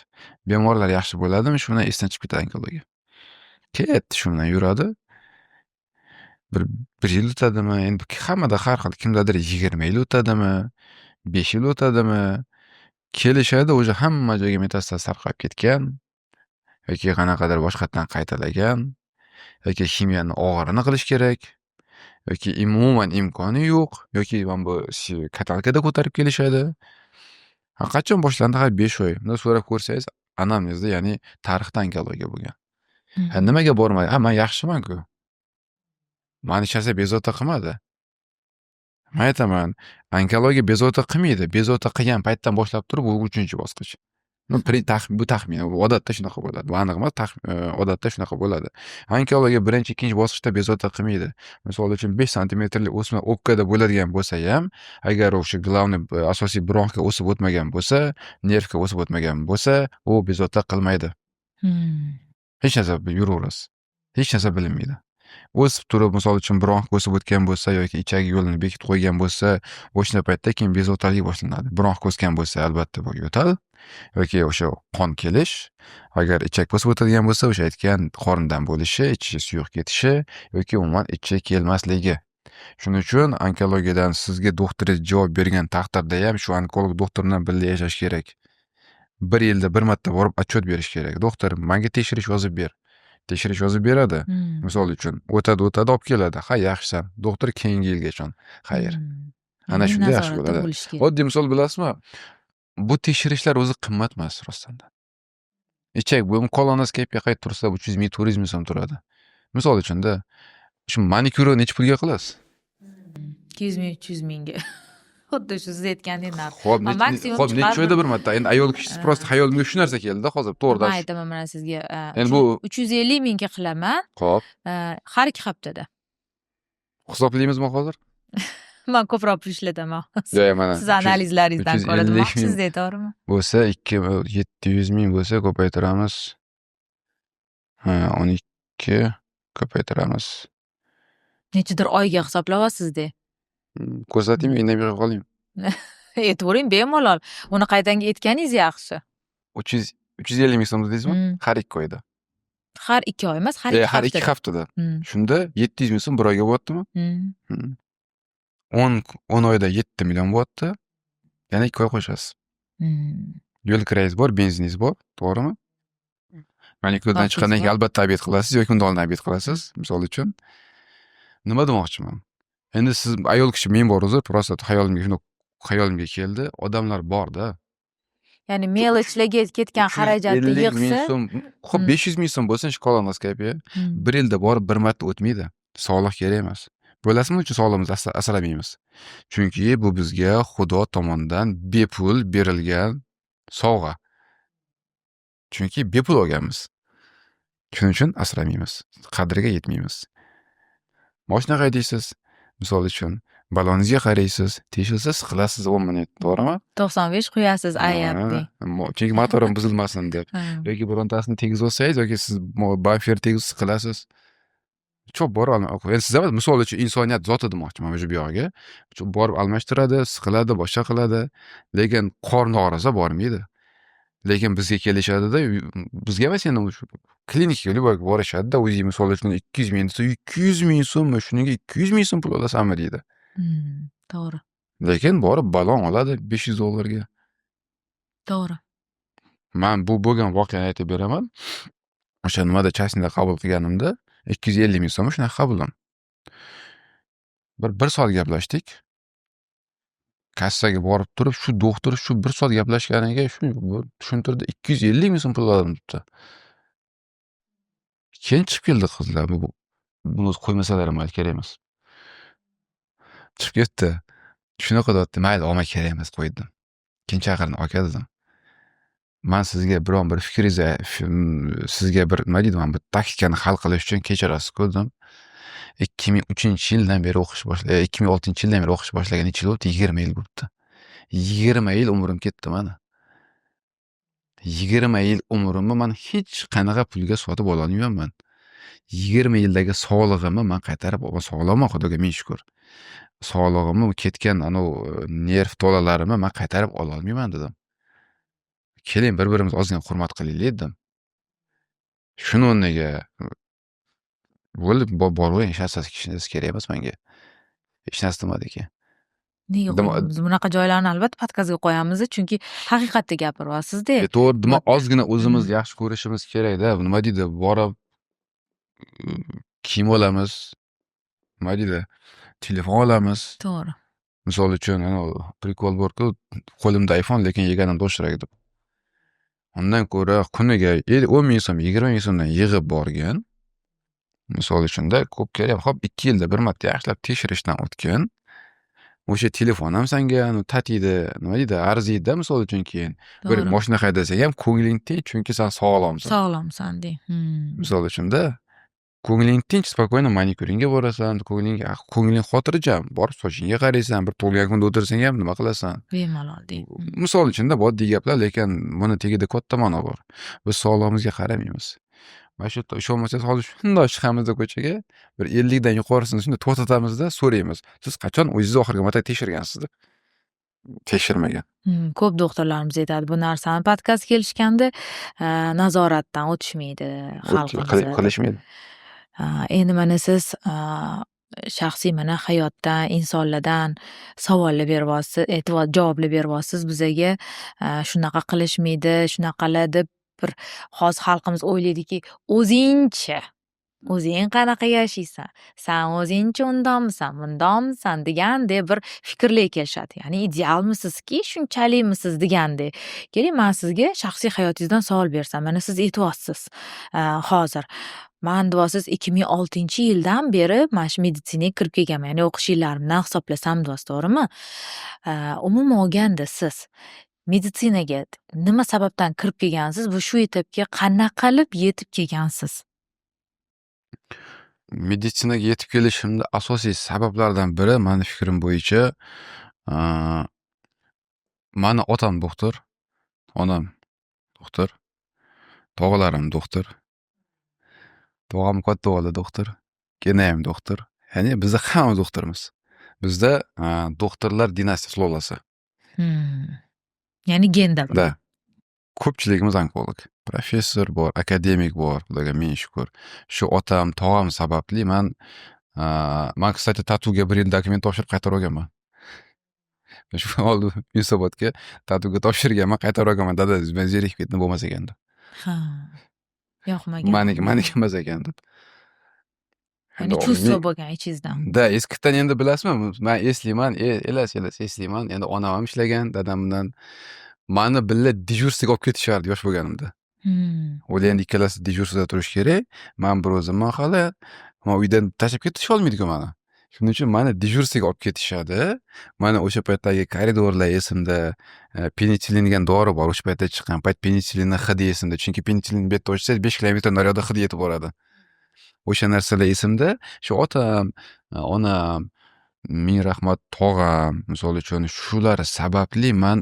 Bemorlar yaxshi bo'ladimi, shu bilan esdan chiqib ketadi onkologiya. Ketdi, shu bilan yuradi. Bir yil o'tadimi, endi hammada har xil, kimdadir 20 yil o'tadimi, 5 yil o'tadimi, kelishadi, уже hamma joyga metastaz tarqab ketgan yoki qanaqadir boshqatdan qaytalagan yoki ximiyani og'irini qilish kerak yoki umuman imkoni yo'q yoki mana bu каталка da ko'tarib kelishadi. Ha, qachon boshlandi? Ha, 5 oy. Bunday so'rab ko'rsangiz, anamnezda, ya'ni tarixda onkologiya bo'lgan. Ha, nimaga bormadi? Ha, man yaxshiman-ku. Mani hech narsa bezovta qilmadi. Man aytaman, onkologiya bezovta qilmaydi. Bezovta qilgan paytdan boshlab turib, u uchinchi bosqich. Ну, bu taxmin, bu odatda shunaqa bo'ladi. Bu aniq emas, odatda shunaqa bo'ladi. Onkologiya birinchi, ikkinchi bosqichda bezovta qilmaydi. Misol uchun, 5 santimetrlik o'sma o'pkada bo'ladigan bo'lsa ham, agar o'sha главный, asosiy bronxga o'sib o'tmagan bo'lsa, nervga o'sib o'tmagan bo'lsa, u bezovta qilmaydi. Hech narsa, yuraverasiz. Hech narsa bilinmaydi. O'sib turib, misol uchun, bronxga o'sib o'tgan bo'lsa yoki ichagi yo'lini bekitib qo'ygan bo'lsa, o'shanda paytda keyin bezovtalik boshlanadi. Bronxga o'sgan bo'lsa, albatta bu yo'tal. yoki o'sha qon kelish. Agar ichak bosib o'tadigan bo'lsa, o'sha aytgan qorindan bo'lishi, ichi suyuq ketishi yoki umuman ichi kelmasligi. Shuning uchun onkologiyadan sizga doktoringiz javob bergan taqdirda ham shu onkolog doktor bilan birga yashash kerak. Bir yilda bir marta borib отчет berish kerak. "Doktor, manga tekshirish yozib ber." Tekshirish yozib beradi. Misol uchun, o'tadi, o'tadi, olib keladi. "Ha, yaxshisan. Doktor, keyingi yilgacha. Xayr." Ana Ya'ni shunda yaxshi nazoratda bo'ladi. bo'lishi kerak. Oddiy misol, bilasizmi? Bu tekshirishlar o'zi qimmat emas rostdan. Ichak bu kolonoskopiya qaytib tursa 300 ming, 400 ming so'm turadi. Misol uchun-da. Shu manikyurni necha pulga qilasiz? 200 ming, 300 mingga. Xuddi shu siz aytgandek narx. Xo'p, Maksimum xo'p, necha chiqar oyda bir marta? Endi ayol kishi, просто hayolimga shu narsa keldi hozir, to'g'ri. Man aytaman mana sizga. Endi bu 350 mingga qilaman. Xo'p. Har 2 haftada. Hisoblaymizmi hozir? Man ko'proq pul ishlataman. Yo'q, mana Siz analizlaringizdan ko'ra 350 ming demoqchisiz, to'g'rimi? bo'lsa, 2 700 ming bo'lsa, ko'paytiramiz. Ha, 12 ko'paytiramiz. Nechadir oyga hisoblayapsiz-da. Ko'rsataymi, indamay qo'ya qolaymi? Aytavering bemalol. Uni qaytanga aytganingiz yaxshi. 350 ming so'm dedingizmi? Hmm. Har 2 oyda. Har 2 oy emas, har E, 2 har 2 haftada. haftada. Hmm. Shunda 700 ming so'm bir oyga bo'lyaptimi? Hmm. 10 oyda 7 million bo'lyapti. Yana 2 oy qo'shasiz. Yo'l kirangiz bor, benziningiz bor, to'g'rimi? Manikyurdan Vaqtingiz chiqqandan keyin bor. albatta обед qilasiz yoki undan oldin обед qilasiz, misol uchun. Nima demoqchiman? Endi siz ayol kishi, men bor o'zi, просто hayolimga shundoq xayolimga keldi. Odamlar bor-da. Ya'ni мелочь larga ketgan xarajatni 350 ming yig'sa so'm, xo'p, 500 ming so'm bo'lsin shu kolonoskopiya. Bir yilda borib bir marta o'tmaydi. Sog'liq kerak emas. Bilasizmi, nima uchun sog'lig'imizni asramaymiz? Chunki bu bizga Xudo tomonidan bepul berilgan sovg'a. Chunki bepul olganmiz. Shuning uchun asramaymiz. Qadriga yetmaymiz. Moshina haydaysiz, misol uchun, baloningizga qaraysiz, teshilsa siqilasiz 10 minut, to'g'rimi? 95 quyasiz ayab deng. Chunki motorim buzilmasin deb. Yoki birontasini tegizib olsangiz yoki siz bamper tegizib siqilasiz. Cho'p borib, endi siz emas, misol uchun, insoniyat zoti demoqchiman уже bu yog'iga. Cho'p borib almashtiradi, siqiladi, boshqa qiladi. Lekin qorni og'risa bormaydi. Lekin bizga kelishadida, bizga emas endi, shu klinikaga любой borishadida, o'zi misol uchun 200 ming desa, 200 ming so'mmi, shunga 200 ming so'm pul olasanmi deydi. To'g'ri. Lekin borib balon oladi 500 dollarga. To'g'ri. Man bu bo'lgan voqeani aytib beraman. O'sha nimada, частный da qabul qilganimda 250 ming so'm shunaqa qabulim. Bir soat gaplashdik. Kassaga borib turib, shu doktor shu bir soat gaplashganiga shu tushuntirdi, 250 ming so'm pul oladim debdi. Keyin chiqib keldi qizlar, buni o'zi qo'ymasalar ham mayli, kerak emas. Chiqib ketdi. Shunaqa deyapti, mayli, olma, kerak emas, qo'y dedim. Keyin chaqirdim, aka dedim. Man sizga biron bir fikringizni, sizga bir nima deydi, mana bu taktikani hal qilish uchun kechirasiz-ku dedim. 2003-yildan beri o'qish 2006-yildan beri o'qish boshlagan, necha yil bo'libdi? 20 yil bo'libdi. 20 yil umrim ketdi mani. 20 yil umrimni man hech qanaqa pulga sotib ololmayapman. 20 yildagi sog'lig'imni man qaytarib sog'lomman, Xudoga ming shukur. Sog'lig'imni, ketgan anavi nerv tolalarimni man qaytarib ololmayman dedim. Keling, bir-birimizni ozgina hurmat qilaylik dedim. Shuni o'rniga bo'ldi, boravering, hech narsasi kerak emas menga. Hech narsa demadi keyin. Nega qo'ymaymiz? Bunaqa joylarni albatta podkastga qo'yamiz, chunki haqiqatda gapiryapsiz-da. E, to'g'ri, nima, ozgina o'zimizni yaxshi ko'rishimiz kerakda. Nima deydi, borib kiyim olamiz, nima deydi, telefon olamiz. To'g'ri. Misol uchun, anavi прикол borku, qo'limda iPhone, lekin yeganim Doshirak deb. Undan ko'ra kuniga 10 ming so'm, 20 ming so'mdan yig'ib borgin. Misol uchun-da, ko'p kerak. Xo'p, 2 yilda bir marta yaxshilab tekshirishdan o'tgin. O'sha telefon ham sanga tatiydi, nima deydi, arziydi-da misol uchun keyin. Bir moshina haydasang ham ko'ngling tinch, chunki san sog'lomsan. Sog'lomsan deng. Misol uchun-da, ko'ngling tinch, спокойно manikyuringga borasan, ko'ngling xotirjam, borib sochingga qaraysan, bir tug'ilgan kunda o'tirsang ham nima qilasan. Bemalol deng. Misol uchun-da, bu oddiy gaplar, lekin buni tagida katta ma'no bor. Biz sog'lig'imizga qaramaymiz. Mana shu yerda ishonmasangiz, hozir shundoq chiqamizda ko'chaga, bir 50 dan yuqorisini shunday to'xtatamizda, so'raymiz. Siz qachon o'zingizni oxirgi marta tekshirgansiz deb. Tekshirmagan. Ko'p doktorlarimiz aytadi bu narsani podkast kelishganda, nazoratdan o'tishmaydi xalqimiz. Qilishmaydi. Endi mana siz shaxsiy mana hayotdan, insonlardan savollar beryapsiz, javoblar beryapsiz bizaga. Shunaqa qilishmaydi, shunaqalar deb bir hozir xalqimiz o'ylaydiki, o'zingchi, o'zing qanaqa yashaysan, san o'zingchi undoqmisan, bundoqmisan degandek bir fikrlar kelishadi. Ya'ni idealmisizki, shunchalikmisiz degandek. Keling, man sizga shaxsiy hayotingizdan savol bersam, mana siz aytyapsiz hozir. Man, deyapsiz, 2006-yildan beri mana shu meditsinaga kirib kelganman, ya'ni o'qish yillarimdan hisoblasam, deyapsiz, to'g'rimi? Umuman olganda siz meditsinaga nima sababdan kirib kelgansiz va shu etapga qanaqa qilib yetib kelgansiz? Meditsinaga yetib kelishimni asosiy sabablardan biri, mani fikrim bo'yicha, mani otam doktor, onam doktor, tog'alarim doktor, tog'am katta o'g'li doktor, kenayam doktor. Ya'ni bizda hammamiz doktormiz. Bizda doktorlar dinastiya, sulolasi. Ya'ni genda bu. Да. Ko'pchiligimiz onkolog. Professor bor, akademik bor, Xudoga ming shukur. Shu otam, tog'am sababli man, кстати, TATUga bir yil dokument topshirib qaytarib olganman. Shu oldin Yunusobodga TATUga topshirganman, qaytarib olganman. Dada, men zerikib ketdim, bo'lmas ekan deb. Ha. Yoqmagan. Maniki emas ekan deb. Ya'ni чувство bo'lgan ichingizdan. Да, eskidan endi bilasizmi, man eslayman, elas-elas eslayman. Endi onam ham ishlagan dadam bilan. Mani birga дежурство ga olib ketishardi yosh bo'lganimda. Ular endi ikkalasi дежурство da turishi kerak. Man bir o'zimman hali. Man uydan tashlab ketisha olmaydi-ku mani. Shuning uchun mani дежурство ga olib ketishadi. Mana o'sha paytdagi koridorlar esimda, penitsilin degan dori bor. O'sha paytda chiqqan payt penitsilinni hidi esimda. Chunki penitsilin bu yerda ochsangiz 5 kilometr naryoqda hidi yetib boradi. O'sha narsalar esimda. Shu otam, onam, ming rahmat tog'am, misol uchun, shular sababli man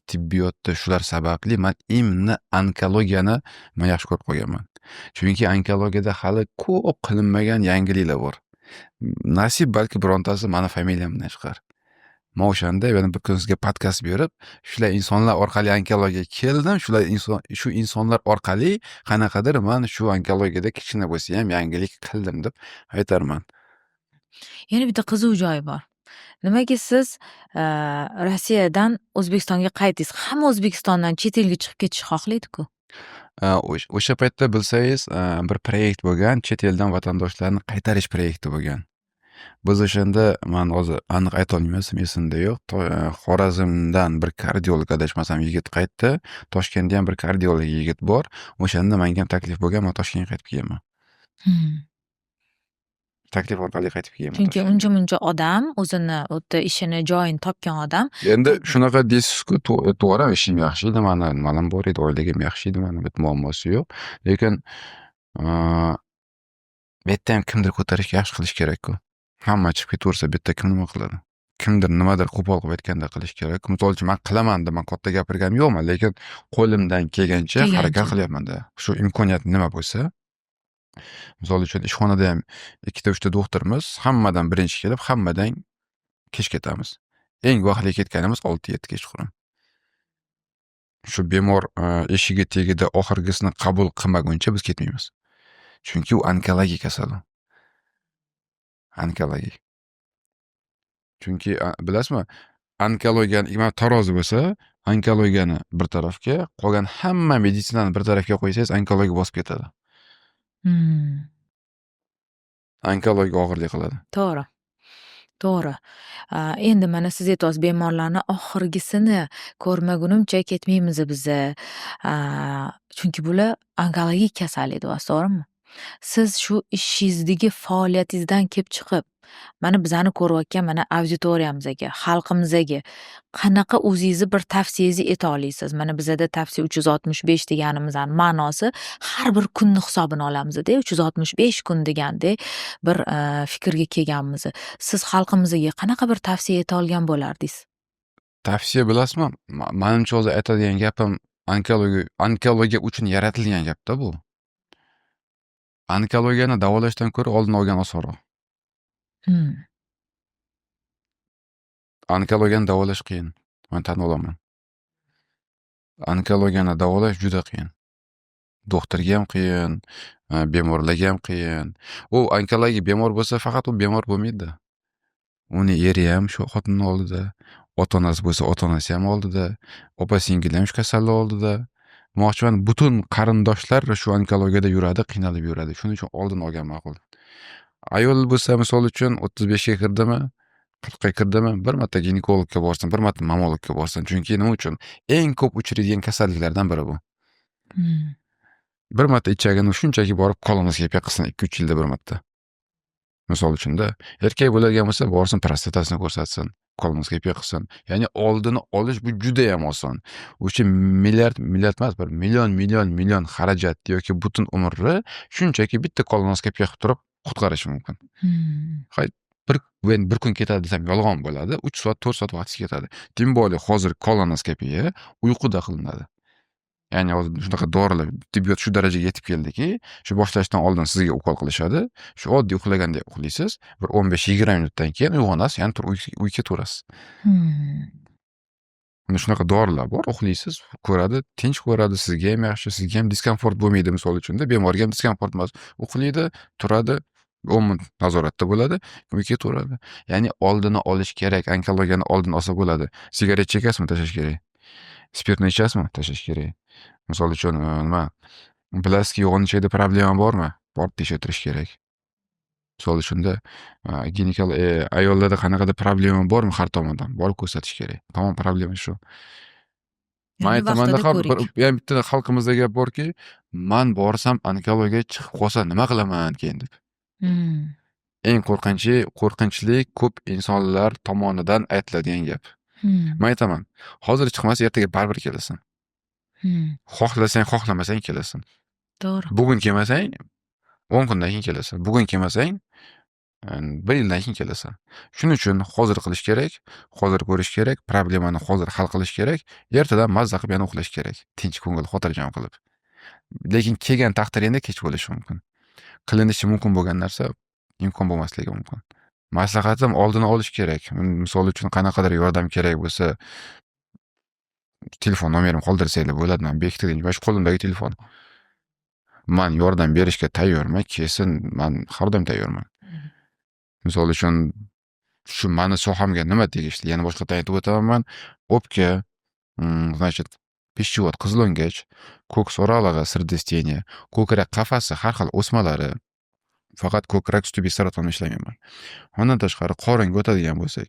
tibbiyotda, shular sababli man именно onkologiyani man yaxshi ko'rib qolganman. Chunki onkologiyada hali ko'p qilinmagan yangiliklar bor. Nasib, balki birontasi mani familiyamdan chiqar. Man o'shanda yana bir kun sizga podkast berib, shular insonlar orqali onkologiyaga keldim, shular inson, shu insonlar orqali qanaqadir man shu onkologiyada kichkina bo'lsa ham yangilik qildim deb aytarman. Yana bitta qiziq joyi bor. Nimaga siz Rossiyadan O'zbekistonga qaytdingiz? Hamma O'zbekistondan chet elga chiqib ketishni xohlaydi-ku. O'sha paytda bilsangiz, bir proyekt bo'lgan, chet eldan vatandoshlarni qaytarish proyekti bo'lgan. Biz o'shanda, man hozir aniq aytolmayman, esimda yo'q. Xorazmdan bir kardiolog, adashmasam, yigit qaytdi. Toshkentda ham bir kardiolog yigit bor. O'shanda menga ham taklif bo'lgan, man Toshkentga qaytib kelganman. Taklif orqali qaytib kelganman Chunki Toshkentga. uncha-muncha odam o'zini u yerda ishini, joyini topgan odam. Endi shunaqa deysizku, to'g'ri, ishim yaxshi edi mani, nimalam bor edi, oyligim yaxshi edi mani, bitta muammosi yo'q. Lekin bu yerda ham kimdir ko'tarishga, yaxshi qilish kerak-ku. Hamma chiqib ketaversa, bu yerda kim nima qiladi? Kimdir nimadir qo'pol qilib aytganda qilish kerak. Misol uchun, man qilaman deb man katta gapirganim yo'qman, lekin qo'limdan kelgancha harakat Kelgancha. qilyapman-da. Shu imkoniyat nima bo'lsa, misol uchun, ishxonada ham ikkita, uchta doktormiz, hammadan birinchi kelib, hammadan kech ketamiz. Eng vaqtli ketganimiz 6-7 kechqurun. Shu bemor eshigi tagida oxirgisini qabul qilmaguncha biz ketmaymiz. Chunki u onkologik kasal u. Onkologik. Chunki bilasizmi, onkologiyani mana tarozi bo'lsa, onkologiyani bir tarafga, qolgan hamma meditsinani bir tarafga qo'ysangiz, onkologiya bosib ketadi. Onkologiya og'irlik qiladi. To'g'ri. To'g'ri. Endi mana siz aytyapsiz, bemorlarni oxirgisini ko'rmagunimcha ketmaymiz biza. Chunki bular onkologik kasallik deyapsiz, to'g'rimi? Siz shu ishingizdagi faoliyatingizdan kelib chiqib, mana bizani ko'rayotgan mana auditoriyamizga, xalqimizga qanaqa o'zingizni bir tavsiyangizni ayta olasiz? Mana bizada tavsiya 365 deganimizni ma'nosi har bir kunni hisobini olamizda, 365 kun degandek bir fikrga kelganmiz. Siz xalqimizga qanaqa bir tavsiya ayta olgan bo'lardingiz? Tavsiya, bilasizmi, manimcha hozir aytadigan gapim onkologiya uchun yaratilgan gapda bu. Onkologiyani davolashdan ko'ra oldini olgan osonroq. Onkologiyani davolash qiyin. Man tan olaman. Onkologiyani davolash juda qiyin. Doktorga ham qiyin, bemorlarga ham qiyin. U onkologik bemor bo'lsa, faqat u bemor bo'lmaydi. Uni eri ham shu xotinni oldida, ota-onasi bo'lsa, ota-onasi ham oldida, opa-singili ham shu kasalni oldida. Demoqchiman, butun qarindoshlar shu onkologiyada yuradi, qiynalib yuradi. Shuning uchun oldini olgan ma'qul. Ayol bo'lsa, misol uchun, 35 ga kirdimi, 40 ga kirdimi, bir marta ginekologga borsin, bir marta mammologga borsin. Chunki nima uchun? Eng ko'p uchraydigan kasalliklardan biri bu. Bir marta ichagini shunchaki borib kolonoskopiya qilsin 2-3 yilda bir marta. Misol uchun-da, erkak bo'ladigan bo'lsa, borsin, prostatasini ko'rsatsin, kolonoskopiya qilsin. Ya'ni oldini olish bu judayam oson. O'sha milliard, milliard emas, bir million, million, million xarajat yoki butun umrni shunchaki bitta kolonoskopiya qilib turib qutqarish mumkin. Hay, bir endi bir kun ketadi desam, yolg'on bo'ladi. 3 soat, 4 soat vaqtingiz ketadi. Тем более hozir kolonoskopiya uyquda qilinadi. Ya'ni hozir shunaqa dorilar, tibbiyot shu darajaga yetib keldiki, shu boshlashdan oldin sizga ukol qilishadi. Shu oddiy uxlagandek uxlaysiz. Bir 15-20 minutdan keyin uyg'onasiz, yana turib uyga ketaverasiz. Mana shunaqa dorilar bor, uxlaysiz, ko'radi, tinch ko'radi, sizga ham yaxshi, sizga ham дискомфорт bo'lmaydi, misol uchun-da, bemorga ham дискомфорт emas. Uxlaydi, turadi, 10 minut nazoratda bo'ladi, uyga ketaveradi. Ya'ni oldini olish kerak, onkologiyani oldini olsa bo'ladi. Sigaret chekasizmi? Tashlash kerak. Спиртной ichasizmi? Tashlash kerak. Misol uchun, nima, bilasizki, yo'g'on ichakda problema bormi? Borib tekshirtirish kerak. Misol uchun-da, ayollarda qanaqadir problema bormi har tomondan? Borib ko'rsatish kerak. Tamom, problema shu. Man Ya'ni aytamanda vaqtida ham bir ko'rik. yana bitta xalqimizda gap borki, man borsam, onkologiya chiqib qolsa, nima qilaman keyin deb. Eng qo'rqinchli ko'p insonlar tomonidan aytiladigan gap. Man aytaman, hozir chiqmasa, ertaga baribir kelasan. Xohlasang, xohlamasang kelasan. Bugun kelmasang, 10 kundan keyin kelasan. Bugun kelmasang, bir yildan keyin kelasan. Shuning uchun hozir qilish kerak, hozir ko'rish kerak, problemani hozir hal qilish kerak, ertadan mazza qilib yana uxlash kerak. Tinch ko'ngil, xotirjam qilib. Lekin kelgan taqdiringda kech bo'lishi mumkin. Qilinishi mumkin bo'lgan narsa imkon bo'lmasligi mumkin. Maslahatim, oldini olish kerak. Misol uchun, qanaqadir yordam kerak bo'lsa, telefon nomerimni qoldirsanglar bo'ladi. Man bekitilgan, mana shu qo'limdagi telefon. Man yordam berishga tayyorman, kelsin, man har doim tayyorman. Misol uchun, shu mani sohamga nima tegishli, yana boshqatdan aytib o'taman. O'pka, значит, пищевод, qizilo'ngach, ko'ks oralig'i, средостение, ko'krak qafasi har xil o'smalari, faqat ko'krak usti bez saratonida ishlamayman. Undan tashqari, qoringa o'tadigan bo'lsak,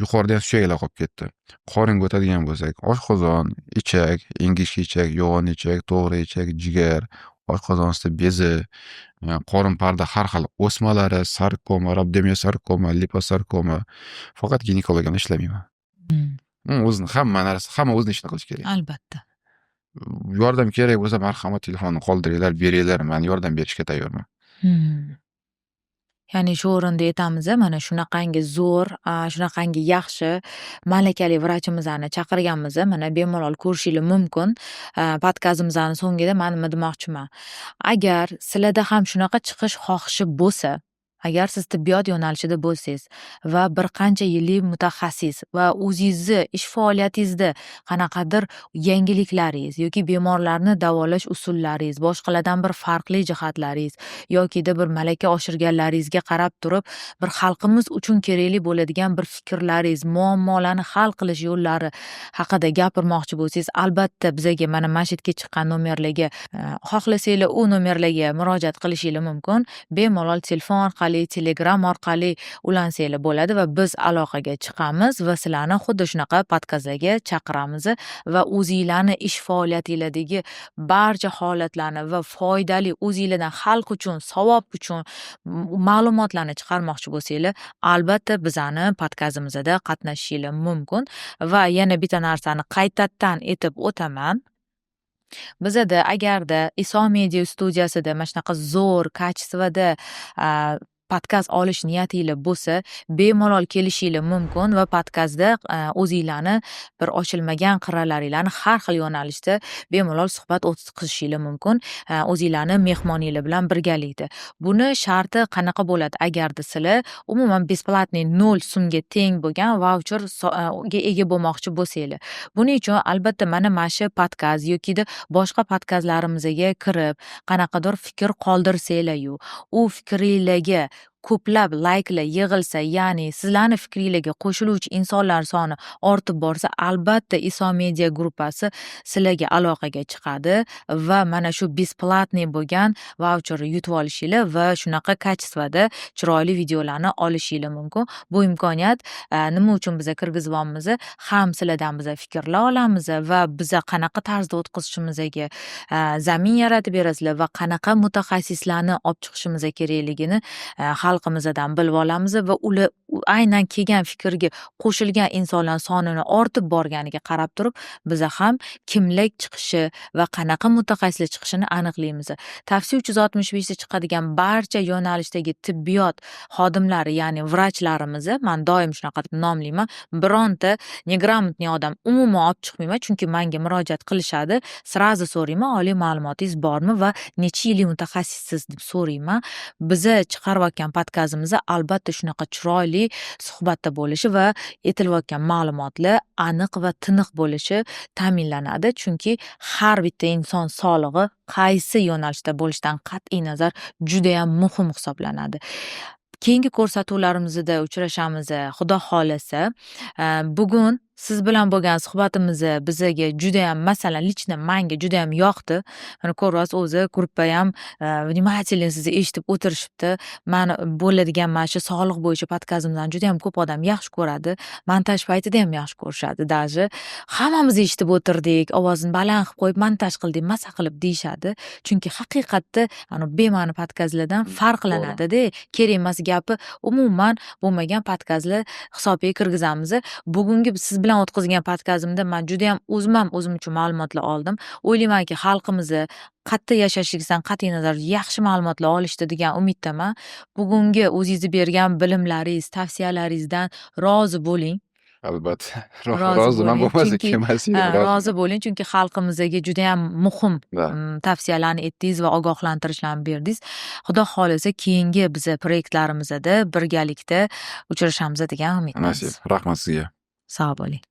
yuqorida ham suyaklar qolib ketdi. Qoringa o'tadigan bo'lsak, oshqozon, ichak, ingichka ichak, yo'g'on ichak, to'g'ri ichak, jigar, oshqozon usti bezi, qorin parda har xil o'smalari, sarkoma, rabdomiosarkoma, liposarkoma. Faqat ginekologiyada ishlamayman. O'zini hamma narsa, hamma o'zini ishini qilishi kerak. Albatta. Yordam kerak bo'lsa, marhamat, telefonni qoldiringlar, beringlar, man yordam berishga tayyorman. Ya'ni shu o'rinda aytamiz, mana shunaqangi zo'r, shunaqangi yaxshi malakali vrachimizni chaqirganmiz, mana bemalol ko'rishinglar mumkin. Podkastimizni so'ngida man nima demoqchiman. Agar sizlarda ham shunaqa chiqish xohishi bo'lsa, agar siz tibbiyot yo'nalishida bo'lsangiz va bir qancha yillik mutaxassis va o'zingizni ish faoliyatingizda qanaqadir yangiliklaringiz yoki bemorlarni davolash usullaringiz, boshqalardan bir farqli jihatlaringiz yokida bir malaka oshirganlaringizga qarab turib, bir xalqimiz uchun kerakli bo'ladigan bir fikrlaringiz, muammolarni hal qilish yo'llari haqida gapirmoqchi bo'lsangiz, albatta bizaga mana shu yerga chiqqan nomerlarga, xohlasanglar, u nomerlarga murojaat qilishinglar mumkin. Bemalol telefon orqali, Telegram orqali ulansanglar bo'ladi va biz aloqaga chiqamiz va sizlarni xuddi shunaqa podkastlarga chaqiramiz va o'zinglarni ish faoliyatinglardagi barcha holatlarni va foydali o'zinglardan xalq uchun, savob uchun ma'lumotlarni chiqarmoqchi bo'lsanglar, albatta bizani podkastimizda qatnashishinglar mumkin. Va yana bitta narsani qaytadan aytib o'taman. Bizada agarda Iso Media studiyasida mana shunaqa zo'r качество da Podkast olish niyatinglar bo'lsa, bemalol kelishinglar mumkin va podkastda o'zinglarni bir ochilmagan qirralaringlarni har xil yo'nalishda bemalol suhbat o'tkazishinglar mumkin o'zinglarni mehmoninglar bilan birgalikda. Buni sharti qanaqa bo'ladi? Agarda sizlar umuman бесплатный, 0 so'mga teng bo'lgan vaucherga ega bo'lmoqchi bo'lsanglar, buning uchun albatta mana shu podkast yokida boshqa podkastlarimizga kirib, qanaqadir fikr qoldirsanglar-yu, u fikringlarga ko'plab layklar yig'ilsa, ya'ni sizlarni fikringlarga qo'shiluvchi insonlar soni ortib borsa, albatta Iso Media gruppasi sizlarga aloqaga chiqadi va mana shu бесплатный bo'lgan vaucherni yutib olishinglar va shunaqa качество da chiroyli videolarni olishinglar mumkin. Bu imkoniyat nima uchun biza kirgizyapmiz? Ham sizlardan biza fikrlar olamiz va biza qanaqa tarzda o'tkazishimizga zamin yaratib berasizlar va qanaqa mutaxassislarni olib chiqishimiz kerakligini xalqimizdan bilib olamiz va ular aynan kelgan fikrga qo'shilgan insonlar sonini ortib borganiga qarab turib, biza ham kimlar chiqishi va qanaqa mutaxassislar chiqishini aniqlaymiz. Tavsiya 365 da chiqadigan barcha yo'nalishdagi tibbiyot xodimlari, ya'ni vrachlarimizni man doim shunaqa deb nomlayman. Bironta неграмотный odam umuman olib chiqmayman, chunki manga murojaat qilishadi. Сразу so'rayman: oliy ma'lumotingiz bormi va necha yillik mutaxassissiz, deb so'rayman. Biza chiqarayotgan podkastimiz albatta shunaqa chiroyli suhbatda bo'lishi va aytilayotgan ma'lumotlar aniq va tiniq bo'lishi ta'minlanadi. Chunki har bitta inson sog'lig'i qaysi yo'nalishda bo'lishidan qat'iy nazar judayam muhim hisoblanadi. Keyingi ko'rsatuvlarimizda uchrashamiz, Xudo xohlasa. Bugun siz bilan bo'lgan suhbatimiz bizaga judayam, masalan, лично manga judayam yoqdi. Mana, ko'ryapsiz, o'zi gruppayam внимательно sizni eshitib o'tirishibdi. Mani bo'ladigan mana shu sog'liq bo'yicha podkastimizni judayam ko'p odam yaxshi ko'radi. Montaj paytida ham yaxshi ko'rishadi даже. Hammamiz eshitib o'tirdik, ovozini baland qilib qo'yib montaj qildik, maza qilib, deyishadi. Chunki haqiqatda anavi bema'ni podkastlardan farqlanadi-da. Kerak emas gapi umuman bo'lmagan podkastlar hisobiga kirgizamiz. Bugungi siz bilan o'tkazgan podkastimda man judayam o'zim ham o'zim uchun ma'lumotlar oldim. O'ylaymanki, xalqimizni qayerda yashashligidan qat'iy nazar yaxshi ma'lumotlar olishdi degan umiddaman. Bugungi o'zingizni bergan bilimlaringiz, tavsiyalaringizdan rozi bo'ling. Albatta. Rozi Roziman, bo'ling, bo'lmasa chunki kelmas edim. ha, Roziman. rozi bo'ling, chunki xalqimizga judayam muhim tavsiyalarni aytdingiz va ogohlantirishlarni berdingiz. Xudo xohlasa, keyingi biza proyektlarimizda birgalikda uchrashamiz degan umiddamiz. Nasib. Rahmat sizga. Sog' bo'ling.